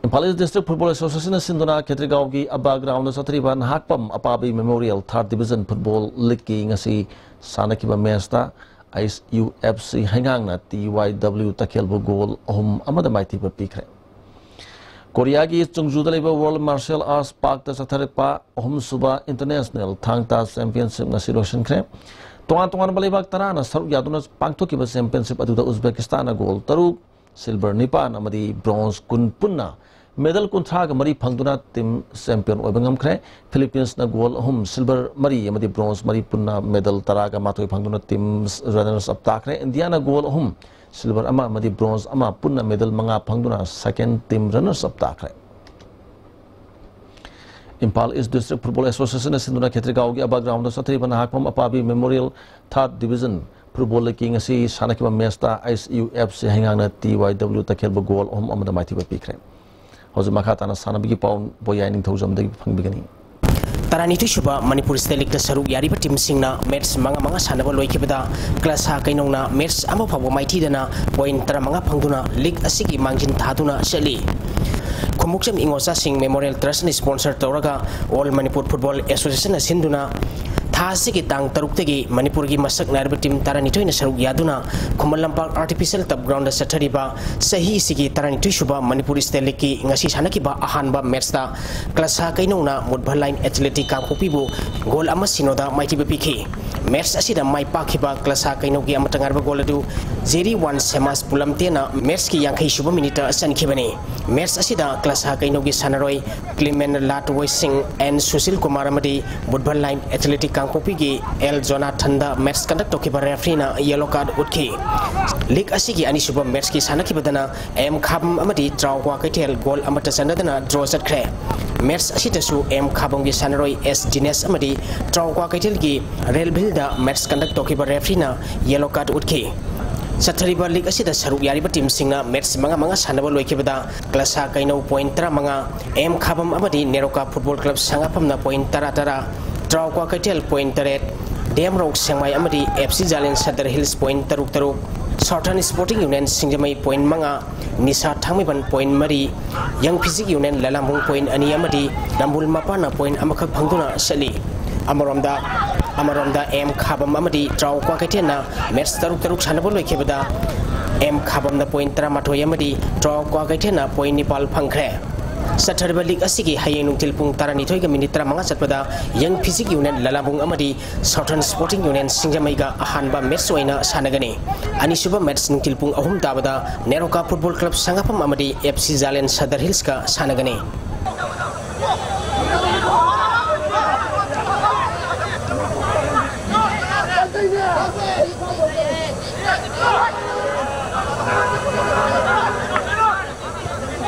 ꯏꯝꯐꯥꯜ ꯏꯁ ꯗꯤꯁꯇ꯭ꯔꯤꯛ ꯐꯨꯠꯕꯣꯜ ꯑꯦꯁꯣꯁꯤꯌꯦꯁꯟꯅ ꯁꯤꯟꯗꯨꯅ ꯈꯦꯇ꯭ꯔꯤꯒꯥꯎꯒꯤ ꯑꯕꯥ ꯒ꯭ꯔꯥꯎꯟꯗ ꯆꯠꯊꯔꯤꯕ ꯅꯍꯥꯛꯄꯝ ꯑꯄꯥꯕꯤ ꯃꯦꯃꯣꯔꯤꯌꯦꯜ ꯊꯥꯔꯠ ꯗꯤꯕꯤꯖꯟ ꯐꯨꯠꯕꯣꯜ ꯂꯤꯒꯀꯤ ꯉꯁꯤ ꯁꯥꯟꯅꯈꯤꯕ ꯃꯦꯆꯇ ꯑꯩꯁ ꯌꯨ ꯑꯦꯐ ꯁꯤ ꯍꯩꯉꯥꯡꯅ ꯇꯤ ꯋꯥꯏ ꯗꯕ꯭ꯂꯤꯎ ꯇꯈꯦꯜꯕꯨ ꯒꯣꯜ ꯑꯍꯨꯝ ꯑꯃꯗ ꯃꯥꯏꯊꯤꯕ ꯄꯤꯈ꯭ꯔꯦ꯫ ꯀꯣꯔꯤꯌꯥꯒꯤ ꯆꯨꯡꯖꯨꯗ ꯂꯩꯕ ꯋꯥꯔꯜ ꯃꯥꯔꯁꯤꯌꯦꯜ ꯑꯥꯔꯠꯁ ꯄꯥꯔꯛꯇ ꯆꯠꯊꯔꯛꯄ ꯑꯍꯨꯝꯁꯨꯕ ꯏꯟꯇꯔꯅꯦꯁꯅꯦꯜ ꯊꯥꯡ ꯇꯥ ꯆꯦꯝꯄꯤꯌꯟꯁꯤꯞ ꯉꯁꯤ ꯂꯣꯏꯁꯤꯟꯈ꯭ꯔꯦ꯫ ꯇꯣꯉꯥꯟ ꯇꯣꯉꯥꯟꯕ ꯂꯩꯕꯥꯛ ꯇꯔꯥꯅ ꯁꯔꯨꯛ ꯌꯥꯗꯨꯅ ꯄꯥꯡꯊꯣꯛꯈꯤꯕ ꯆꯦꯝꯄꯤꯌꯟꯁꯤꯞ ꯑꯗꯨꯗ ꯎꯖꯕꯦꯀꯤꯁꯇꯥꯟꯅ ꯒꯣꯜ ꯇꯔꯨꯛ, ꯁꯤꯜꯚꯔ ꯅꯤꯄꯥꯟ ꯑꯃꯗꯤ ꯕ꯭ꯔꯣꯟꯖ ꯀꯨꯟ ꯄꯨꯟꯅ ꯃꯦꯗꯜ ꯀꯨꯟꯊ꯭ꯔꯥꯒ ꯃꯔꯤ ꯐꯪꯗꯨꯅ ꯇꯤꯝ ꯆꯦꯝꯄꯤꯌꯟ ꯑꯣꯏꯕ ꯉꯝꯈ꯭ꯔꯦ꯫ ꯐꯤꯂꯤꯄꯤꯟꯁꯅ ꯒꯣꯜ ꯑꯍꯨꯝ, ꯁꯤꯜꯚꯔ ꯃꯔꯤ ꯑꯃꯗꯤ ꯕ꯭ꯔꯣꯟꯖ ꯃꯔꯤ ꯄꯨꯟꯅ ꯃꯦꯗꯜ ꯇꯔꯥꯒ ꯃꯥꯊꯣꯏ ꯐꯪꯗꯨꯅ ꯇꯤꯝ ꯔꯅꯔꯁ ꯑꯞ ꯇꯥꯈ꯭ꯔꯦ꯫ ꯏꯟꯗꯤꯌꯥꯅ ꯒꯣꯜ ꯑꯍꯨꯝ, ꯁꯤꯜꯚꯔ ꯑꯃ ꯑꯃꯗꯤ ꯕ꯭ꯔꯣꯟꯖ ꯑꯃ ꯄꯨꯟꯅ ꯃꯦꯗꯜ ꯃꯉꯥ ꯐꯪꯗꯨꯅ ꯁꯦꯀꯦꯟ ꯇꯤꯝ ꯔꯅꯔꯁ ꯑꯞ ꯇꯥꯈ꯭ꯔꯦ꯫ ꯏꯝꯐꯥꯜ ꯏꯁ ꯗꯤꯁꯇ꯭ꯔꯤꯛ ꯐꯨꯠꯕꯣꯜ ꯑꯦꯁꯣꯁꯤꯌꯦꯁꯟꯅ ꯁꯤꯟꯗꯨꯅ ꯈꯦꯇ꯭ꯔꯤꯒꯥꯎꯒꯤ ꯑꯕꯥ ꯒ꯭ꯔꯥꯎꯟꯗ ꯆꯠꯊꯔꯤꯕ ꯅꯍꯥꯛꯄꯝ ꯑꯄꯥꯕꯤ ꯃꯦꯃꯣꯔꯤꯌꯦꯜ ꯊꯥꯔꯠ ꯗꯤꯕꯤꯖꯟ ꯐꯨꯠꯕꯣꯜ ꯂꯤꯒꯀꯤ ꯉꯁꯤ ꯁꯥꯟꯅꯈꯤꯕ ꯃꯦꯆꯇ ꯑꯩꯁ ꯌꯨ ꯑꯦꯐ ꯁꯤ ꯍꯩꯉꯥꯡꯅ ꯇꯤ ꯋꯥꯏ ꯗꯕ꯭ꯂꯤꯎ ꯇꯈꯦꯜꯕꯨ ꯒꯣꯜ ꯑꯍꯨꯝ ꯑꯃꯗ ꯃꯥꯏꯊꯤꯕ ꯄꯤꯈ꯭ꯔꯦ꯫ ꯍꯧꯖꯤꯛ ꯃꯈꯥ ꯇꯥꯅ ꯁꯥꯟꯅꯕꯒꯤ ꯄꯥꯎ ꯕꯣꯌꯥꯏ ꯅꯤꯡꯊꯧꯖꯝꯗꯒꯤ ꯐꯪꯕꯤꯒꯅꯤ꯫ ꯇꯔꯥꯅꯤꯊꯣꯏ ꯁꯨꯕ ꯃꯅꯤꯄꯨꯔ ꯁ꯭ꯇꯦꯠ ꯂꯤꯒꯇ ꯁꯔꯨꯛ ꯌꯥꯔꯤꯕ ꯇꯤꯝꯁꯤꯡꯅ ꯃꯦꯠꯆ ꯃꯉꯥ ꯃꯉꯥ ꯁꯥꯟꯅꯕ ꯂꯣꯏꯈꯤꯕꯗ ꯀ꯭ꯂꯁꯥ ꯀꯩꯅꯧꯅ ꯃꯦꯠꯆ ꯑꯃ ꯐꯥꯎꯕ ꯃꯥꯏꯊꯤꯗꯅ ꯄꯣꯏꯟ ꯇꯔꯥꯃꯉꯥ ꯐꯪꯗꯨꯅ ꯂꯤꯒ ꯑꯁꯤꯒꯤ ꯃꯥꯡꯖꯤꯟ ꯊꯥꯗꯨꯅ ꯆꯠꯂꯤ꯫ ꯈꯣꯡꯎꯞꯆꯝ ꯏꯉꯣꯆꯥꯁꯤꯡ ꯃꯦꯃꯣꯔꯤꯌꯦꯜ ꯇ꯭ꯔꯁꯅ ꯁ꯭ꯄꯣꯟꯁꯔ ꯇꯧꯔꯒ ꯑꯣꯜ ꯃꯅꯤꯄꯨꯔ ꯐꯨꯠꯕꯣꯜ ꯑꯦꯁꯣꯁꯤꯌꯦꯁꯟꯅ ꯁꯤꯟꯗꯨꯅ ꯊꯥ ꯑꯁꯤꯒꯤ ꯇꯥꯡ ꯇꯔꯨꯛꯇꯒꯤ ꯃꯅꯤꯄꯨꯔꯒꯤ ꯃꯁꯛ ꯅꯥꯏꯔꯕ ꯇꯤꯝ ꯇꯔꯥꯅꯤꯊꯣꯏꯅ ꯁꯔꯨꯛ ꯌꯥꯗꯨꯅ ꯈꯨꯃꯟ ꯂꯝꯄꯥꯛ ꯑꯥꯔꯇꯤꯐꯤꯁꯤꯌꯦꯜ ꯇꯔꯐ ꯒ꯭ꯔꯥꯎꯟꯗ ꯆꯠꯊꯔꯤꯕ ꯆꯍꯤꯁꯤꯒꯤ ꯇꯔꯥꯅꯤꯊꯣꯏ ꯁꯨꯕ ꯃꯅꯤꯄꯨꯔ ꯁ꯭ꯇꯦꯠ ꯂꯤꯒꯀꯤ ꯉꯁꯤ ꯁꯥꯟꯅꯈꯤꯕ ꯑꯍꯥꯟꯕ ꯃꯦꯠꯆꯇ ꯀ꯭ꯂꯁꯥ ꯀꯩꯅꯧꯅ ꯃꯨꯠꯚꯟ ꯂꯥꯏꯟ ꯑꯦꯊꯂꯦꯇꯤꯛ ꯀꯥꯡꯄꯣꯛꯄꯤꯕꯨ ꯒꯣꯜ ꯑꯃ ꯁꯤꯅꯣꯗ ꯃꯥꯏꯊꯤꯕ ꯄꯤꯈꯤ꯫ ꯃꯦꯠꯆ ꯑꯁꯤꯗ ꯃꯥꯏ ꯄꯥꯛꯈꯤꯕ ꯀ꯭ꯂꯁꯥ ꯀꯩꯅꯧꯒꯤ ꯑꯃꯠꯇ ꯉꯥꯏꯔꯕ ꯒꯣꯜ ꯑꯗꯨ ꯖꯦꯔꯤ ꯋꯥꯟ ꯁꯦꯃꯥꯁ ꯄꯨꯂꯝꯇꯦꯅ ꯃꯦꯠꯆꯀꯤ ꯌꯥꯡꯈꯩ ꯁꯨꯕ ꯃꯤꯅꯤꯠꯇ ꯆꯟꯈꯤꯕꯅꯤ꯫ ꯃꯦꯠꯆ ꯑꯁꯤꯗ ꯀ꯭ꯂꯁꯥ ꯀꯩꯅꯧꯒꯤ ꯁꯥꯟꯅꯔꯣꯏ ꯀ꯭ꯂꯤꯃꯦꯟ ꯂꯥꯠꯋꯣꯏ ꯁꯤꯡ ꯑꯦꯟ ꯁꯨꯁꯤꯜ ꯀꯨꯃꯥꯔ ꯑꯃꯗꯤ ꯃꯨꯠꯚꯟ ꯂꯥꯏꯟ ꯑꯦꯊꯂꯦꯇꯤꯛ ꯀꯥꯡꯄꯣꯛꯄꯤꯒꯤ ꯑꯦꯜ ꯖꯣꯅꯥꯊꯟꯗ ꯃꯦꯠꯆ ꯀꯟꯗꯛ ꯇꯧꯈꯤꯕ ꯔꯦꯐ꯭ꯔꯤꯅ ꯌꯦꯂꯣ ꯀꯥꯔꯗ ꯎꯠꯈꯤ꯫ ꯂꯤꯒ ꯑꯁꯤꯒꯤ ꯑꯅꯤꯁꯨꯕ ꯃꯦꯠꯆꯀꯤ ꯁꯥꯟꯅꯈꯤꯕꯗꯅ ꯑꯦꯝ ꯈꯥꯕꯝ ꯑꯃꯗꯤ ꯇ꯭ꯔꯥꯎ ꯀ꯭ꯋꯥꯀꯩꯊꯦꯜ ꯒꯣꯜ ꯑꯃꯠꯇ ꯆꯟꯅꯗꯅ ꯗ꯭ꯔꯣ ꯆꯠꯈ꯭ꯔꯦ꯫ ꯃꯦꯠꯆ ꯑꯁꯤꯗꯁꯨ ꯑꯦꯝ ꯈꯥꯕꯝꯒꯤ ꯁꯥꯟꯅꯔꯣꯏ ꯑꯦꯁ ꯖꯤꯅꯦꯁ ꯑꯃꯗꯤ ꯇ꯭ꯔꯥꯎ ꯀ꯭ꯋꯥꯀꯩꯊꯦꯜꯒꯤ ꯔꯦꯜꯚꯤꯜꯗ ꯃꯦꯠꯆ ꯀꯟꯗꯛ ꯇꯧꯈꯤꯕ ꯔꯦꯐ꯭ꯔꯤꯅ ꯌꯦꯂꯣ ꯀꯥꯔꯗ ꯎꯠꯈꯤ꯫ ꯆꯠꯊꯔꯤꯕ ꯂꯤꯒ ꯑꯁꯤꯗ ꯁꯔꯨꯛ ꯌꯥꯔꯤꯕ ꯇꯤꯝꯁꯤꯡꯅ ꯃꯦꯠꯆ ꯃꯉꯥ ꯃꯉꯥ ꯁꯥꯟꯅꯕ ꯂꯣꯏꯈꯤꯕꯗ ꯀ꯭ꯂꯁꯥ ꯀꯩꯅꯧ ꯄꯣꯏꯟ ꯇꯔꯥꯃꯉꯥ, ꯑꯦꯝ ꯈꯥꯕꯝ ꯑꯃꯗꯤ ꯅꯦꯔꯣꯀꯥ ꯐꯨꯠꯕꯣꯜ ꯀ꯭ꯂꯕ ꯁꯉꯥꯐꯝꯅ ꯄꯣꯏꯟ ꯇꯔꯥ ꯇꯔꯥ, ꯇ꯭ꯔꯥꯎ ꯀ꯭ꯋꯥꯀꯩꯊꯦꯜ ꯄꯣꯏꯟ ꯇꯔꯦꯠ, ꯗꯦꯝ ꯔꯣꯛ ꯁꯦꯡꯃꯥꯏ ꯑꯃꯗꯤ F C ꯖꯥꯂꯦꯟ Sadar hills point ꯇꯔꯨꯛ ꯇꯔꯨꯛ, Southern Sporting Union ꯁꯤꯡꯖꯃꯩ point ꯃꯉꯥ, ꯅꯤꯁꯥ ꯊꯥꯡꯃꯩꯕꯟ point ꯃꯔꯤ, Young Physique Union ꯂꯂꯥꯝꯕꯨꯡ point ꯑꯅꯤ ꯑꯃꯗꯤ ꯅꯝꯕꯨꯜ ꯃꯄꯥꯟꯅ point ꯑꯃꯈꯛ ꯐꯪꯗꯨꯅ ꯆꯠꯂꯤ꯫ ꯑꯃꯔꯣꯝꯗ, ꯑꯃꯔꯣꯝꯗ ꯑꯦꯝ ꯈꯥꯕꯝ ꯑꯃꯗꯤ ꯇ꯭ꯔꯥꯎ ꯀ꯭ꯋꯥꯀꯩꯊꯦꯜꯅ match ꯇꯔꯨꯛ ꯇꯔꯨꯛ ꯁꯥꯟꯅꯕ ꯂꯣꯏꯈꯤꯕꯗ, ꯑꯦꯝ ꯈꯥꯕꯝꯅ point ꯇꯔꯥꯃꯥꯊꯣꯏ ꯑꯃꯗꯤ ꯇ꯭ꯔꯥꯎ ꯀ꯭ꯋꯥꯀꯩꯊꯦꯜꯅ point ꯅꯤꯄꯥꯜ ꯐꯪꯈ꯭ꯔꯦ꯫ ꯆꯠꯊꯔꯤꯕ league ꯑꯁꯤꯒꯤ ꯍꯌꯦꯡ ꯅꯨꯡꯊꯤꯜ ꯄꯨꯡ ꯇꯔꯥꯅꯤꯊꯣꯏꯒ minute ꯇꯔꯥꯃꯉꯥ ꯆꯠꯄꯗ Young Physique Union ꯂꯂꯥꯝꯕꯨꯡ ꯑꯃꯗꯤ Southern Sporting Union ꯁꯤꯡꯖꯃꯩꯒ ꯑꯍꯥꯟꯕ match ꯑꯣꯏꯅ ꯁꯥꯟꯅꯒꯅꯤ꯫ ꯑꯅꯤꯁꯨꯕ match ꯅꯨꯡꯊꯤꯜ ꯄꯨꯡ ꯑꯍꯨꯝ ꯇꯥꯕꯗ ꯅꯦꯔꯣꯀꯥ Football Club ꯁꯪꯒꯥꯐꯝ ꯑꯃꯗꯤ F C ꯖꯥꯂꯦꯟ ꯁꯗꯔ ꯍꯤꯜꯁꯀ ꯁꯥꯟꯅꯒꯅꯤ꯫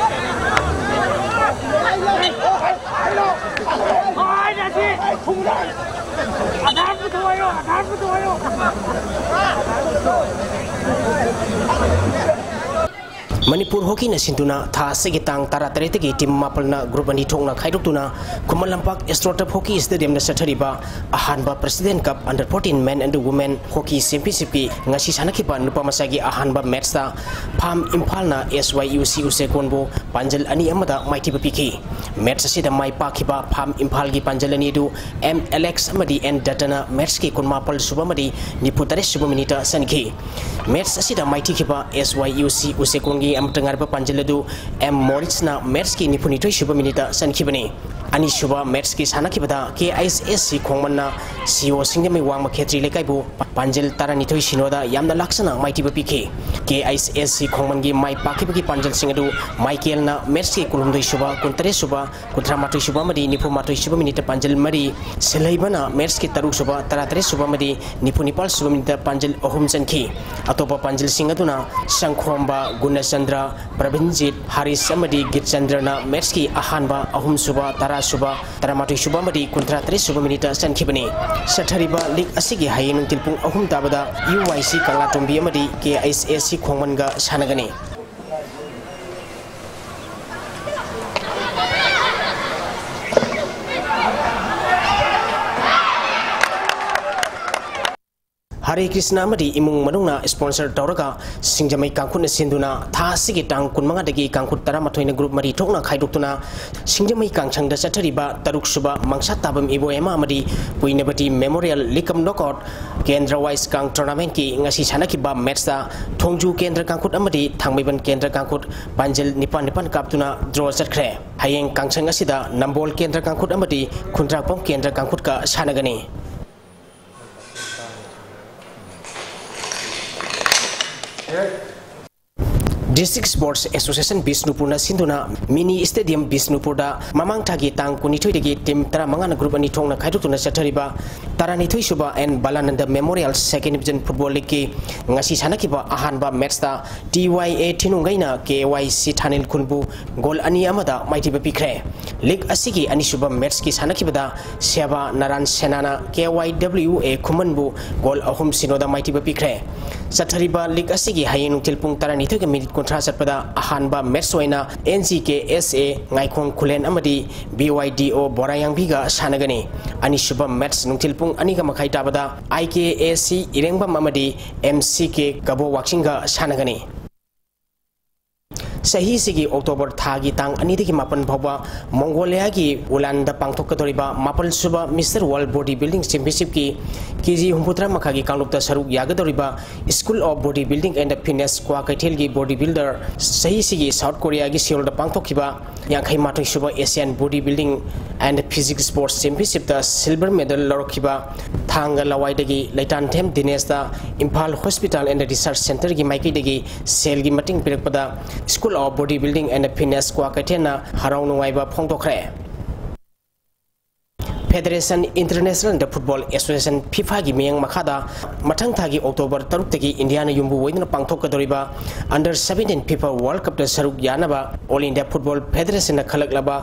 ꯃꯅꯤꯄꯨꯔ ꯍꯣꯀꯤꯅ ꯁꯤꯟꯗꯨꯅ ꯊꯥ ꯑꯁꯤꯒꯤ ꯇꯥꯡ ꯇꯔꯥꯇꯔꯦꯠꯇꯒꯤ team ꯃꯥꯄꯜꯅ group ꯑꯅꯤ ꯊꯣꯛꯅ ꯈꯥꯏꯗꯣꯛꯇꯨꯅ Khuman Lampak Astro Turf Hockey Stadiumꯗ ꯆꯠꯊꯔꯤꯕ ꯑꯍꯥꯟꯕ President Cup Under fourteen Men and Women Hockey Championshipꯀꯤ ꯉꯁꯤ ꯁꯥꯟꯅꯈꯤꯕ ꯅꯨꯄꯥ ꯃꯆꯥꯒꯤ ꯑꯍꯥꯟꯕ matchꯇ ꯐꯥꯝ ꯏꯝꯐꯥꯜꯅ S Y U C ꯎꯆꯦꯀꯣꯟꯕꯨ ꯄꯥꯟꯖꯜ ꯑꯅꯤ ꯑꯃꯗ ꯃꯥꯏꯊꯤꯕ ꯄꯤꯈꯤ꯫ Match ꯑꯁꯤꯗ ꯃꯥꯏ ꯄꯥꯛꯈꯤꯕ ꯐꯥꯝ ꯏꯝꯐꯥꯜꯒꯤ ꯄꯥꯟꯖꯜ ꯑꯅꯤ ꯑꯗꯨ M Alex ꯑꯃꯗꯤ N ꯗꯠꯇꯅ matchꯀꯤ ꯀꯨꯟꯃꯥꯄꯜ ꯁꯨꯕ ꯑꯃꯗꯤ ꯅꯤꯐꯨ ꯇꯔꯦꯠ ꯁꯨꯕ minuteꯇ ꯆꯟꯈꯤ꯫ Match ꯑꯁꯤꯗ ꯃꯥꯏꯊꯤꯈꯤꯕ S Y U C ꯎꯆꯦꯀꯣꯟꯒꯤ ꯑꯃꯠꯇ ꯉꯥꯏꯔꯕ ꯄꯥꯟꯖꯜ ꯑꯗꯨ M Morrisꯅ matchꯀꯤ ꯅꯤꯐꯨꯅꯤꯊꯣꯏ ꯁꯨꯕ minuteꯇ ꯆꯟꯈꯤꯕꯅꯤ꯫ ꯑꯅꯤꯁꯨꯕ matchꯀꯤ ꯁꯥꯟꯅꯈꯤꯕꯗ K I S S C ꯈꯣꯡꯃꯟꯅ C O ꯁꯤꯡꯖꯃꯩ ꯋꯥꯡꯃ ꯈꯦꯇ꯭ꯔꯤ ꯂꯩꯀꯥꯏꯕꯨ ꯄꯥꯟꯖꯜ ꯇꯔꯥꯅꯤꯊꯣꯏ ꯁꯤꯅꯣꯗ ꯌꯥꯝꯅ ꯂꯥꯛꯆꯅ ꯃꯥꯏꯊꯤꯕ ꯄꯤꯈꯤ꯫ K I S S C ꯈꯣꯡꯃꯟꯒꯤ ꯃꯥꯏ ꯄꯥꯛꯈꯤꯕꯒꯤ ꯄꯥꯟꯖꯜꯁꯤꯡ ꯑꯗꯨ ꯃꯥꯏꯀꯦꯜꯅ matchꯀꯤ ꯀꯨꯟꯍꯨꯝꯗꯣꯏ ꯁꯨꯕ, ꯀꯨꯟꯇꯔꯦꯠ ꯁꯨꯕ, ꯀꯨꯟꯊ꯭ꯔꯥ ꯃꯥꯊꯣꯏ ꯁꯨꯕ ꯑꯃꯗꯤ ꯅꯤꯐꯨ ꯃꯥꯊꯣꯏ ꯁꯨꯕ minuteꯇ ꯄꯥꯟꯖꯜ ꯃꯔꯤ, ꯁꯤꯜꯍꯩꯕꯅ matchꯀꯤ ꯇꯔꯨꯛ ꯁꯨꯕ, ꯇꯔꯥ ꯇꯔꯦꯠ ꯁꯨꯕ ꯑꯃꯗꯤ ꯅꯤꯐꯨ ꯅꯤꯄꯥꯜ ꯁꯨꯕ minuteꯇ ꯄꯥꯟꯖꯜ ꯑꯍꯨꯝ ꯆꯟꯈꯤ꯫ ꯑꯇꯣꯞꯄ ꯄꯥꯟꯖꯜꯁꯤꯡ ꯑꯗꯨꯅ ꯁꯪꯈꯣꯝꯕ, ꯒꯨꯅꯆꯟꯗ꯭ꯔ, ꯄ꯭ꯔꯕꯤꯟꯖꯤꯠ, ꯍꯥꯔꯤꯁ ꯑꯃꯗꯤ ꯒꯤꯠꯆꯟꯗ꯭ꯔꯅ matchꯀꯤ ꯑꯍꯥꯟꯕ, ꯑꯍꯨꯝ ꯁꯨꯕ, ꯇꯔꯥ ꯁꯨꯕ, ꯇꯔꯥꯃꯥꯊꯣꯏ ꯁꯨꯕ ꯑꯃꯗꯤ ꯀꯨꯟꯊ꯭ꯔꯥ ꯇꯔꯦꯠ ꯁꯨꯕ minuteꯇ ꯆꯟꯈꯤꯕꯅꯤ꯫ ꯆꯠꯊꯔꯤꯕ league ꯑꯁꯤꯒꯤ ꯍꯌꯦꯡ ꯅꯨꯡꯊꯤꯜ ꯄꯨꯡ ꯑꯍꯨꯝ ꯇꯥꯕꯗ U Y C ꯀꯪꯂꯥꯇꯣꯝꯕꯤ ꯑꯃꯗꯤ K I S S C ꯈꯣꯡꯃꯟꯒ ꯁꯥꯟꯅꯒꯅꯤ꯫ ꯍꯔꯦ ꯀ꯭ꯔꯤꯁꯅ ꯑꯃꯗꯤ ꯏꯃꯨꯡ ꯃꯅꯨꯡꯅ sponsor ꯇꯧꯔꯒ ꯁꯤꯡꯖꯃꯩ ꯀꯥꯡꯈꯨꯠꯅ ꯁꯤꯟꯗꯨꯅ ꯊꯥ ꯑꯁꯤꯒꯤ ꯇꯥꯡ ꯀꯨꯟꯃꯉꯥꯗꯒꯤ ꯀꯥꯡꯈꯨꯠ ꯇꯔꯥꯃꯥꯊꯣꯏꯅ group ꯃꯔꯤ ꯊꯣꯛꯅ ꯈꯥꯏꯗꯣꯛꯇꯨꯅ ꯁꯤꯡꯖꯃꯩ ꯀꯥꯡꯁꯪꯗ ꯆꯠꯊꯔꯤꯕ ꯇꯔꯨꯛ ꯁꯨꯕ ꯃꯪꯁꯥ ꯇꯥꯕꯝ ꯏꯕꯣꯌꯥꯃ ꯑꯃꯗꯤ ꯄꯨꯏꯅꯕꯇꯤ Memorial League Cum Knockout Kendra Wise Kang Tournament ꯀꯤ ꯉꯁꯤ ꯁꯥꯟꯅꯈꯤꯕ match ꯇ ꯊꯣꯡꯖꯨ ꯀꯦꯟꯗ꯭ꯔ ꯀꯥꯡꯈꯨꯠ ꯑꯃꯗꯤ ꯊꯥꯡꯃꯩꯕꯟ ꯀꯦꯟꯗ꯭ꯔ ꯀꯥꯡꯈꯨꯠ ꯄꯥꯟꯖꯜ ꯅꯤꯄꯥꯟ ꯅꯤꯄꯥꯟ ꯀꯥꯞꯇꯨꯅ draw ꯆꯠꯈ꯭ꯔꯦ꯫ ꯍꯌꯦꯡ ꯀꯥꯡꯁꯪ ꯑꯁꯤꯗ ꯅꯝꯕꯣꯜ ꯀꯦꯟꯗ꯭ꯔ ꯀꯥꯡꯈꯨꯠ ꯑꯃꯗꯤ ꯈꯨꯟꯗ꯭ꯔꯥꯛꯄꯝ ꯀꯦꯟꯗ꯭ꯔ ꯀꯥꯡꯈꯨꯠꯀ ꯁꯥꯟꯅꯒꯅꯤ꯫ District Sports Association ꯕꯤꯁꯅꯨꯄꯨꯔꯅ ꯁꯤꯟꯗꯨꯅ mini stadium ꯕꯤꯁꯅꯨꯄꯨꯔꯗ ꯃꯃꯥꯡ ꯊꯥꯒꯤ ꯇꯥꯡ ꯀꯨꯟꯅꯤꯊꯣꯏꯗꯒꯤ team ꯇꯔꯥꯃꯉꯥꯅ group ꯑꯅꯤ ꯊꯣꯛꯅ ꯈꯥꯏꯗꯣꯛꯇꯨꯅ ꯆꯠꯊꯔꯤꯕ ꯇꯔꯥꯅꯤꯊꯣꯏ ꯁꯨꯕ and ꯕꯂꯥꯅꯟꯗ Memorial Second Division Football League ꯀꯤ ꯉꯁꯤ ꯁꯥꯟꯅꯈꯤꯕ ꯑꯍꯥꯟꯕ match ꯇ T Y A ꯊꯤꯅꯨꯡꯒꯩꯅ K Y C ꯊꯥꯅꯤꯜ ꯈꯨꯟꯕꯨ goal ꯑꯅꯤ ꯑꯃꯗ ꯃꯥꯏꯊꯤꯕ ꯄꯤꯈ꯭ꯔꯦ꯫ League ꯑꯁꯤꯒꯤ ꯑꯅꯤꯁꯨꯕ match ꯀꯤ ꯁꯥꯟꯅꯈꯤꯕꯗ ꯁꯦꯕꯥ ꯅꯥꯔꯥꯟ ꯁꯦꯅꯥꯅ K Y W A ꯈꯨꯃꯟꯕꯨ goal ꯑꯍꯨꯝ ꯁꯤꯅꯣꯗ ꯃꯥꯏꯊꯤꯕ ꯄꯤꯈ꯭ꯔꯦ꯫ ꯆꯠꯊꯔꯤꯕ league ꯑꯁꯤꯒꯤ ꯍꯌꯦꯡ ꯅꯨꯡꯊꯤꯜ ꯄꯨꯡ ꯇꯔꯥꯅꯤꯊꯣꯏꯒ minute ꯀꯨꯟꯊ꯭ꯔꯥ ꯆꯠꯄꯗ ꯑꯍꯥꯟꯕ match ꯑꯣꯏꯅ N G K S A ꯉꯥꯏꯈꯣꯡ ꯈꯨꯂꯦꯟ ꯑꯃꯗꯤ B Y D O ꯕꯣꯔꯥꯌꯥꯡꯕꯤꯒ ꯁꯥꯟꯅꯒꯅꯤ꯫ ꯑꯅꯤꯁꯨꯕ match ꯅꯨꯡꯊꯤꯜ ꯄꯨꯡ ꯑꯅꯤꯒ ꯃꯈꯥꯏ ꯇꯥꯕꯗ I K A C ꯏꯔꯦꯡꯕꯝ ꯑꯃꯗꯤ M C K ꯀꯕꯣ ꯋꯥꯛꯆꯤꯡꯒ ꯁꯥꯟꯅꯒꯅꯤ꯫ ꯆꯍꯤꯁꯤꯒꯤ October ꯊꯥꯒꯤ ꯇꯥꯡ ꯑꯅꯤꯗꯒꯤ ꯃꯥꯄꯟ ꯐꯥꯎꯕ ꯃꯣꯡꯒꯣꯂꯤꯌꯥꯒꯤ ꯎꯂꯥꯟꯗ ꯄꯥꯡꯊꯣꯛꯀꯗꯧꯔꯤꯕ ꯃꯥꯄꯜ ꯁꯨꯕ Mister World Body Building Championship ꯀꯤ K G ꯍꯨꯝꯐꯨꯇꯔꯥ ꯃꯈꯥꯒꯤ ꯀꯥꯡꯂꯨꯞꯇ ꯁꯔꯨꯛ ꯌꯥꯒꯗꯧꯔꯤꯕ School of Body Building and Fitness ꯀ꯭ꯋꯥꯀꯩꯊꯦꯜꯒꯤ body builder ꯆꯍꯤꯁꯤꯒꯤ South Korea ꯒꯤ Seoul ꯗ ꯄꯥꯡꯊꯣꯛꯈꯤꯕ ꯌꯥꯡꯈꯩ ꯃꯥꯊꯣꯏ ꯁꯨꯕ Asian Body Building and Physique Sports Championship ꯇ silver medal ꯂꯧꯔꯛꯈꯤꯕ ꯊꯥꯡꯒ ꯂꯋꯥꯏꯗꯒꯤ ꯂꯩꯇꯥꯟꯊꯦꯝ ꯗꯤꯅꯦꯁꯇ Imphal Hospital and Research Center ꯒꯤ ꯃꯥꯏꯀꯩꯗꯒꯤ ꯁꯦꯜꯒꯤ ꯃꯇꯦꯡ ꯄꯤꯔꯛꯄꯗ School of Body Building and Fitness ꯀ꯭ꯋꯥꯀꯩꯊꯦꯜꯅ ꯍꯔꯥꯎ ꯅꯨꯡꯉꯥꯏꯕ ꯐꯣꯡꯗꯣꯛꯈ꯭ꯔꯦ꯫ Federation International Football Association, FIFA ꯒꯤ ꯃꯤꯠꯌꯦꯡ ꯃꯈꯥꯗ ꯃꯊꯪ ꯊꯥꯒꯤ October ꯇꯔꯨꯛꯇꯒꯤ ꯏꯟꯗꯤꯌꯥꯅ ꯌꯨꯝꯕꯨ ꯑꯣꯏꯗꯨꯅ ꯄꯥꯡꯊꯣꯛꯀꯗꯧꯔꯤꯕ Under Seventeen FIFA World Cup ꯇ ꯁꯔꯨꯛ ꯌꯥꯅꯕ All India Football Federation ꯅ ꯈꯜꯂꯛꯂꯕ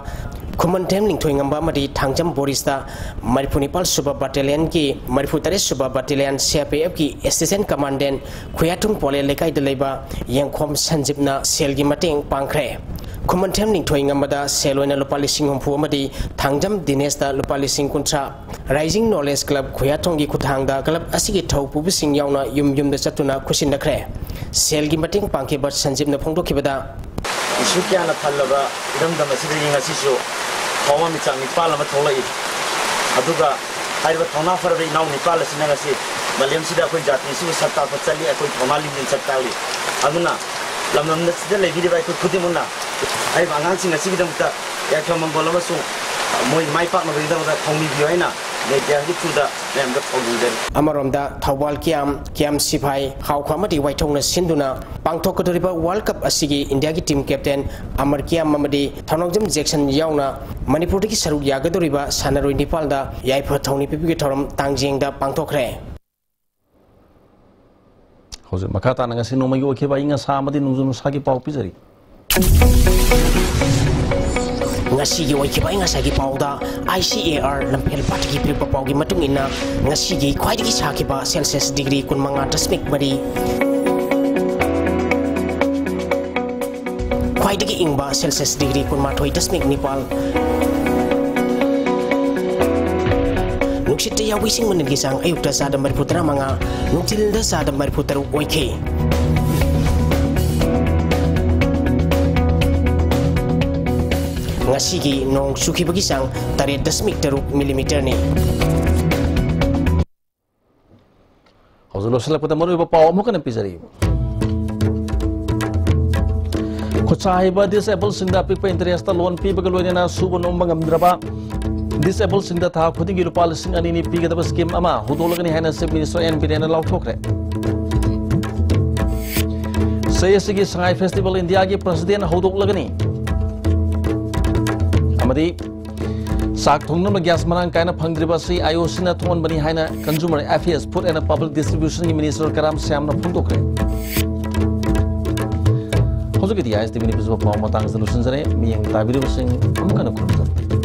ꯈꯨꯃꯟꯊꯦꯝ ꯅꯤꯡꯊꯣꯏꯉꯝꯕ ꯑꯃꯗꯤ ꯊꯥꯡꯖꯝ ꯕꯣꯔꯤꯁꯇ ꯃꯔꯤꯐꯨ ꯅꯤꯄꯥꯜ ꯁꯨꯕ battalion ꯒꯤ ꯃꯔꯤꯐꯨ ꯇꯔꯦꯠ ꯁꯨꯕ battalion C R P F ꯀꯤ assistant commandant ꯈꯨꯌꯥꯊꯨꯡ ꯄꯣꯂꯦ ꯂꯩꯀꯥꯏꯗ ꯂꯩꯕ ꯌꯦꯡꯈꯣꯝ ꯁꯟꯖꯤꯞꯅ ꯁꯦꯜꯒꯤ ꯃꯇꯦꯡ ꯄꯥꯡꯈ꯭ꯔꯦ꯫ ꯈꯨꯃꯟꯊꯦꯝ ꯅꯤꯡꯊꯣꯏ ꯉꯝꯕꯗ ꯁꯦꯜ ꯑꯣꯏꯅ ꯂꯨꯄꯥ ꯂꯤꯁꯤꯡ ꯍꯨꯝꯐꯨ ꯑꯃꯗꯤ ꯊꯥꯡꯖꯝ ꯗꯤꯅꯦꯁꯇ ꯂꯨꯄꯥ ꯂꯤꯁꯤꯡ ꯀꯨꯟꯊ꯭ꯔꯥ꯫ Rising Knowledge Club ꯈꯨꯌꯥꯊꯣꯡꯒꯤ ꯈꯨꯠꯊꯥꯡꯗ club ꯑꯁꯤꯒꯤ ꯊꯧ ꯄꯨꯕꯁꯤꯡ ꯌꯥꯎꯅ ꯌꯨꯝ ꯌꯨꯝꯗ ꯆꯠꯇꯨꯅ ꯈꯨꯠꯁꯤꯟꯅꯈ꯭ꯔꯦ꯫ ꯁꯦꯜꯒꯤ ꯃꯇꯦꯡ ꯄꯥꯡꯈꯤꯕ ꯁꯟꯖꯤꯞꯅ ꯐꯣꯡꯗꯣꯛꯈꯤꯕꯗ, ꯏꯁꯨ ꯀꯌꯥꯅ ꯊꯜꯂꯕ ꯏꯔꯝꯗꯝ ꯑꯁꯤꯗꯒꯤ ꯉꯁꯤꯁꯨ ꯊꯋꯥꯟꯃꯤꯆꯥꯛ ꯅꯤꯄꯥꯜ ꯑꯃ ꯊꯣꯛꯂꯛꯏ꯫ ꯑꯗꯨꯒ ꯍꯥꯏꯔꯤꯕ ꯊꯧꯅꯥ ꯐꯔꯕ ꯏꯅꯥꯎ ꯅꯤꯄꯥꯜ ꯑꯁꯤꯅ ꯉꯁꯤ ꯃꯥꯂꯦꯝꯁꯤꯗ ꯑꯩꯈꯣꯏ ꯖꯥꯇꯤꯁꯤꯕꯨ ꯁꯛ ꯇꯥꯛꯄ ꯆꯠꯂꯤ, ꯑꯩꯈꯣꯏ ꯊꯧꯅꯥ ꯂꯤꯡꯖꯦꯜ ꯆꯠ ꯇꯥꯛꯂꯤ꯫ ꯑꯗꯨꯅ ꯂꯝꯗꯝ ꯑꯁꯤꯗ ꯂꯩꯕꯤꯔꯤꯕ ꯑꯩꯈꯣꯏ ꯈꯨꯗꯤꯡꯃꯛꯅ ꯍꯥꯏꯔꯤꯕ ꯑꯉꯥꯡꯁꯤꯡ ꯑꯁꯤꯒꯤꯗꯃꯛꯇ ꯌꯥꯏꯐ ꯃꯪꯒꯣꯜ ꯑꯃꯁꯨꯡ ꯃꯣꯏ ꯃꯥꯏ ꯄꯥꯛꯅꯕꯒꯤꯗꯃꯛꯇ ꯊꯧꯅꯤꯕꯤꯌꯨ ꯍꯥꯏꯅ mediaꯒꯤ throughꯗ ꯃꯌꯥꯝꯗ ꯊꯧꯅꯤꯖꯔꯤ꯫ ꯑꯃꯔꯣꯝꯗ ꯊꯧꯕꯥꯜ ꯀꯤꯌꯥꯝ, ꯀꯤꯌꯥꯝ ꯁꯤꯐꯥꯏ, ꯈꯥꯎꯈꯣ ꯑꯃꯗꯤ ꯋꯥꯏꯊꯧꯅ ꯁꯤꯟꯗꯨꯅ ꯄꯥꯡꯊꯣꯛꯀꯗꯧꯔꯤꯕ World Cup ꯑꯁꯤꯒꯤ ꯏꯟꯗꯤꯌꯥꯒꯤ team captain ꯑꯃꯔ ꯀꯤꯌꯥꯝ ꯑꯃꯗꯤ ꯊꯧꯅꯥꯎꯖꯝ ꯖꯦꯛꯁꯟ ꯌꯥꯎꯅ ꯃꯅꯤꯄꯨꯔꯗꯒꯤ ꯁꯔꯨꯛ ꯌꯥꯒꯗꯧꯔꯤꯕ ꯁꯥꯟꯅꯔꯣꯏ ꯅꯤꯄꯥꯜꯗ ꯌꯥꯏꯐ ꯊꯧꯅꯤ ꯄꯤꯕꯒꯤ ꯊꯧꯔꯝ ꯇꯥꯡꯖꯦꯡꯗ ꯄꯥꯡꯊꯣꯛꯈ꯭ꯔꯦ꯫ ꯍꯧꯖꯤꯛ ꯃꯈꯥ ꯇꯥꯅ ꯉꯁꯤ ꯅꯣꯡꯃꯒꯤ ꯑꯣꯏꯈꯤꯕ ꯑꯏꯪ ꯑꯁꯥ ꯑꯃꯗꯤ ꯅꯣꯡꯖꯨ ꯅꯨꯡꯁꯥꯒꯤ ꯄꯥꯎ ꯄꯤꯖꯔꯤ꯫ ꯉꯁꯤꯒꯤ ꯑꯣꯏꯈꯤꯕ ꯑꯏꯪ ꯑꯁꯥꯒꯤ ꯄꯥꯎꯗ I C A R ꯂꯝꯐꯦꯜ ꯄꯥꯠꯀꯤ ꯄꯤꯔꯛꯄ ꯄꯥꯎꯒꯤ ꯃꯇꯨꯡ ꯏꯟꯅ, ꯉꯁꯤꯒꯤ ꯈ꯭ꯋꯥꯏꯗꯒꯤ ꯁꯥꯈꯤꯕ Celsius degree ꯀꯨꯟꯃꯉꯥ ꯗꯁꯃꯤꯛ ꯃꯔꯤ, ꯈ꯭ꯋꯥꯏꯗꯒꯤ ꯏꯪꯕ Celsius degree ꯀꯨꯟꯃꯥꯊꯣꯏ ꯗꯁꯃꯤꯛ ꯅꯤꯄꯥꯜ꯫ ꯅꯨꯡꯁꯤꯠꯇ ꯌꯥꯎꯕ ꯏꯁꯤꯡ ꯃꯅꯤꯜꯒꯤ ꯆꯥꯡ ꯑꯌꯨꯛꯇ ꯆꯥꯗ ꯃꯔꯤꯐꯨ ꯇꯔꯥꯃꯉꯥ, ꯅꯨꯡꯊꯤꯜꯗ ꯆꯥꯗ ꯃꯔꯤꯐꯨ ꯇꯔꯨꯛ ꯑꯣꯏꯈꯤ꯫ ꯉꯁꯤꯒꯤ ꯅꯣꯡ ꯆꯨꯈꯤꯕꯒꯤ ꯆꯥꯡ ꯇꯔꯦꯠ ꯗꯁꯃꯤꯛ ꯇꯔꯨꯛ millimeterꯅꯤ꯫ ꯍꯧꯖꯤꯛ ꯂꯣꯏꯁꯤꯜꯂꯛꯄꯗ ꯃꯔꯨꯑꯣꯏꯕ ꯄꯥꯎ ꯑꯃꯨꯛ ꯍꯟꯅ ꯄꯤꯖꯔꯤ꯫ ꯈꯨꯠꯁꯥ ꯍꯩꯕ disabledꯁꯤꯡꯗ ꯑꯄꯤꯛꯄ interestꯇ loan ꯄꯤꯕꯒ ꯂꯣꯏꯅꯅ ꯁꯨꯕ ꯅꯣꯝꯕ ꯉꯝꯗ꯭ꯔꯕ disabledꯁꯤꯡꯗ ꯊꯥ ꯈꯨꯗꯤꯡꯒꯤ ꯂꯨꯄꯥ ꯂꯤꯁꯤꯡ ꯑꯅꯤꯅꯤ ꯄꯤꯒꯗꯕ scheme ꯑꯃ ꯍꯧꯗꯣꯛꯂꯒꯅꯤ ꯍꯥꯏꯅ Chief Minister N. ꯕꯤꯔꯦꯟꯅ ꯂꯥꯎꯊꯣꯛꯈ꯭ꯔꯦ꯫ ꯁꯤꯁꯤꯒꯤ ꯁꯉꯥꯏ festival ꯏꯟꯗꯤꯌꯥꯒꯤ president ꯍꯧꯗꯣꯛꯂꯒꯅꯤ꯫ ꯑꯃꯗꯤ ꯆꯥꯛ ꯊꯣꯡꯅꯕ gas ꯃꯔꯥꯡ ꯀꯥꯏꯅ ꯐꯪꯗ꯭ꯔꯤꯕ ꯑꯁꯤ IOCꯅ ꯊꯣꯛꯍꯟꯕꯅꯤ ꯍꯥꯏꯅ Consumer Affairs, Food and Public Distributionꯒꯤ Minister ꯀꯔꯥꯝ ꯁ꯭ꯌꯥꯝꯅ ꯐꯣꯡꯗꯣꯛꯈ꯭ꯔꯦ꯫ ꯍꯧꯖꯤꯛꯀꯤꯗꯤ ISTVꯅ ꯄꯤꯖꯕ ꯄꯥꯎ ꯃꯇꯥꯡꯁꯤꯗ ꯂꯣꯏꯁꯤꯟꯖꯔꯦ꯫ ꯃꯤꯠꯌꯦꯡ ꯇꯥꯕꯤꯔꯤꯕꯁꯤꯡ ꯑꯃꯨꯛ ꯍꯟꯅ ꯈꯨꯔꯨꯝꯖꯔꯤ꯫